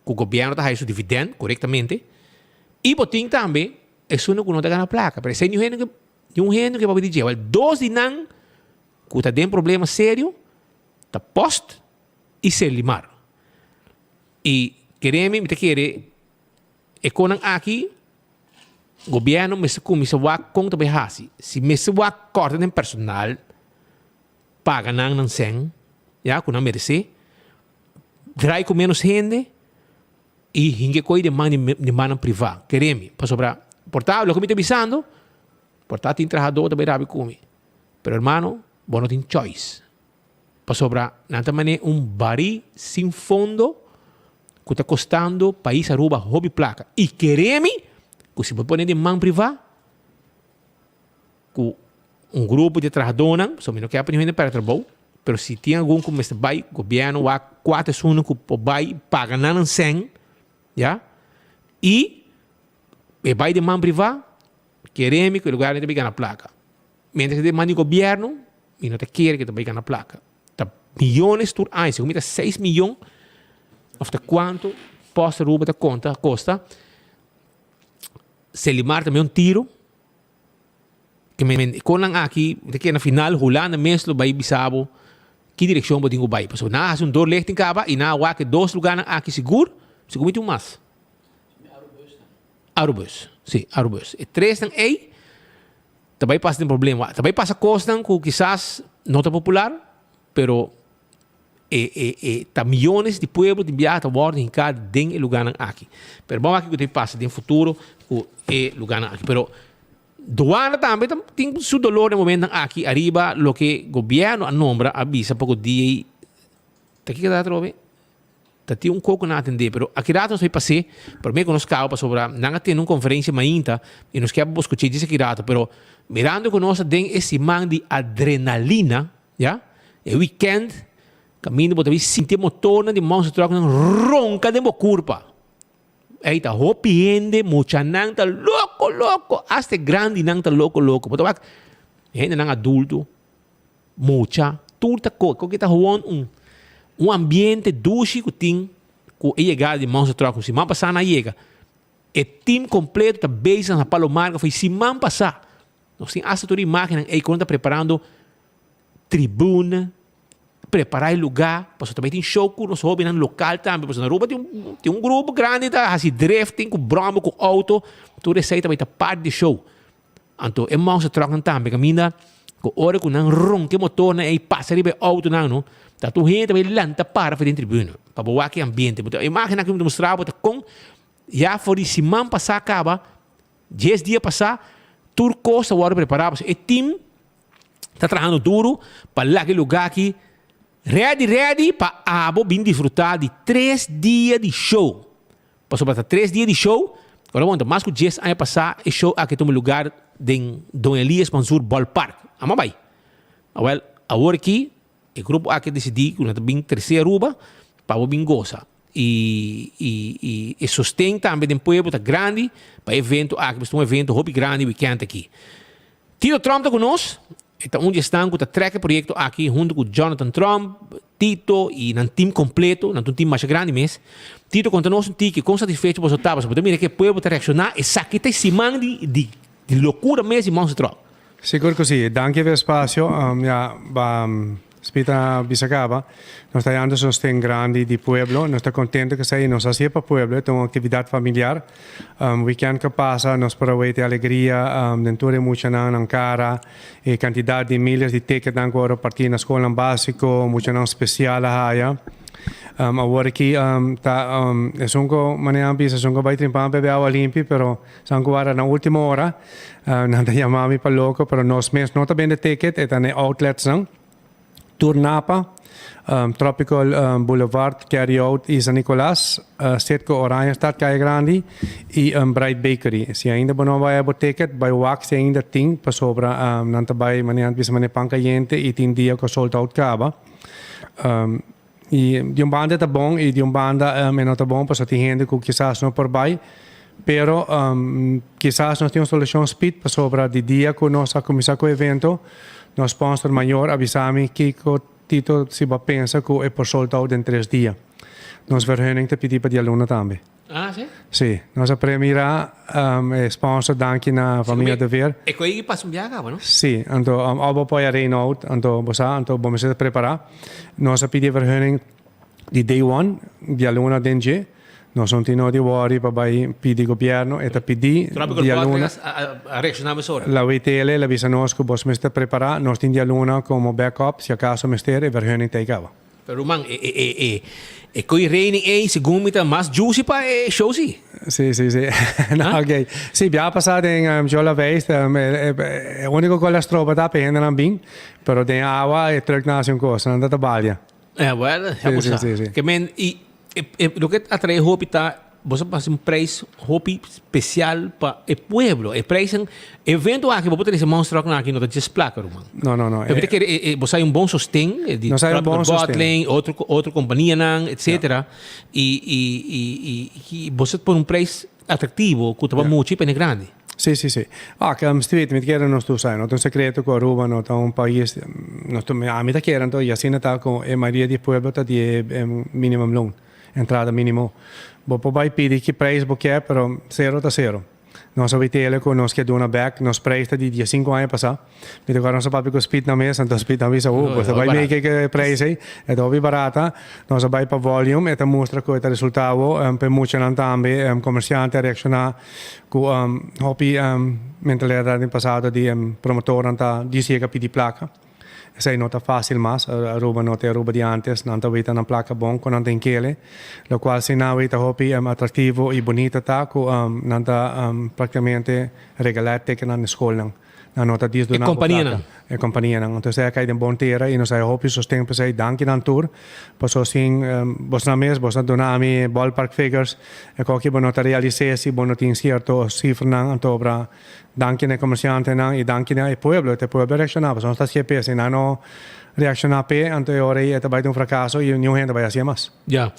ku gobierno ta haya su dividend korektamente i bo tin tambe esunnan ku no ta gana plaka. Pero esei niun hende ku niun hende ku e papia di dje. Wèl dos di nan ku ta den problema serio ta Post i Serlimar. I kere mi, mi ta kere e konan aki gobierno mester kuminsa wak kon ta bai hasi. Si mester wak kòrta den personal paga nan nan sèn ya ku nan meresé. Draai ku menos hende i hinke koe den man di mannan privá. Kere mi, pasobra por ta loke mi ta bisando, por ta tin trahadó ta bai rabia ku mi. Pero hermano, bo no tin choice. Pasobra nan ta man'é un barí sin fondo ku ta kostando pais Aruba hopi plaka. I kere mi ku si bo pone den man privá, ku un grupo di trahadónan, pasobra mi no ke pa niun hende pèrdè trabou, pero si tin algun ku mester bai, gobièrnu wak kua ta esunnan ku por bai paga nan nan sèn, ya, i e bai den man privá, kere mi ku e lugar nan ta bai gana plaka. Mientras den man di gobièrnu, mi no ta kere ku e ta bai gana plaka. Ta miyones tur aña, segun mi ta seis miyon òf ta kuantu Post Aruba ta konta, kosta. Selimar ta mei un tiro. Ke men e konan aki ta keda na final Hulanda mes lo bai bisa bo ki direkshon bo tin ku bai. Pasobra nan a hasi un doorlichting kaba i nan a wak e dos lugarnan aki sigur, sigur mi tin un mas. Arubus, si, Arubus. E tresnan ei ta bai pasa den problema. Ta bai pasa kosnan ku kisas no ta popular, pero E e e ta miyones di pueblo tin biaha ta wòrdu hinká den e lugánan aki. Pero bon aki ku ta pasa den futuro ku e lugánan aki. Pero duana tambe ta tin su dolor den momentonan aki ariba loke gobièrnu a nombra a bisa poko dia ei ta kiko ta atrobe? Ta tin un koko nan a atendé pero aki rato nos bai pas'é promé ku nos kaba pasobra nan a tene un konferensia mainta i nos ke pa bo skuch'é djis aki rato pero mirando ku nos ta den e siman di adrenalina Ya, e weekend kaminda bo ta bin sinti e motornan di monster trucknan ronka den bo kurpa. Ey ta hopi hende, muchanan ta loko loko, asta e grandinan ta loko loko. Bo ta wak hendenan adulto, mucha, tur ta koke. Koke ta gewoon un un ambiente dushi ku tin ku e yegada di monster truck. Siman pasá nan a yega. E team kompleto ta bezig na Palo Marga for e siman pasá. Nos tin asta tur imagennan ey ku nan ta preparando tribuna, prepara e lugar, pasobra tambe tin show ku nos hobennan lokal tambe, pasobra na Aruba tin un tin un grupo grandi ta hasi drifting ku bròma ku outo, tur esei ta bai ta parti di show. Anto e monster trucknan tambe kaminda ku ora ku nan ronka e motornan ey pasa riba e outonan no, ta tur hende ta bai lanta para for den tribuna pa bo wak e ambiente. E imagennan ku mi ta mustra bo ta kon ya for di siman pasa kaba Dies dia pasá tur kos ta wòrdu prepará pasobra e tim ta trahando duru pa laga e lugá aki rèdi rèdi pa abo bin disfrutá di tres dia di show. Pasobra ta tres dia di show, ora bo ta mas ku dies aña pasá e show aki a tuma lugar den Don Elias Mansur Ballpark. Amo a bai. Awèl, awor aki e grupo aki a disidí ku nan ta bin trese Aruba pa bo bin gosa. Y y y e sosten tambe den pueblo ta grandi pa e evento aki, pasobra ta un evento hopi grandi weekend aki. Tito Tromp ta ku nos, e ta un di esnan ku ta trek e proyekto aki huntu ku Jonathan Tromp, Tito y nan team kompleto, nan ta un team masha grandi mes. Tito konta nos un tiki kon satisfecho boso ta, pasobra bo ta mira ke e pueblo ta reakshoná, esaki ta e siman di di di lokura mes di Monster Truck. Sigur ku si, danki pa e espasio. Ya, ba. Speed a bisa caba, nos ta hayando sosten grandi di pueblo, nos ta contento cu esey, nos hacié pa pueblo, ta un actividad familiar. Weekend cu pasa nos por a weten e alegria den tur e muchanan nan cara, e cantidad di miles di ticketnan cu a worde parti na scolnan basico, muchanan special a haya. Awor aki ta esun cu manera a bisa esun cu a bay trimpa bebe awa limpi, pero San cu wara na ultimo ora, nan ta yama mi pa loco, pero nos mes no ta bende ticket, e ta na e outletsnan. Tur Napa, Tropical Boulevard, Carry Out y San Nicolas, Citgo Oranjestad, Calle Grandi y Bright Bakery. Si ainda bo no a bay bo ticket, bay wak si ainda tin, pasobra nan ta bay manera nan ta bisa manera pan cayente y tin dia cu a sold out caba. Y di un banda e ta bon y di un banda e no ta bon pasobra tin hende cu kisas no por bay. Pero kisas nos tin un solucion speed pasobra di dia cu nos a cuminsa cu e evento nos sponsor mayor a bisa mi kico Tito si bo a pensa cu e por sold out den tres dia. Nos vergunning ta pidi pa dialuna tambe. Ah, si? Si. Nos a premira e sponsor danki na familia De Veer. E koe pasa un biaha caba, no? Si. Anto abo bo apoya Reinoud, anto bo sa, anto bo mester ta prepara. Nos a pidi e vergunning di day one, dialuna den dje. Nos no tin no di worry pa bay pidi gobierno, e ta pidi Tropical dialuna. Bottling a reacciona mesora. La WTL la bisa nos cu bos mester prepara, nos tin dialuna como backup si acaso mester e vergunning ta e caba. Pero ruman, e e e e e koe reining ei segun mi ta mas juicy pa e show si. Si, si, si. No, ok. Si, bia pasa den Jola Weist, e e unico cu a stroba ta pa e hendenan bin, pero den awa e trucknan haci un cos, nan ta ta balia. Eh, bueno, ya bo Si, sa. si, si, si. Ke men, i e e loke a trae hopi ta Boso a hasi un prijs hopi special pa e pueblo. E prijzen, evento aki, bo por trece monster truck aki, no ta djes placa, ruman. No, no, no. Pero mi ta kere, e, e, boso hay un bon sosten, di Nos hay un bon Tropical sosten. Bottling, otro, otro companianan, etcetera. Y, y, y, y, y boso pone un prijs atractivo cu ta pa mucha y pa hende grandi. Sí, sí, sí. Ah, ke Steve, mi ta kere nos tur sa, no ta un secreto cu Aruba no ta un pais, nos tur, ami ta kere anto, y asina ta cu e mayoria di e pueblo ta di e minimum loon. Entrada minimo. Bo por bai pidi ki prijs bo kier, pero sero ta sero. Nos a witele ku nos ke duna bek, nos prijs ta di diesinku aña pasá. Mi ta kòrda nos a papia ku Speed na mes, anto Speed a bisa, oh, bo ta bai meke ke prijs ei, e ta hopi barata. Nos a bai pa volume, e ta mustra ku e ta resultado, pa e muchanan tambe, komersiante a reakshoná ku hopi mentalidat den pasado di promotornan ta disi yega pidi plaka. Esei no ta fácil mas, Aruba no ta e Aruba di antes, nan ta weta nan placa bon cu nan ta inkele, locual si nan weta hopi atractivo y bunita ta cu nan ta practicamente regala e tekennan na scolnan. Nan no ta dis duna bo placa. E companianan. Entonces esei a cay den bon tera y nos haya hopi sosten pa esei. Danki nan tur, paso sin bosnan mes, bosnan duna ami ballpark figures, e koki bo no ta realise si bo no tin cierto cifranan anto obra. Danki na e komersiantenan i danki na e pueblo. E pueblo a reakshoná pasobra nos ta hasié p'e. Si nan no reakshoná p'e, anto e ora ei e ta bai ta un frakaso i niun hende bai hasié mas. Ya.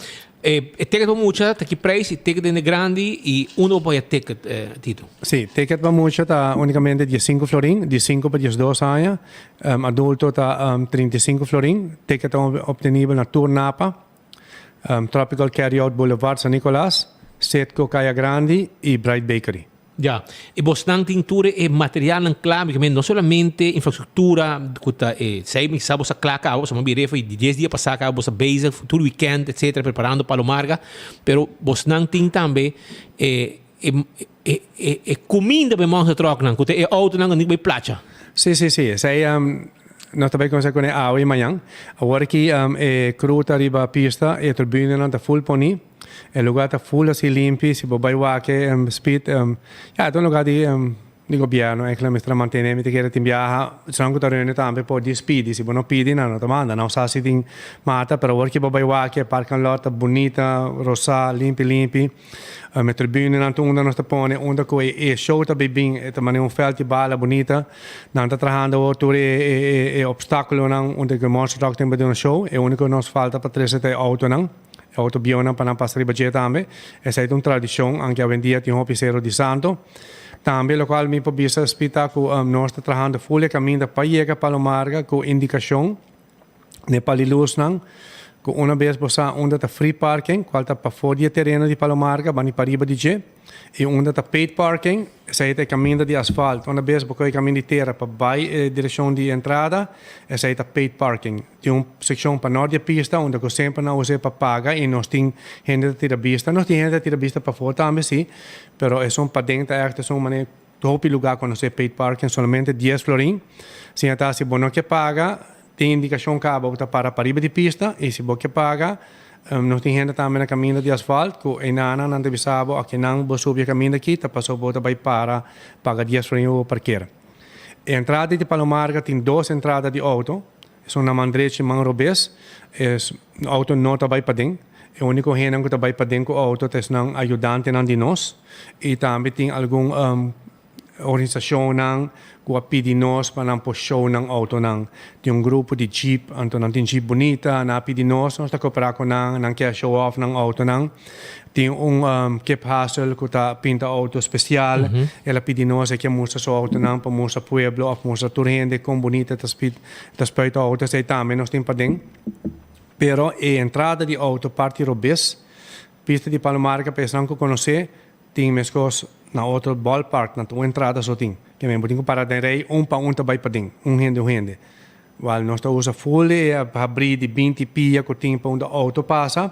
E ticket pa mucha ta ki prijs i ticket den e grandi i unda bo por haya ticket, Tito? Sí, ticket pa mucha ta unicamente diesinku florin, diesinku pa diesdos aña. Adulto ta 35 florin. Ticket ta obtenibel na tur Napa, Tropical Carryout Boulevard San Nicolas, Citgo Caya Grandi i Bright Bakery. Ya, e bosnan tin tur e materialnan kla, mi no solamente infrastruktura ku ta e sei mi sa bo sa kla kaba, pasobra mi bira for di dies dia pasá kaba bo sa bezig tur weekend etcetera preparando Palo Marga, pero bosnan tin tambe e e e e kuminda pa e monster trucknan ku ta e outonan ku nan tin ku bai placha. Sí, sí, sí. Esei nos ta bai kuminsá kuné awe i mañan. Awor aki e crew ta riba pista, e tribunenan ta full poní. E lugar ta full asi limpi, si bo bai wak e speed, ya e ta un lugar di di gobierno eigenlijk mester a mantene, mi ta kere tin biaha esnan ku ta reuni tambe por dis pidi, si bo no pidi nan no ta manda, nan sa si tin mata, pero awor ki bo bai wak e parking lot ta bunita, rosa, limpi limpi, e tribunenan ta unda nos ta pone, unda ku e show ta bin bin, e ta manera un veld di bala bunita, nan ta trahando awor tur e e obstaculonan unda ku e monster truck tin pa duna show, e uniko nos falta pa trese ta e autonan. E autobionnan pa nan pasa riba dje tambe. Esei ta un tradishon, anke awendia tin hopi sero di santo. Tambe lokual mi por bisa spita ku nos ta trahando ful e kaminda pa yega Palo Marga ku indikashon n'e palilusnan. Ku una bes bo sa unda ta free parking, kual ta pafó di e tereno di Palo Marga, bani pariba di dje, i unda ta paid parking, esei ta e kaminda di asfalt. Una bes bo kohe e kaminda di tera pa bai e direkshon di entrada, esei ta paid parking. Tin un sekshon pa nort di e pista unda ku semper nan usa e pa paga i nos tin hende ta tira bista. Nos tin hende ta tira bista pafó tambe si, pero esun paden ta ègt esun manera hopi lugá ku nos e paid parking solamente dies florin. Si nan ta si bo no ke paga, Tin indikashon kaba bo ta para pariba di pista i si bo ke paga, nos tin hende tambe na kaminda di asfalt ku enanan nan ta bisa bo akinan bo subi e kaminda aki ta paso bo ta bai para paga dies florin pa bo parkera. E entrada di Palo Marga tin dos entrada di outo, esun na man drechi i man robes, e outo no ta bai paden, e uniko hendenan ku ta bai paden ku outo ta esnan ayudantenan di nos i tambe tin algun Organisashonnan ku a pidi nos pa nan por show nan outonan. Tin un grupo di jeep, anto nan tin jeep bunita, nan a pidi nos, nos ta koperá ku nan, nan ke show off nan outonan. Tin un Kip Hassel ku ta pinta outo spesial, el a pidi nos, e ke mustra su outonan pa mustra pueblo òf mustra tur hende kon bunita ta ta spuit outo, esei tambe nos tin paden. Pero e entrada di outo parti robes, pista di Palomarka pa esnan ku konosé, Tin meskos na otro ballpark nan ta un entrada so tin. Ke men bo tin ku para den rei un pa un ta bai paden, un hende un hende. Wal nos ta usa full e habrí di binti pia ku tin pa unda outo pasa.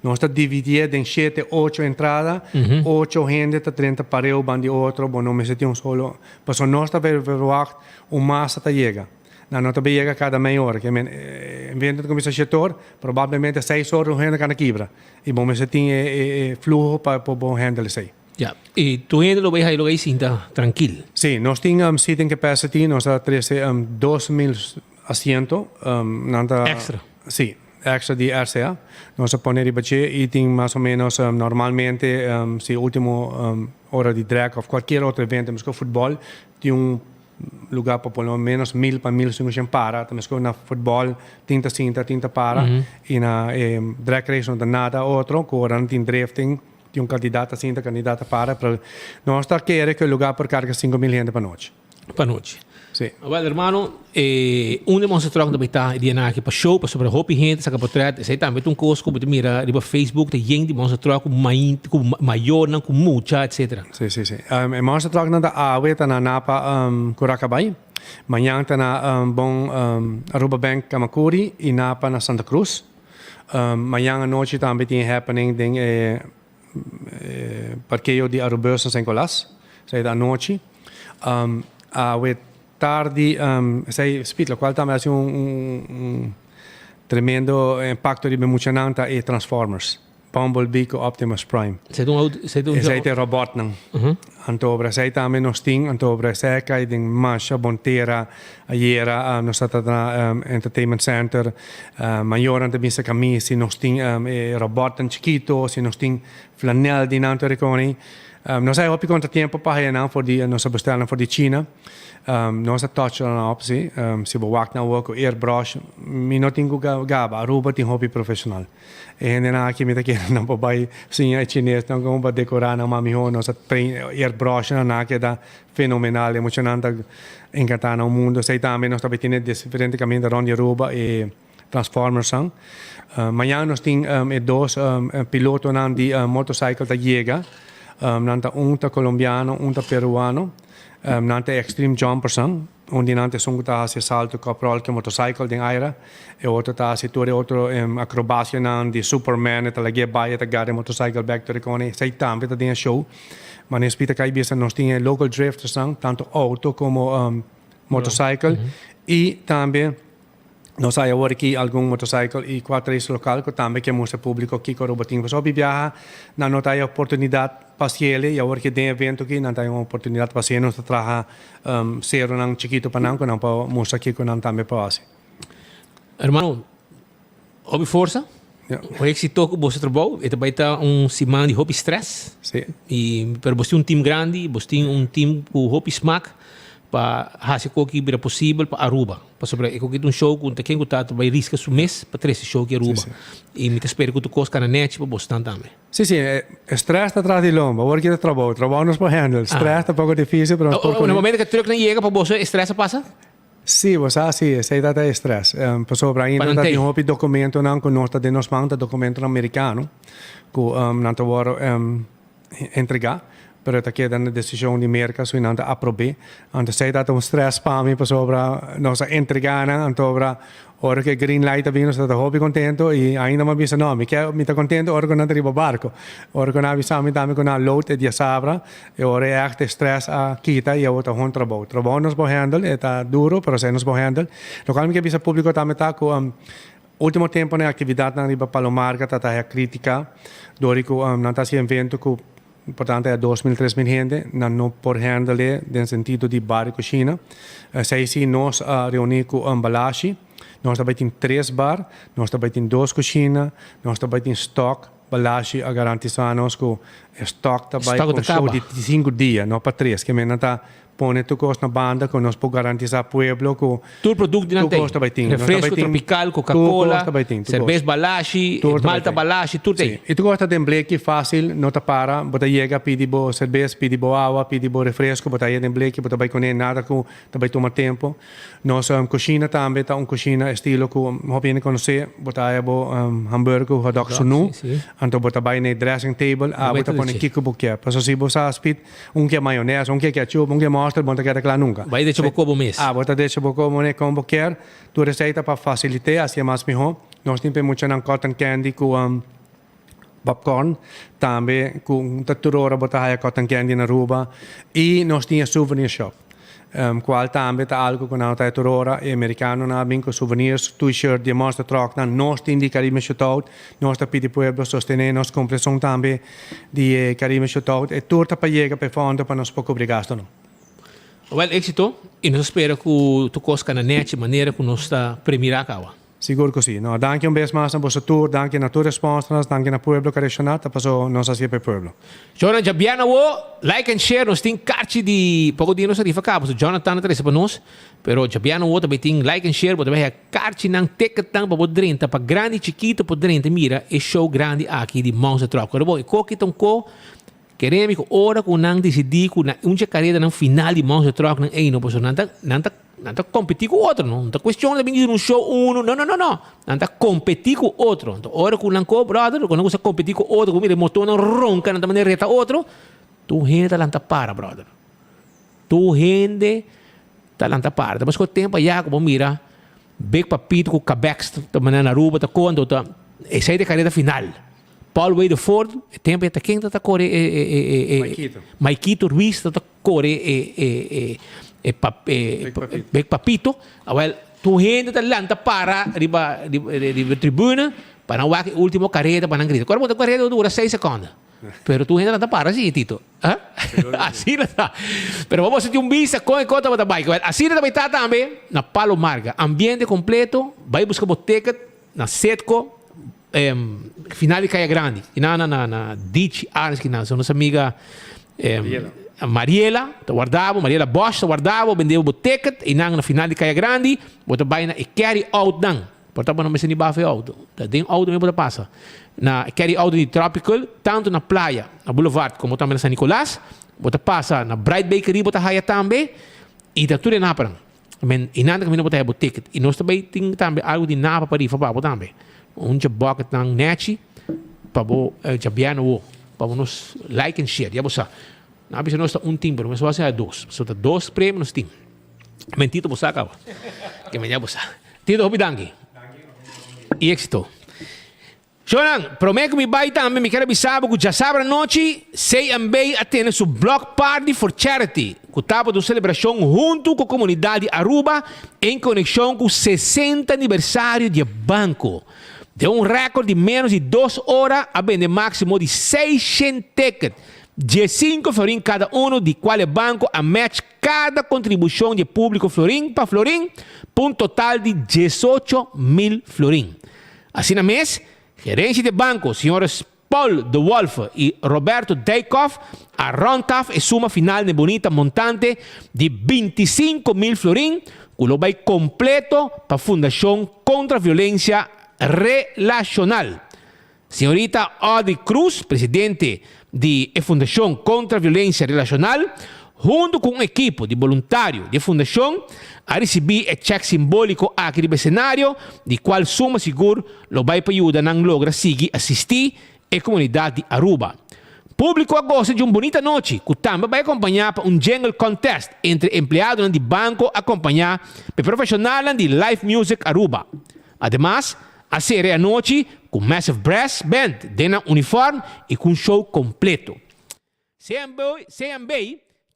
Nos ta dividié den shete ocho entrada, ocho hende ta drenta pareu ban di otro, bo no mester tin un solo, pasobra nos ta verwagt un masa ta yega. Nan no ta bay yega kada mei ora. Ke men evento ta kuminsá shete or, probablemente seis or un hende kana kibra. I bo mester tin e fluho pa por bo handle esei. Ya. I tur hende lo bay haci loke sinta trankil. Sí, nos tin seating capacity, nos a trece 2000 asiento. Nan ta. Extra. Sí, extra di RCA. Nos a pone riba dje i tin mas o menos normalmente si ultimo ora di drag of cualkier otro evento, mesco futbol, tin un Lugar pa por lo menos mil pa mil sinku shen para, ta meskos na futbol tin ta sinta tin ta para i na e drag race no ta nada otro ku ora nan tin drifting tin un kantidat ta sinta kantidat ta para pero nos ta kere ku e lugar por karga 5000 hende pa nochi. Pa nochi. Si. Awel hermano e un di monster truck ta bai ta e dianan aki pa show pasobra hopi hende saka potret esei tambe ta un kos ku bo ta mira riba Facebook ta yen di monster truck ku ku mayornan ku mucha etcetera. Sí, sí, sí. E monster trucknan ta awe ta na Napa Curacabai, mañan ta na Bon Aruba Bank Camacuri y Napa na Santa Cruz. Mañan anochi tambe tin e happening den e parkeo di Arubus na San Nicolas, esei ta anochi. Awe tardi esei speed locual tambe haci un tremendo impacto riba e muchanan ta e Transformers. Bumblebee ku Optimus Prime. Esei ta un auto, esei ta un. Esei ta e robotnan. Anto obra esei tambe nos tin, anto obra esei kai den masha bon tera. Ayera nos ta na Entertainment Center, mayornan ta bin saka mi si nos tin e robotnan chikito, si nos tin flanel di nan tur e koni. Nos a hopi kontratiempo pa haya nan for di, nos a bestel nan for di China. Nos a touch nan op si, si bo wak nan awor ku airbrush, mi no tin ku gaba, Aruba tin hopi profesional. E hendenan aki mi ta kere nan por bai siña e chinesnan kon pa dekorá nan mas mihó. Nos a train airbrush nan, nan a keda fenomenal. E muchanan ta enkantá nan mundu. Esei tambe nos ta bai tene diferente kaminda rònt di Aruba e transformersnan. Mañan nos tin e dos pilotonan di motorcycle ta yega. Nan ta un ta kolombiano, un ta peruano. Nan ta e extreme jumpersnan. Un di nan ta esun ku ta hasi e salto kòp ròl ku e motorcycle den aire. E otro ta hasi tur e otro akrobasianan di Superman, e ta lag'é bai, e ta gara e motorcycle bèk tur e kòne. Esei tambe ta den e show. Manera Speed a kai bisa nos tin e local driftersnan, tantu outo komo motorcycle i tambe Nos hay awor aki algun motorcycle y cua trace local cu tambe ke mustra publico kico Aruba tin. Pasobra hopi biaha nan no ta haya oportunidad pa haciele y awor ki den evento aki nan ta haya un oportunidad pa hacié. Nos ta traha ceronan chikito pa nan cu nan por mustra kico nan tambe por haci. Hermano, hopi forsa, hopi exito cu boso trabou. E ta bay ta un siman di hopi stress. Y pero bos tin un team grandi, bos tin un team cu hopi smak pa haci koki bira posibel pa Aruba. Pasobra e koki ta un show cu ta ken cu ta ta bay risca su mes pa trece show ki Aruba. Y mi ta spera cu tur cos cana nechi pa bosnan tambe. Sí, sí, e stress ta tras di lomba. Awor ki ta trabou, trabou nos por handle. Stress ta poco dificil, pero nos por Na momento cu e trucknan yega pa boso e stress a pasa? Sí, bo sa sí, esei ta ta e stress. Pasobra ainda ta tin hopi documentonan cu nos ta den nos man, ta documentonan mericano cu nan ta worde entrega, pero ta keda na decision di Merca su y nan ta aprobe. Anto esei ta ta un stress pa mi pasobra nos a entrega nan, antobra Ora ku e green light a bin nos ta hopi kontento i ainda mi a bisa no mi ke mi ta kontento ora ku nan ta riba barko. Ora ku nan a bisa mi tambe ku nan a load e diasabra e ora e ègt e stress a kita i awor ta hon trabou. Trabou nos por handle e ta duro pero esei nos por handle. Lokual mi ke bisa públiko tambe ta ku último temponan e aktividatnan riba Palomarga ta ta haya krítika dor di ku nan ta hasi evento ku Importante e 2000 3000 hende nan no por handle den sentido di bar y cushina. Esey si nos a reuni cu Balashi, nos ta bay tin tres bar, nos ta bay tin dos cushina, nos ta bay tin stock. Balashi a garantisa nos cu e stock ta bay Stock cu ta un show caba. di cinco dia, no pa tres. Ke men nan ta Pone tur kos na banda ku nos por garantisá pueblo ku Tur produkto nan tur ten. kos ta bai tin. Nos ta bai Refresco tin tropical, tur Coca-Cola, kos ta bai tin, tur kos. serbes Balashi, Tur ta bai malta tin. Balashi, tur Sí. ten. I tur kos ta den bleki fásil, no ta para. Bo ta yega pidi bo serbes, pidi bo awa, pidi bo refresco, bo ta haya den bleki, bo ta bai kuné, nada ku ta bai tuma tempu. Nos kushina tambe ta un kushina estilo ku hopi hende konosé. Bo ta haya bo hamburger ku hotdog sunú, anto bo ta bai na e dressing table, abo ta pone kiko bo kier. Pasobra si bo sa spit Un ke mayones, un ke ketchup, un ke mustard, bo no ta keda kla nunka. Bai decha bo kobo mes. Ah, bo ta decha bo kobo mane kon bo kier. Tur esei ta pa fasilit'é, hasié mas mihó. Nos tin p'e muchanan cotton candy ku popcorn, tambe ku ta tur ora bo ta haya cotton candy na Aruba. I nos tin e souvenir shop. Cual tambe ta algo cu nan ta e tur ora. E americanonan a bin cu souvenirs, t-shirt di e monster trucknan. Nos tin di Caribbean Shootout. Nos ta pidi pueblo sostene nos cumpleson tambe di e Caribbean Shootout. E tur ta pa yega pa e fondo pa nos por cubri gastonan. Wel exito y nos ta spera cu tur cos cana nechi manera cu nos ta premira caba. Sigur cu si. No, danki un bes mas na boso tur, danki na tur e sponsornan, danki na pueblo cu a reacciona, ta paso nos haci'e pa e pueblo. Jonathan djabièrnè awo, like and share, nos tin karchi di poko dia nos a rifa kaba, so Jonathan a trese pa nos, pero djabièrnè awo ta bay tin like and share, bo ta bay haya karchinan, ticketnan pa bo drenta, pa grandi y chikito por drenta y mira e show grandi aki di Monster Truck. Ora bon, e koki ta un ko, kere mi ku ora ku nan disidí ku na un dje karedanan final di Monster Truck nan ey no, pasobra nan ta, nan ta. Nan ta kompetí ku otro, no ta kuestion ta bin di un show unu, no no no no, nan ta kompetí ku otro. Anto ora ku nan ko brother, ku nan kuminsá kompetí ku otro, ku mira e motornan ronka, nan ta manera reta otro, tur hende ta lanta para brother. Tur hende ta lanta para. Ta paskua tempu aya ku bo mira Big Papito ku Kabex ta manera na Aruba ta ko, anto ta esei ta e kareda final. Paul Wade Ford, e tempu aya ta ken ta ta kore e e e e e Maikito. Maikito Ruiz ta ta Kore e e e e pap e Big Papito. Awel tur hende ta lanta para riba riba riba tribuna pa nan wak e ultimo kareda pa nan grita. Kore bo ta kareda dura seis sekonda. Pero tur hende lanta para si Tito. Ha? Asina ta. Pero bo boso tin un bista kon e kon tabata bai. Awel asina ta bai ta tambe na Palo Marga. Ambiente kompleto, bai buska bo ticket na Setco final di Kaya Grandi. I na na na na Dichi Arns ki nan so nos amiga Mariela ta warda bo, Mariela Bosch ta warda bo, bende bo bo ticket i nan na final di Kaya Grandi bo ta bai na e carry out nan. Por ta bo no mester ni bafa e auto. Ta den auto mes bo ta pasa. Na e carry out di Tropical, tanto na playa, na Boulevard como tambe na San Nicolas, bo ta pasa na Bright Bakery bo ta haya tambe i ta tur e napanan. Men i nan ta kaminda bo ta haya bo ticket. I nos ta bai tin tambe algu di napa pa rifa pa bo tambe. Un dje bucketnan nechi pa bo djabièrnè wo, pa bo nos like and share. Ya bo sa. Nan a bisa nos ta un tin, pero mes wou a haya dos. Pasobra ta dos premio nos tin. Men Tito bo sa kaba. Ke men ya bo sa. Tito hopi danki. I éxito. Shownan, promé ku mi bai tambe mi ker a bisa bo ku djasabra anochi CMB a tene su Block Party for Charity ku tabata un selebrashon huntu ku komunidat di Aruba en konekshon ku 60 aniversario di e banko. Den un rèkòrt di ménos di dos ora a bende máksimo di seishent ticket, diesinko florin kada unu, di kual e banko a match kada kontribushon di e públiko florin pa florin pa un total di diesocho mil florin. Asina mes, gerencia di e banco, señores Paul de Wolff y Roberto Dijkhoff, a rond af e suma final n'e bunita montante di 25 mil florin cu lo bay completo pa Fundacion Contra Violencia Relacional. Señorita Audrey Cruz, presidente di e Fundacion Contra Violencia Relacional, huntu ku un ekipo di boluntario di e fundashon, a risibí e chèk simbóliko aki riba e senario, di kual suma sigur lo bai pa yuda nan logra sigui asistí e komunidat di Aruba. Públiko a gosa di un bunita anochi ku tambe bai akompañá pa un jingle contest entre empleadonan di banko akompañá pa e profeshonalnan di Live Music Aruba. Ademas, a sera e anochi ku Massive Brass Band den nan unifòrm i ku un show kompleto. CMB CMB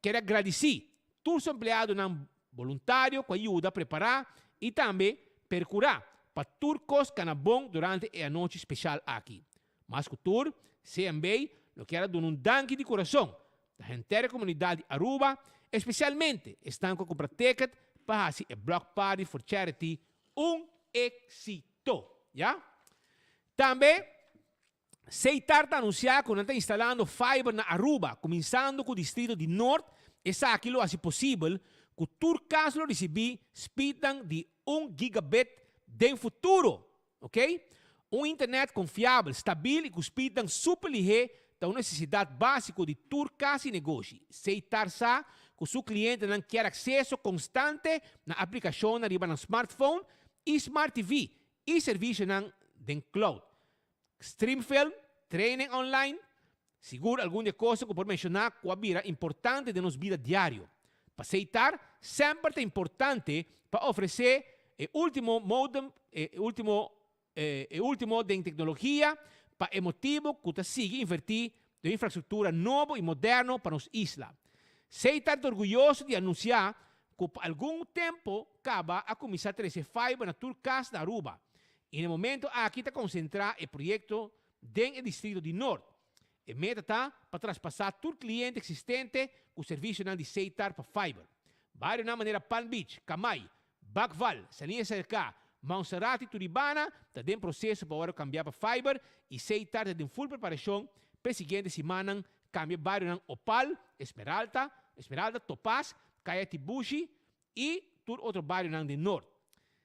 kier a gradisí tur su empleadonan boluntario ku a yuda prepará i tambe perkurá pa tur kos kana bon durante e anochi speshal aki. Mas ku tur, CMB lo kier a duna un danki di kurason na henter e komunidat di Aruba, espesialmente esnan ku a kumpra ticket pa hasi e Block Party for Charity un éksito. Ya. Tambe, Seitar ta anunsiá ku nan ta instalando fiber na Aruba, kuminsando ku distrito di Noord. Esaki lo hasi posibel ku tur kas lo risibí speednan di un gigabit den futuro. Ok. Un internet konfiabel, stabil i ku speednan super lihé ta un nesesidat básiko di tur kas i negoshi. Seitar sa ku su klientenan kier akseso konstante na aplikashonnan riba nan smartphone i smart TV i servisionan den cloud. Stream film, training online, sigur algun di e kosnan ku por menshoná ku a bira importante den nos bida diario. Pa Seitar, semper ta importante pa ofresé e último modem, e último e último den teknologia pa e motibu ku ta sigui invertí den infrastruktura nobo i moderno pa nos isla. Seitar ta orguyoso di anunsiá ku pa algun tempu kaba a kuminsá trese fiber na tur kas na Aruba I na e momento aki ta konsentrá e proyekto den e distrito di Noord. E meta ta pa traspasá tur kliente eksistente ku servisionan di Setar pa fiber. Barionan manera Palm Beach, Kamay, Bakval, Saliña Serká, Montserrat i Turibana ta den proseso pa wòrdu kambiá pa fiber i Setar ta den ful preparashon p'e siguiente simannan kambia barionan Opal, Esmeralta, Esmeralda, Topaz, Kaya Tibushi i tur otro barionan den Noord.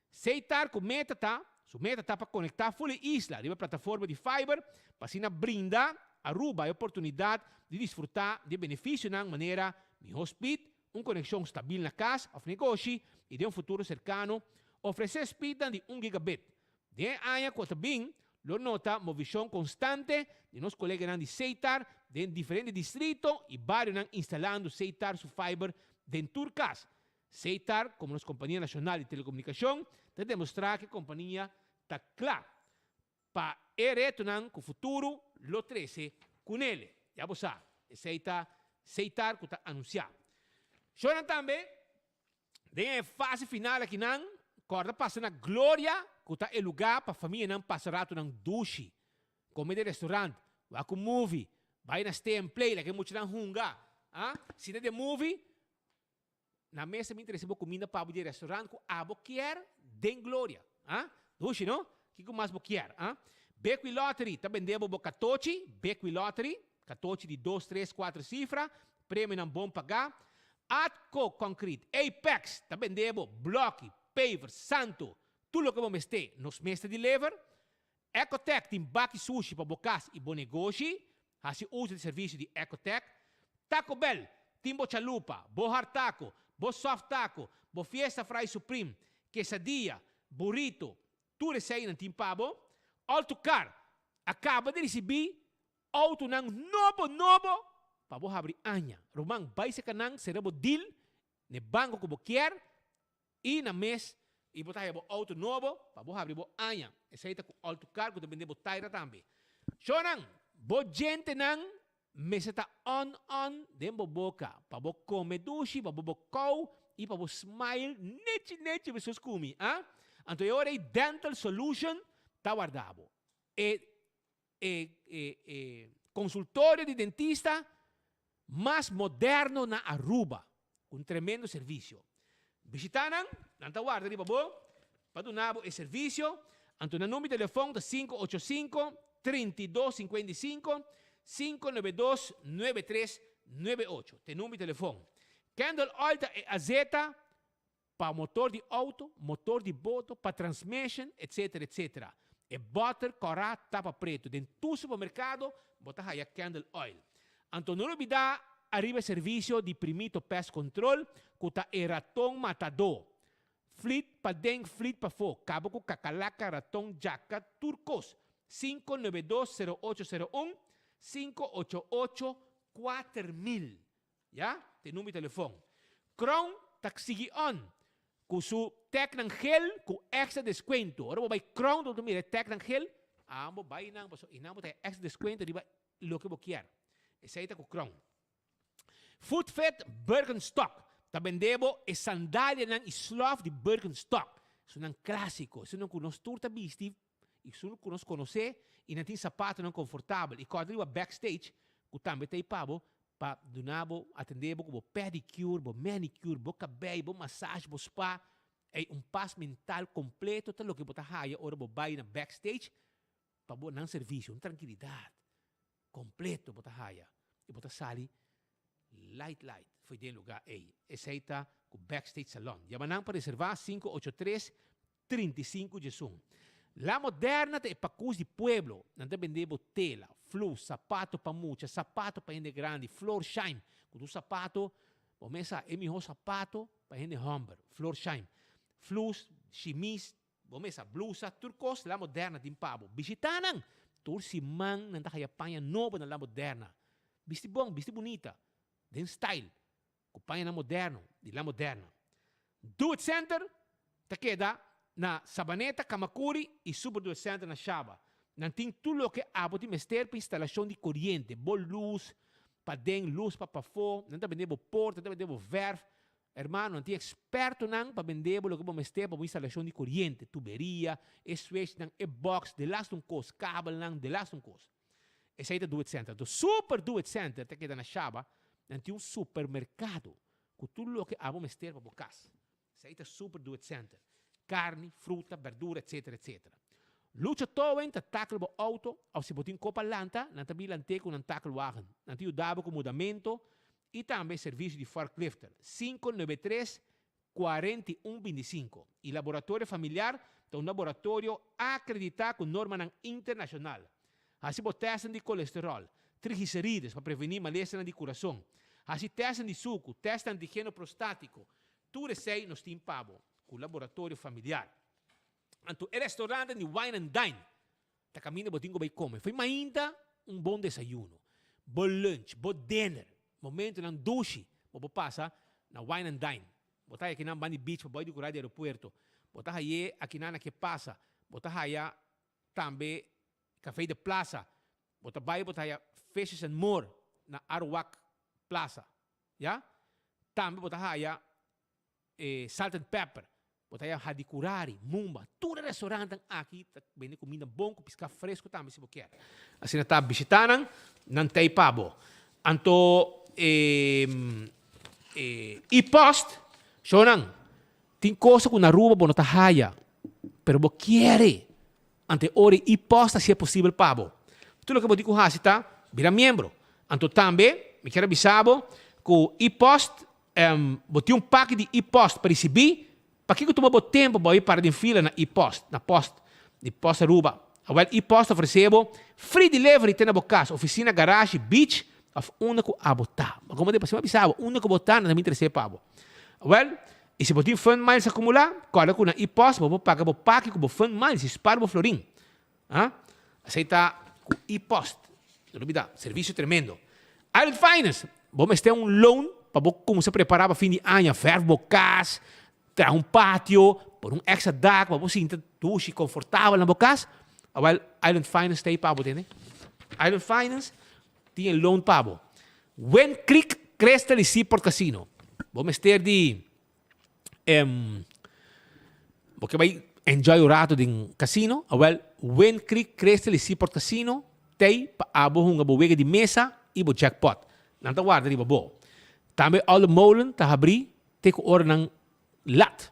Seitar ku meta ta, su meta ta pa konektá ful e isla riba e plataforma di fiber pa asina brinda Aruba e oportunidat di disfrutá di e benefisionan manera mihó speed, un konekshon stabil na kas òf negoshi i den un futuro serkano ofresé speednan di un gigabit. Den e aña ku ta bin lo nota movishon konstante di nos koleganan di Seitar den diferente distrito i barionan instalando Seitar su fiber den tur kas. Seitar, komo nos kompania nashonal di telekomunikashon, ta demostrá ku e kompania ta kla pa e retonan ku futuro lo trese kunele. Ya bo sa, esei ta Seitar ku ta anunsiá. Shownan tambe den e fase final akinan, kòrda pasa na Gloria ku ta e lugá pa famianan pasa ratonan dushi. Kome den restaurant, wak un movie, bai na stay and play, laga e muchanan hunga. Ah, si ta den movie, Na mesa mi trese bo kuminda pa bo di e restaurant ku abo kier den Gloria. Ah? Dushi no? Kiko mas bo kier? Ah? Bequi Lottery ta bende bo bo katochi, Bequi Lottery, katochi di dos, tres, kuater sifra, premionan bon pagá. Atco Concrete, Apex, ta bende bo bloki, paver, santo, tur loke bo mester, nos mes ta deliver. Ecotech tin baki sushi pa bo kas i bo negoshi, hasi uso di servisio di Ecotech. Taco Bell tin bo chalupa, bo hard taco, bo soft taco, bo fiesta fry supreme, quesadilla, burrito, tur eseinan tin pa bo. All to Car a kaba di risibí outonan nobo nobo pa bo habri aña. Ruman bai seka nan sera bo deal n'e banko ku bo kier I na mes i bo ta haya bo auto nobo pa bo habri bo aña. Esei ta ku Alto Car ku ta bende bo taira tambe. Shownan, bo djentenan mester ta on on den bo boka pa bo kome dushi, pa bo bo kou i pa bo smile nechi nechi mesun ku mi, ah. Anto e ora ei Dental Solution ta warda bo. E e e e consultorio di dentista mas moderno na Aruba, cu un tremendo servicio. Bishita nan, nan ta warda riba bo pa duna bo e servicio. Anto nan number di telefon ta sinku ocho sinku, trinta i dos sinkuenta i sinku, sinku nuebe dos, nuebe tres nuebe ocho. Ta e number di telefon. Candle Oil ta e azeta Pa motor di auto, motor di boto, pa transmission, etc. Etc. E boter kòrá tapa pretu. Den tur supermerkado bo ta haya candle oil. Anto no lubidá. ariba e servisio di Primito Pest Control ku ta e raton matadó. Flit paden flit pafó, kaba ku kakalaka, raton, djaka, tur kos. 592 0801, 588 4000. Ya, ta e number di telefon. Crown ta sigui on ku su tagnan gel ku extra deskuento. Ora bo bai Crown bo ta mira e tagnan gel, amo bai nan pasobra einan bo ta haña extra deskuento riba loke bo kier. Esei ta ku Crown. Footfit Birkenstock ta bende bo e sandalianan i slof di Birkenstock. Esunnan klasiko, esunnan ku nos tur ta bisti i esun ku nos konosé i nan tin sapatonan konfortabel i kòrda riba Backstage ku tambe ta ei pa bo pa duna bo, atendé bo ku bo pedicure, bo manicure, bo kabei, bo massage, bo spa. Ei un pas mental kompleto ta loke bo ta haya ora bo bai na Backstage pa bo nan servisio, un trankilidat kompleto bo ta haya i bo ta sali light light fo'i den lugá ei. Esei ta ku Backstage Salon. Yama nan pa reservá 583 35 djesun. La Moderna ta e pakus di pueblo. Nan ta bende bo tela, flus, sapato pa mucha, sapato pa hende grandi, Florsheim ku tur sapato, bo mes sa e mihó sapato pa hende hòmber, Florsheim. Flus, shimis, Bo mesa blusa, tur kos La Moderna tin pa bo. Bishitá nan! Tur siman nan ta haya paña nobo na La Moderna. Bisti bon, bisti bunita, den style, ku pañanan moderno di La Moderna. Do It Center ta keda na Sabaneta, Kamakuri i Super Do It Center na Shaba. Nan tin tur loke abo tin mester pa instalashon di koriente, bo lus paden, lus pa pafó, nan ta bende bo porta, nan ta bende bo vèrf, Hermano, nan tin expertonan pa bende bo loke bo mester pa bo instalacion di coriente, tuberia, e switchnan, e box, de laatste un cos, kabelnan, de laatste un cos. Esey ta Do It Center. Anto Super Do It Center ta keda na Shaba, nan tin un supermercado cu tur loke abo mester pa bo cas. Esey ta Super Do It Center. Carni, fruta, berdura, etcetera, etcetera. Lucho Towing ta tackle bo auto of si bo tin copa lanta, nan ta bin lant'e cu nan tacklewagen. Nan ta yuda bo cu mudamento, i tambe servisio di forklifter, sinku nuebe tres, 41 bintisinko. I Laboratorio Familiar ta un laboratorio akreditá ku normanan internashonal. Hasi bo tèstnan di kolesteròl, trigliserides pa prevení malesanan di kurason. Hasi tèstnan di suku, tèst antigeno prostátiko. Tur esei nos tin pa bo ku Laboratorio Familiar. Anto e restaurantnan di Wine and Dine Ta kaminda bo tin ku bai kome. Fo'i mainta un bon desayuno, bo lunch, bo dinner, momentonan dushi bo por pasa na Wine and Dine. Bo ta haya akinan banda di beach pa bai di kura di aeropuerto. Bo ta hay'é akinan na Ke Pasa. Bo ta haya tambe Café de Plaza. Bo ta bai bo ta haya Fishes and More na Aruwak Plaza. Ya. Tambe bo ta haya e Salt and Pepper, bo ta haña Hadicurari, Mumba, tur e restaurantnan aki ta bende kuminda bon ku piská fresku tambe si bo kier. Asina ta bishitá nan, nan ta ei pa bo. Anto e e-post, shownan, tin cosa ku na Aruba bo no ta haya, pero bo kier e. Anto e ora e e-post ta hasié posibel pa bo. Tur loke bo tin ku hasi ta bira miembro. Anto tambe mi kier a bisa bo ku e-post Bo tin un paki di e-post pa risibí? Pakiko tuma bo tempu pa bai para den fila na e-post, na post di Post Aruba? Awel, e-post ta ofresé bo free delivery te na bo kas, ofisina, garashi, beach òf unda ku abo ta. Ma komo den pasó mi a bisa bo, unda ku bo ta nan ta interesé pa bo. Awel, i si bo tin Fun Miles akumulá, kòrda ku na e-post bo por paga bo paki ku bo Fun Miles i spar bo florin. Ah, esei ta ku e-post. No lubida, servisio tremendo. Island Finance, bo mester un loan pa bo kumsa prepara pa fin di aña, verf bo kas, traha un patio, pone un extra dak pa bo sinta dushi, konfortabel na bo kas. Awel, Island Finance ta ei pa bo, tende. Island Finance tin e loan pa bo. Wind Creek Crystal y Seaport Casino, bo mester di Em, bo ke bai enjoy un rato den casino? Awel, Wind Creek Crystal y Seaport Casino t'ei pa abo hunga bo wega di mesa y bo jackpot. Nan ta warda riba bo. Tambe Oude Molen ta habrí te ku oranan lat.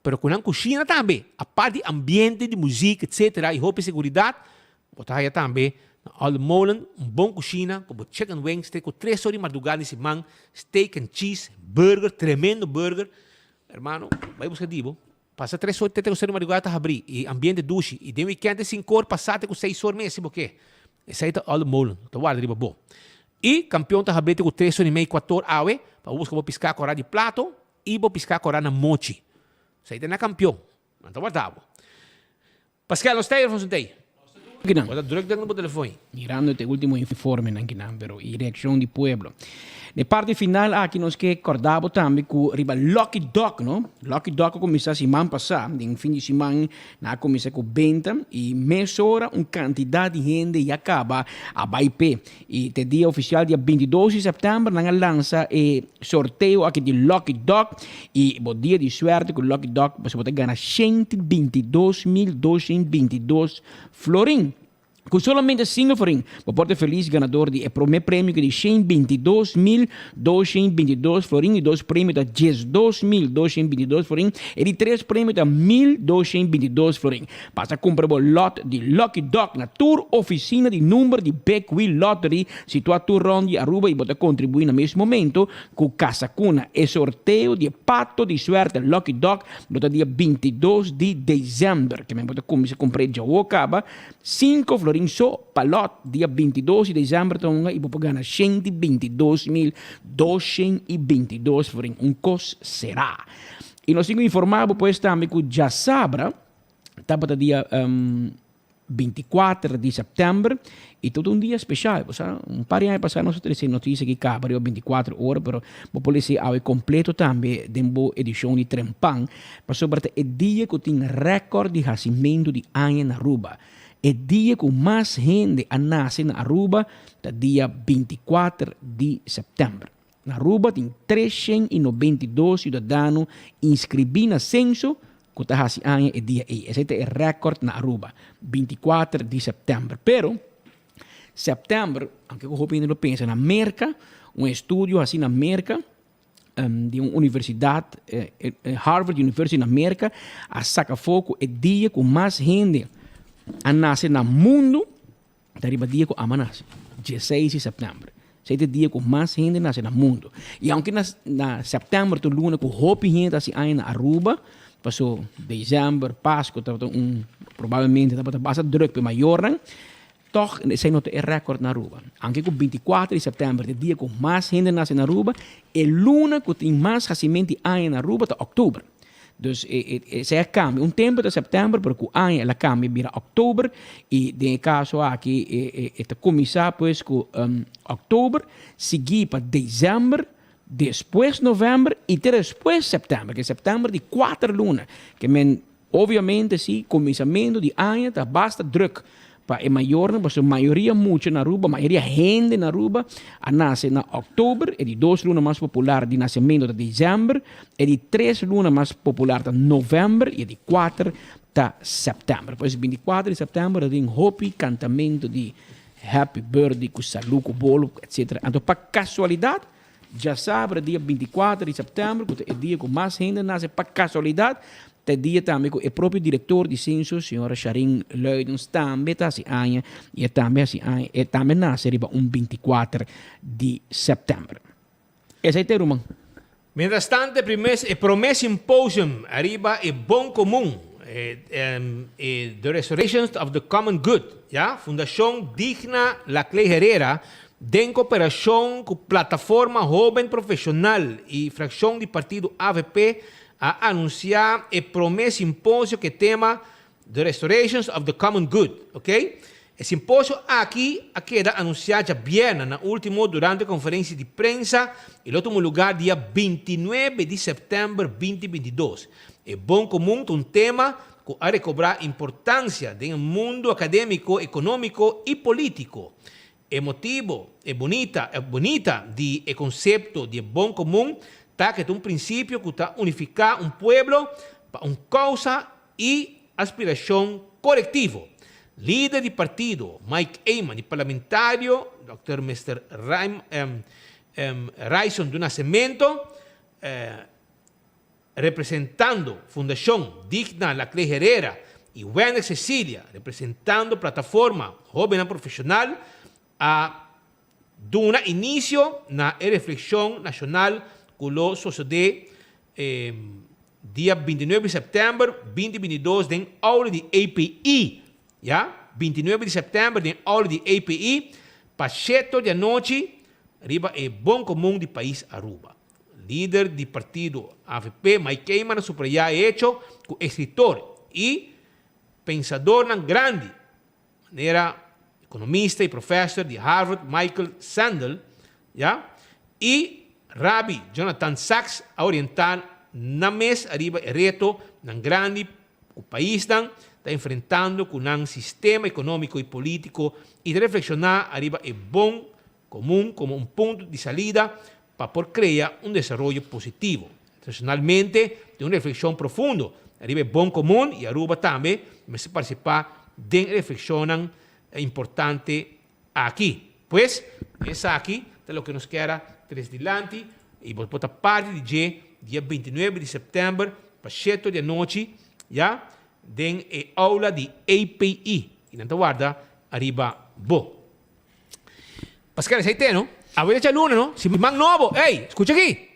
Pero ku nan kushina tambe, apart di ambiente, di muziek etc. Y hopi seguridat, bo ta haya tambe na Oude Molen un bon kushina ku bo chicken wings te ku tres or di mardugá di siman, steak and cheese, burger, tremendo burger. Hermano, bai buska di bo. Pasa tres or te ku seis or di mardugá ta habrí y ambiente dushi. Y den weekend te sinku or pasa te ku seis or mes si bo ke. Esei ta Oude Molen, ta warda riba bo. I kampion ta habri te ku tres or i mei kuator awe pa bo buska bo piská kòrá di plato i bo piská kòrá na mochi. Esei ta na kampion. Nan ta warda bo. Paskel, nos ta ei of nos no ta ei? Bo ta druk den bo telefon ei. Mirando e ultimo informenan kinan pero y reaccion di pueblo. Den parti final aki nos ke corda bo tambe cu riba Lucky Dog no, Lucky Dog a cuminsa siman pasa, den fin di siman nan a cuminsa cu benta y mesora un cantidad di hende ya caba a bay pe. Y te dia oficial dia 22 di september nan a lansa e sorteo aki di Lucky Dog y bo dia di suerte cu Lucky Dog pasobra bo ta gana 122.222 florin. Cu solamente cinco florin bo por ta feliz ganador di e prome premio cu di 122.222 florin, di dos premio ta 12.222 florin y di tres premio ta 1.222 florin. Pasa cumpra bo lot di Lucky Dog na tur oficina di number di Big Wheel Lottery situa tur rond di Aruba y bo ta contribui na mes momento cu Casa Cuna. E sorteo di e pato di suerte Lucky Dog lo ta dia 22 di december. Ke men bo ta cuminsa cumpr'e djawo caba cinco florin so pa lot. Dia 22 di december ta hunga y bo por gana 122.222 florin. Un cos sera. Y nos tin cu informa bo pues tambe cu djasabra tabata dia 24 di september y todo un dia special. Bo sa, un par di aña pasa nos a trece noticia ki caba riba 24 ora, pero bo por lesi awe completo tambe den bo edicion di Trempan, pasobra ta e dia cu tin record di hacimento di aña na Aruba. E dia cu mas hende a nace na Aruba ta dia 24 di september. Na Aruba tin 392 ciudadano inscribi na censo cu ta haci aña e dia ey. Esey ta e record na Aruba, 24 di september. Pero, september, aunke cu hopi hende lo pensa, na Merca, un estudio haci na Merca, di un universidad, Harvard University na Merca, a saca afo cu e dia cu mas hende a nace na mundo, Ta riba dia ku ama nase, dieseis di sèptèmber. Esei ta e dia ku mas hende nase na mundu. I aunke na na sèptèmber ta un luna ku hopi hende ta hasi aña na Aruba, paso desèmber, Pasku tabata un probablemente tabata basta drùk pa e mayornan, tòg esei no ta e rèkòrt na Aruba. Aunke ku bintikuater di sèptèmber ta e dia ku mas hende nase na Aruba, e luna ku tin mas hasimentu di aña na Aruba ta òktober. Dus esei a cambia. Un tempo ta september, pero cu aña el a cambia bira october. Y den e caso aki e ta cuminsa pues cu october, sigui pa december, despues november y te despues september. Ke september di cuater luna. Ke men obviamente si cuminsamento di aña ta basta druk Pa e mayornan, pasobra mayoria mucha na Aruba, mayoria hende na Aruba a nase na òktober, e di dos luna mas popular di nasementu ta desèmber, e di tres luna mas popular ta novèmber i e di kuater ta sèptèmber. Pues 24 di sèptèmber ta tin hopi kantamentu di happy birthday ku salu ku bolo etcetera. Anto pa kasualidat Djasabra dia 24 di sèptèmber ku ta e dia ku mas hende nase pa kasualidat, ta e dia tambe ku e propio direktor di senso, señora Sharin Luidens tambe ta hasi aña i e tambe hasi aña, e tambe nase riba un 24 di sèptèmber. Esei ta e ruman. Mientras tanto e prome symposium ariba e bon comun, e The Restoration of the Common Good, ya, Fundacion Digna Laclé Herrera den cooperacion cu Plataforma Hoben Profesional y fraccion di partido avp a anuncia e prome simposio cu e tema The Restoration of the Common Good, ok. E simposio aki a keda anuncia djabièrnè na ultimo durante conferencia di prensa y lo tuma lugar dia 29 di september 2022. E bon comun ta un tema cu a recobra importancia den e mundo academico, economico y politico. E motibo, e bunita, e bunita di e concepto di e bon comun ta cu e ta un principio cu ta unifica un pueblo pa un causa y aspiracion colectivo. Lider di partido, Mike Eman y parlamentario, Dòkter Mister Ryson do Nascimento, representando Fundacion Digna Laclé Herrera y Wender Cecilia, representando Plataforma Hobennan Profesional, a duna inicio na e reflexion nacional cu lo sosode dia 29 di september 2022 den aula di API, ya, 29 di september den aula di API pa sheto di anochi. riba e bon komun di pais Aruba. Lider di partido avp Mike Eman a subrayá e hecho ku eskritor i pensadornan grandi manera ekonomista i profèser di Harvard Michael Sandel, ya, i Rabbi Jonathan Sacks a orientá nan mes ariba e retonan grandi ku paisnan ta enfrentando ku nan sistema ekonómiko i polítiko i ta reflekshoná ariba e bon komun komo un punto di salida pa por krea un desaroyo positivo. Internashonalmente tin un reflekshon profundo ariba e bon komun i Aruba tambe mester partisipá den e reflekshonnan importante aki. Pues, esaki ta loke nos kier a tres dilanti i bo por ta parti di dje dia bintinuebe di sèptèmber pa sheto di anochi ya den e aula di API i nan ta warda ariba bo. Pascal esei te no. Awe ta djaluna no. Siman nobo. Ey, scucha aki.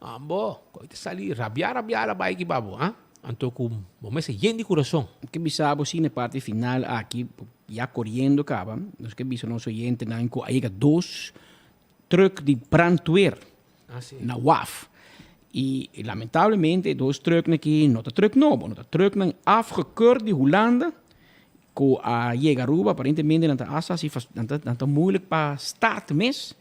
Ambo, koe ta sali rabia rabia la bai aki babo, ha? Anto ku bo mester yen di kurason. Ke bisa bo si na e parti final aki, ya koriendo kaba, nos ke bisa nos oyentenan ku a yega dos truck di brandweer na waf. I lamentablemente e dos trucknan aki no ta truck nobo, no ta trucknan afgekeurd di Hulanda ku a yega Aruba, aparentemente nan ta hasta hasi nan ta nan ta moeilijk pa start mes,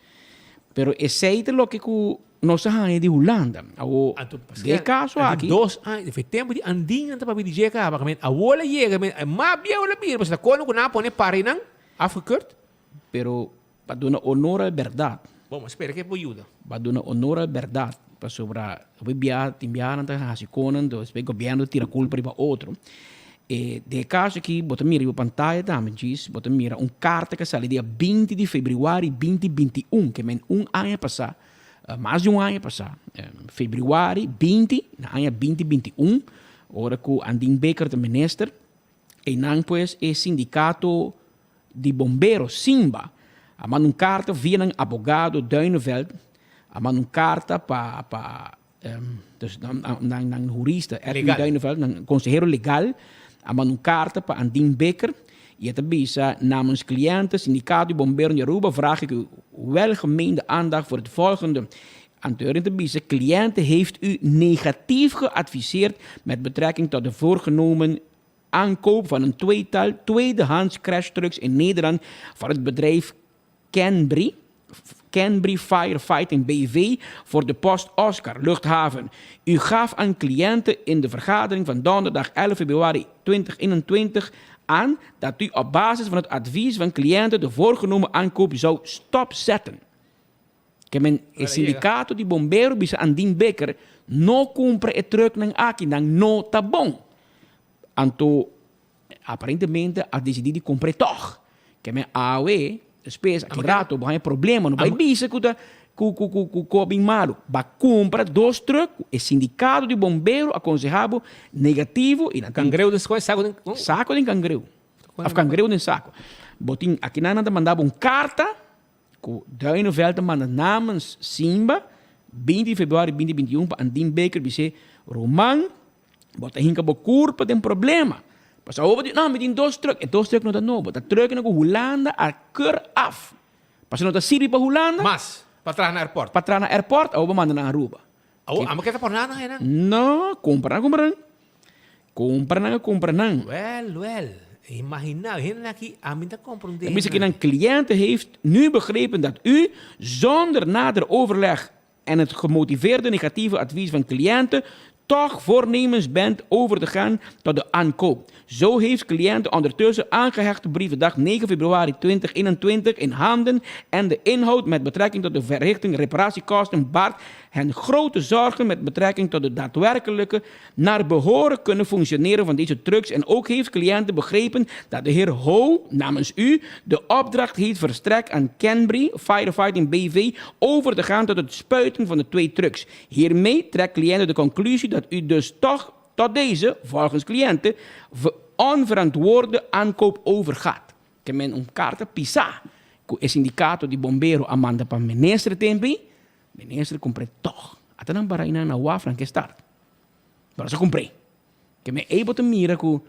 pero esei ta loke ku nos a haña di Hulanda. Awor, den e kaso aki. Dos aña, e tempu di Andin nan ta papia di dje kaba, men awor a yega, men mas bieu lo bira, pasobra ta kono ku nan a pone parinan afgekeurd. Pero pa duna honor al berdad. Bon, ma spera ke por yuda. Pa duna honor al berdad, pasobra hopi bia tin biaha nan ta hasi konan, despues gobierno ta tira kulpa riba otro. E den e kaso aki bo ta mira riba pantaya tambe djis, bo ta mira un karta ke a sali dia binti di februari binti binti un, ke men un aña pasá, mas di un aña pasá, februari binti na aña binti binti un, ora ku Andin Bikker ta minister, Einan pues e sindikato di bombero Simba a manda un karta via nan abogado Duineveld a manda un karta pa pa dus nan nan nan hurista Edwin Legal. Duineveld nan konsehero legal a manda un karta pa Andin Bikker y e ta bisa namens cliënten sindikato di bombero di Aruba vraag ik uw welgemeende aandacht voor het volgende Anterior ta bisa cliënte heeft u negatief geadviseerd met betrekking tot de voorgenomen aankoop van een tweetal tweedehands crashtrucks in Nederland van het bedrijf Canbri, Canbri Firefighting BV voor de Post Oscar Luchthaven. U gaf aan cliënten in de vergadering van donderdag 11 februari 2021 aan dat u op basis van het advies van cliënten de voorgenomen aankoop zou stopzetten. Ke men e sindikato di bombero bisa Andin Bikker no kumpra e trucknan aki, nan no ta bon. Anto aparentemente a disidí di kumpr'é tòg. Ke men awe, despues, aki rato bo haña problema, no bai bisa ku ta ku ku ku ku ku a bin malu. Ba kumpra dos truck ku e sindikato di bombero a konsehá bo negativo i nan tin. Kangreu den sako den. Sako den kangreu. Òf kangreu den sako. Bo tin akinan nan ta manda bo un karta. Ku Duineveld ta manda namens Simba, binti di februari binti binti i un pa Andin Baker bis'é, Ruman, bo ta hinka bo kurpa den problema. Pasobra awor bo di, no, mi tin dos trùk. E dos trùk no ta nobo, ta trùknan ku Hulanda a keur af. Pasobra no ta sirbi pa Hulanda. Mas, pa traha na airport. Pa traha na airport, awor bo manda nan Aruba. Awor, amo ke ta por nada nan einan? No, kumpra nan, kumpra nan. Kumpra nan a kumpra nan. Wel, wel. Imagina, hende aki, ami ta komprondé. Dan bisa ki nan cliënte heeft nu begrepen dat u, zonder nader overleg en het gemotiveerde negatieve advies van cliënte, toch voornemens bent over te gaan tot de aankoop. Zo heeft cliënte ondertussen aangehechte brieven dag 9 februari 2021 in handen en de inhoud met betrekking tot de verrichting reparatiekosten baart hen grote zorgen met betrekking tot de daadwerkelijke naar behoren kunnen functioneren van deze trucks en ook heeft cliënte begrepen dat de heer Ho namens u de opdracht heeft verstrekt aan Canbri Firefighting BV over te gaan tot het spuiten van de twee trucks. Hiermee trekt cliënte de conclusie dat u dus toch tot deze, volgens cliënte, onverantwoorde aankoop overgaat. Ke men un karta pisá ku e sindikato di bombero a manda pa minister tempi, minister kumpr'é tòg. Ata nan para einan na waf nan ke start. Pero sa kumpr'é. Ke men ei bo ta mira ku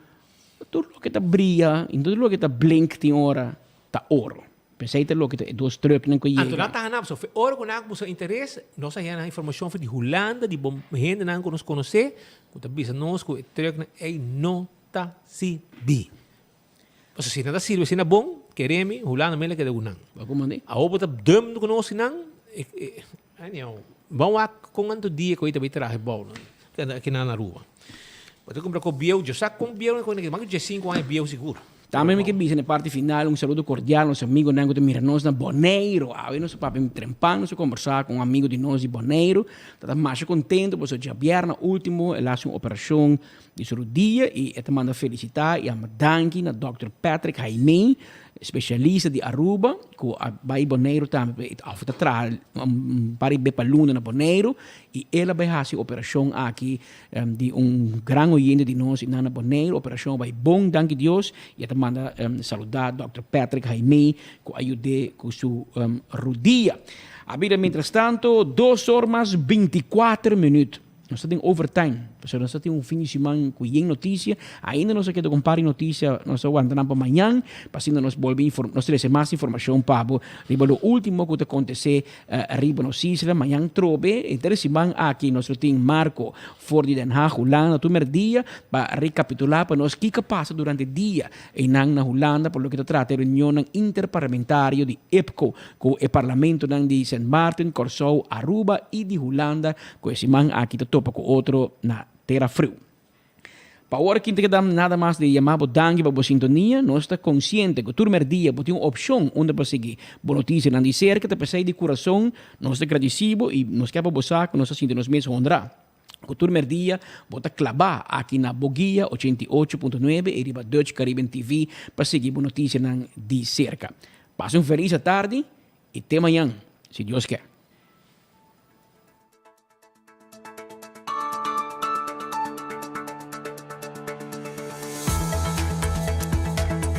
tur loke ta bria i tur loke ta blink tin ora ta oro. P'esei ta loke ta e dos trucknan ku Anto yega. nan ta hana pasobra fe ora ku nan a buska interes, nos a haya informashon for di Hulanda, di bo hendenan ku nos konosé, ku ta bisa nos ku e trucknan ei no ta sirbi. Pasobra si nan ta sirbi asina bon, kere mi, Hulanda mele keda ku nan. Awor bo ta dum ku nos kinan, anyhow, ban wak kon anto dia ku ei ta bai traha e bounan kinan na Aruba. Bo ta kumpra ku bieu, yo sa kon bieu nan ku mas ku diesinku aña bieu sigur. Tambe mi ke bisa na e parti final un saludo kordial nos amigonan ku ta mira nos na Boneiru. Awe nos a papia trempan, nos a kombersá ku un amigo di nos di Boneiru. Ta ta masha kontento pasobra djabièrnè último el a hasi un operashon di su rudia i e ta manda felisitá i ama danki na dòkter Patrick Jaime, spesialista di Aruba ku a bai Boneiru tambe òf ta traha un par di be pa luna na Boneiru i el a bai hasi operashon aki di un gran oyente di nos i nan na Boneiru. Operashon a bai bon danki Dios i e ta manda saludá dòkter Patrick Jaime ku a yud'é ku su rudia. A bira mientrastanto dos or mas binti kuater minüt. Nos ta den overtime, pasobra nos ta tin un fin di siman ku yen notisia. Ainda nos a keda ku un par di notisia, nos ta wanta nan pa mañan, pa asina nos bolbe inform, nos trese mas informashon pa bo riba lo ultimo ku ta kontesé riba nos isla. Mañan trobe, henter e siman aki nos lo tin Marco for di Den Haag, Hulanda, tur merdia pa rekapitulá pa nos kiko a pasa durante dia einan na Hulanda pa loke ta trata e reunionnan interparlamentario di IPCO ku e parlamentonan di Sint Maarten, Kòrsou, Aruba i di Hulanda Ku e siman aki ta topa ku otro na tera friu. Pa ora ki ta keda nada mas di yama bo danki pa bo sintonia. Nos ta konsiente ku tur merdia bo tin un opshon unda pa sigui bo notisianan di serka. Ta p'esei di kurason nos ta gradisí bo i nos ke pa bo sa ku nos ta sinti nos mes honrá ku tur merdia bo ta klabá aki na Boguia 88.9 i riba Dutch Caribbean TV pa sigui bo notisianan di serka. Pasa un felis atardi i te mañan si Dios ke.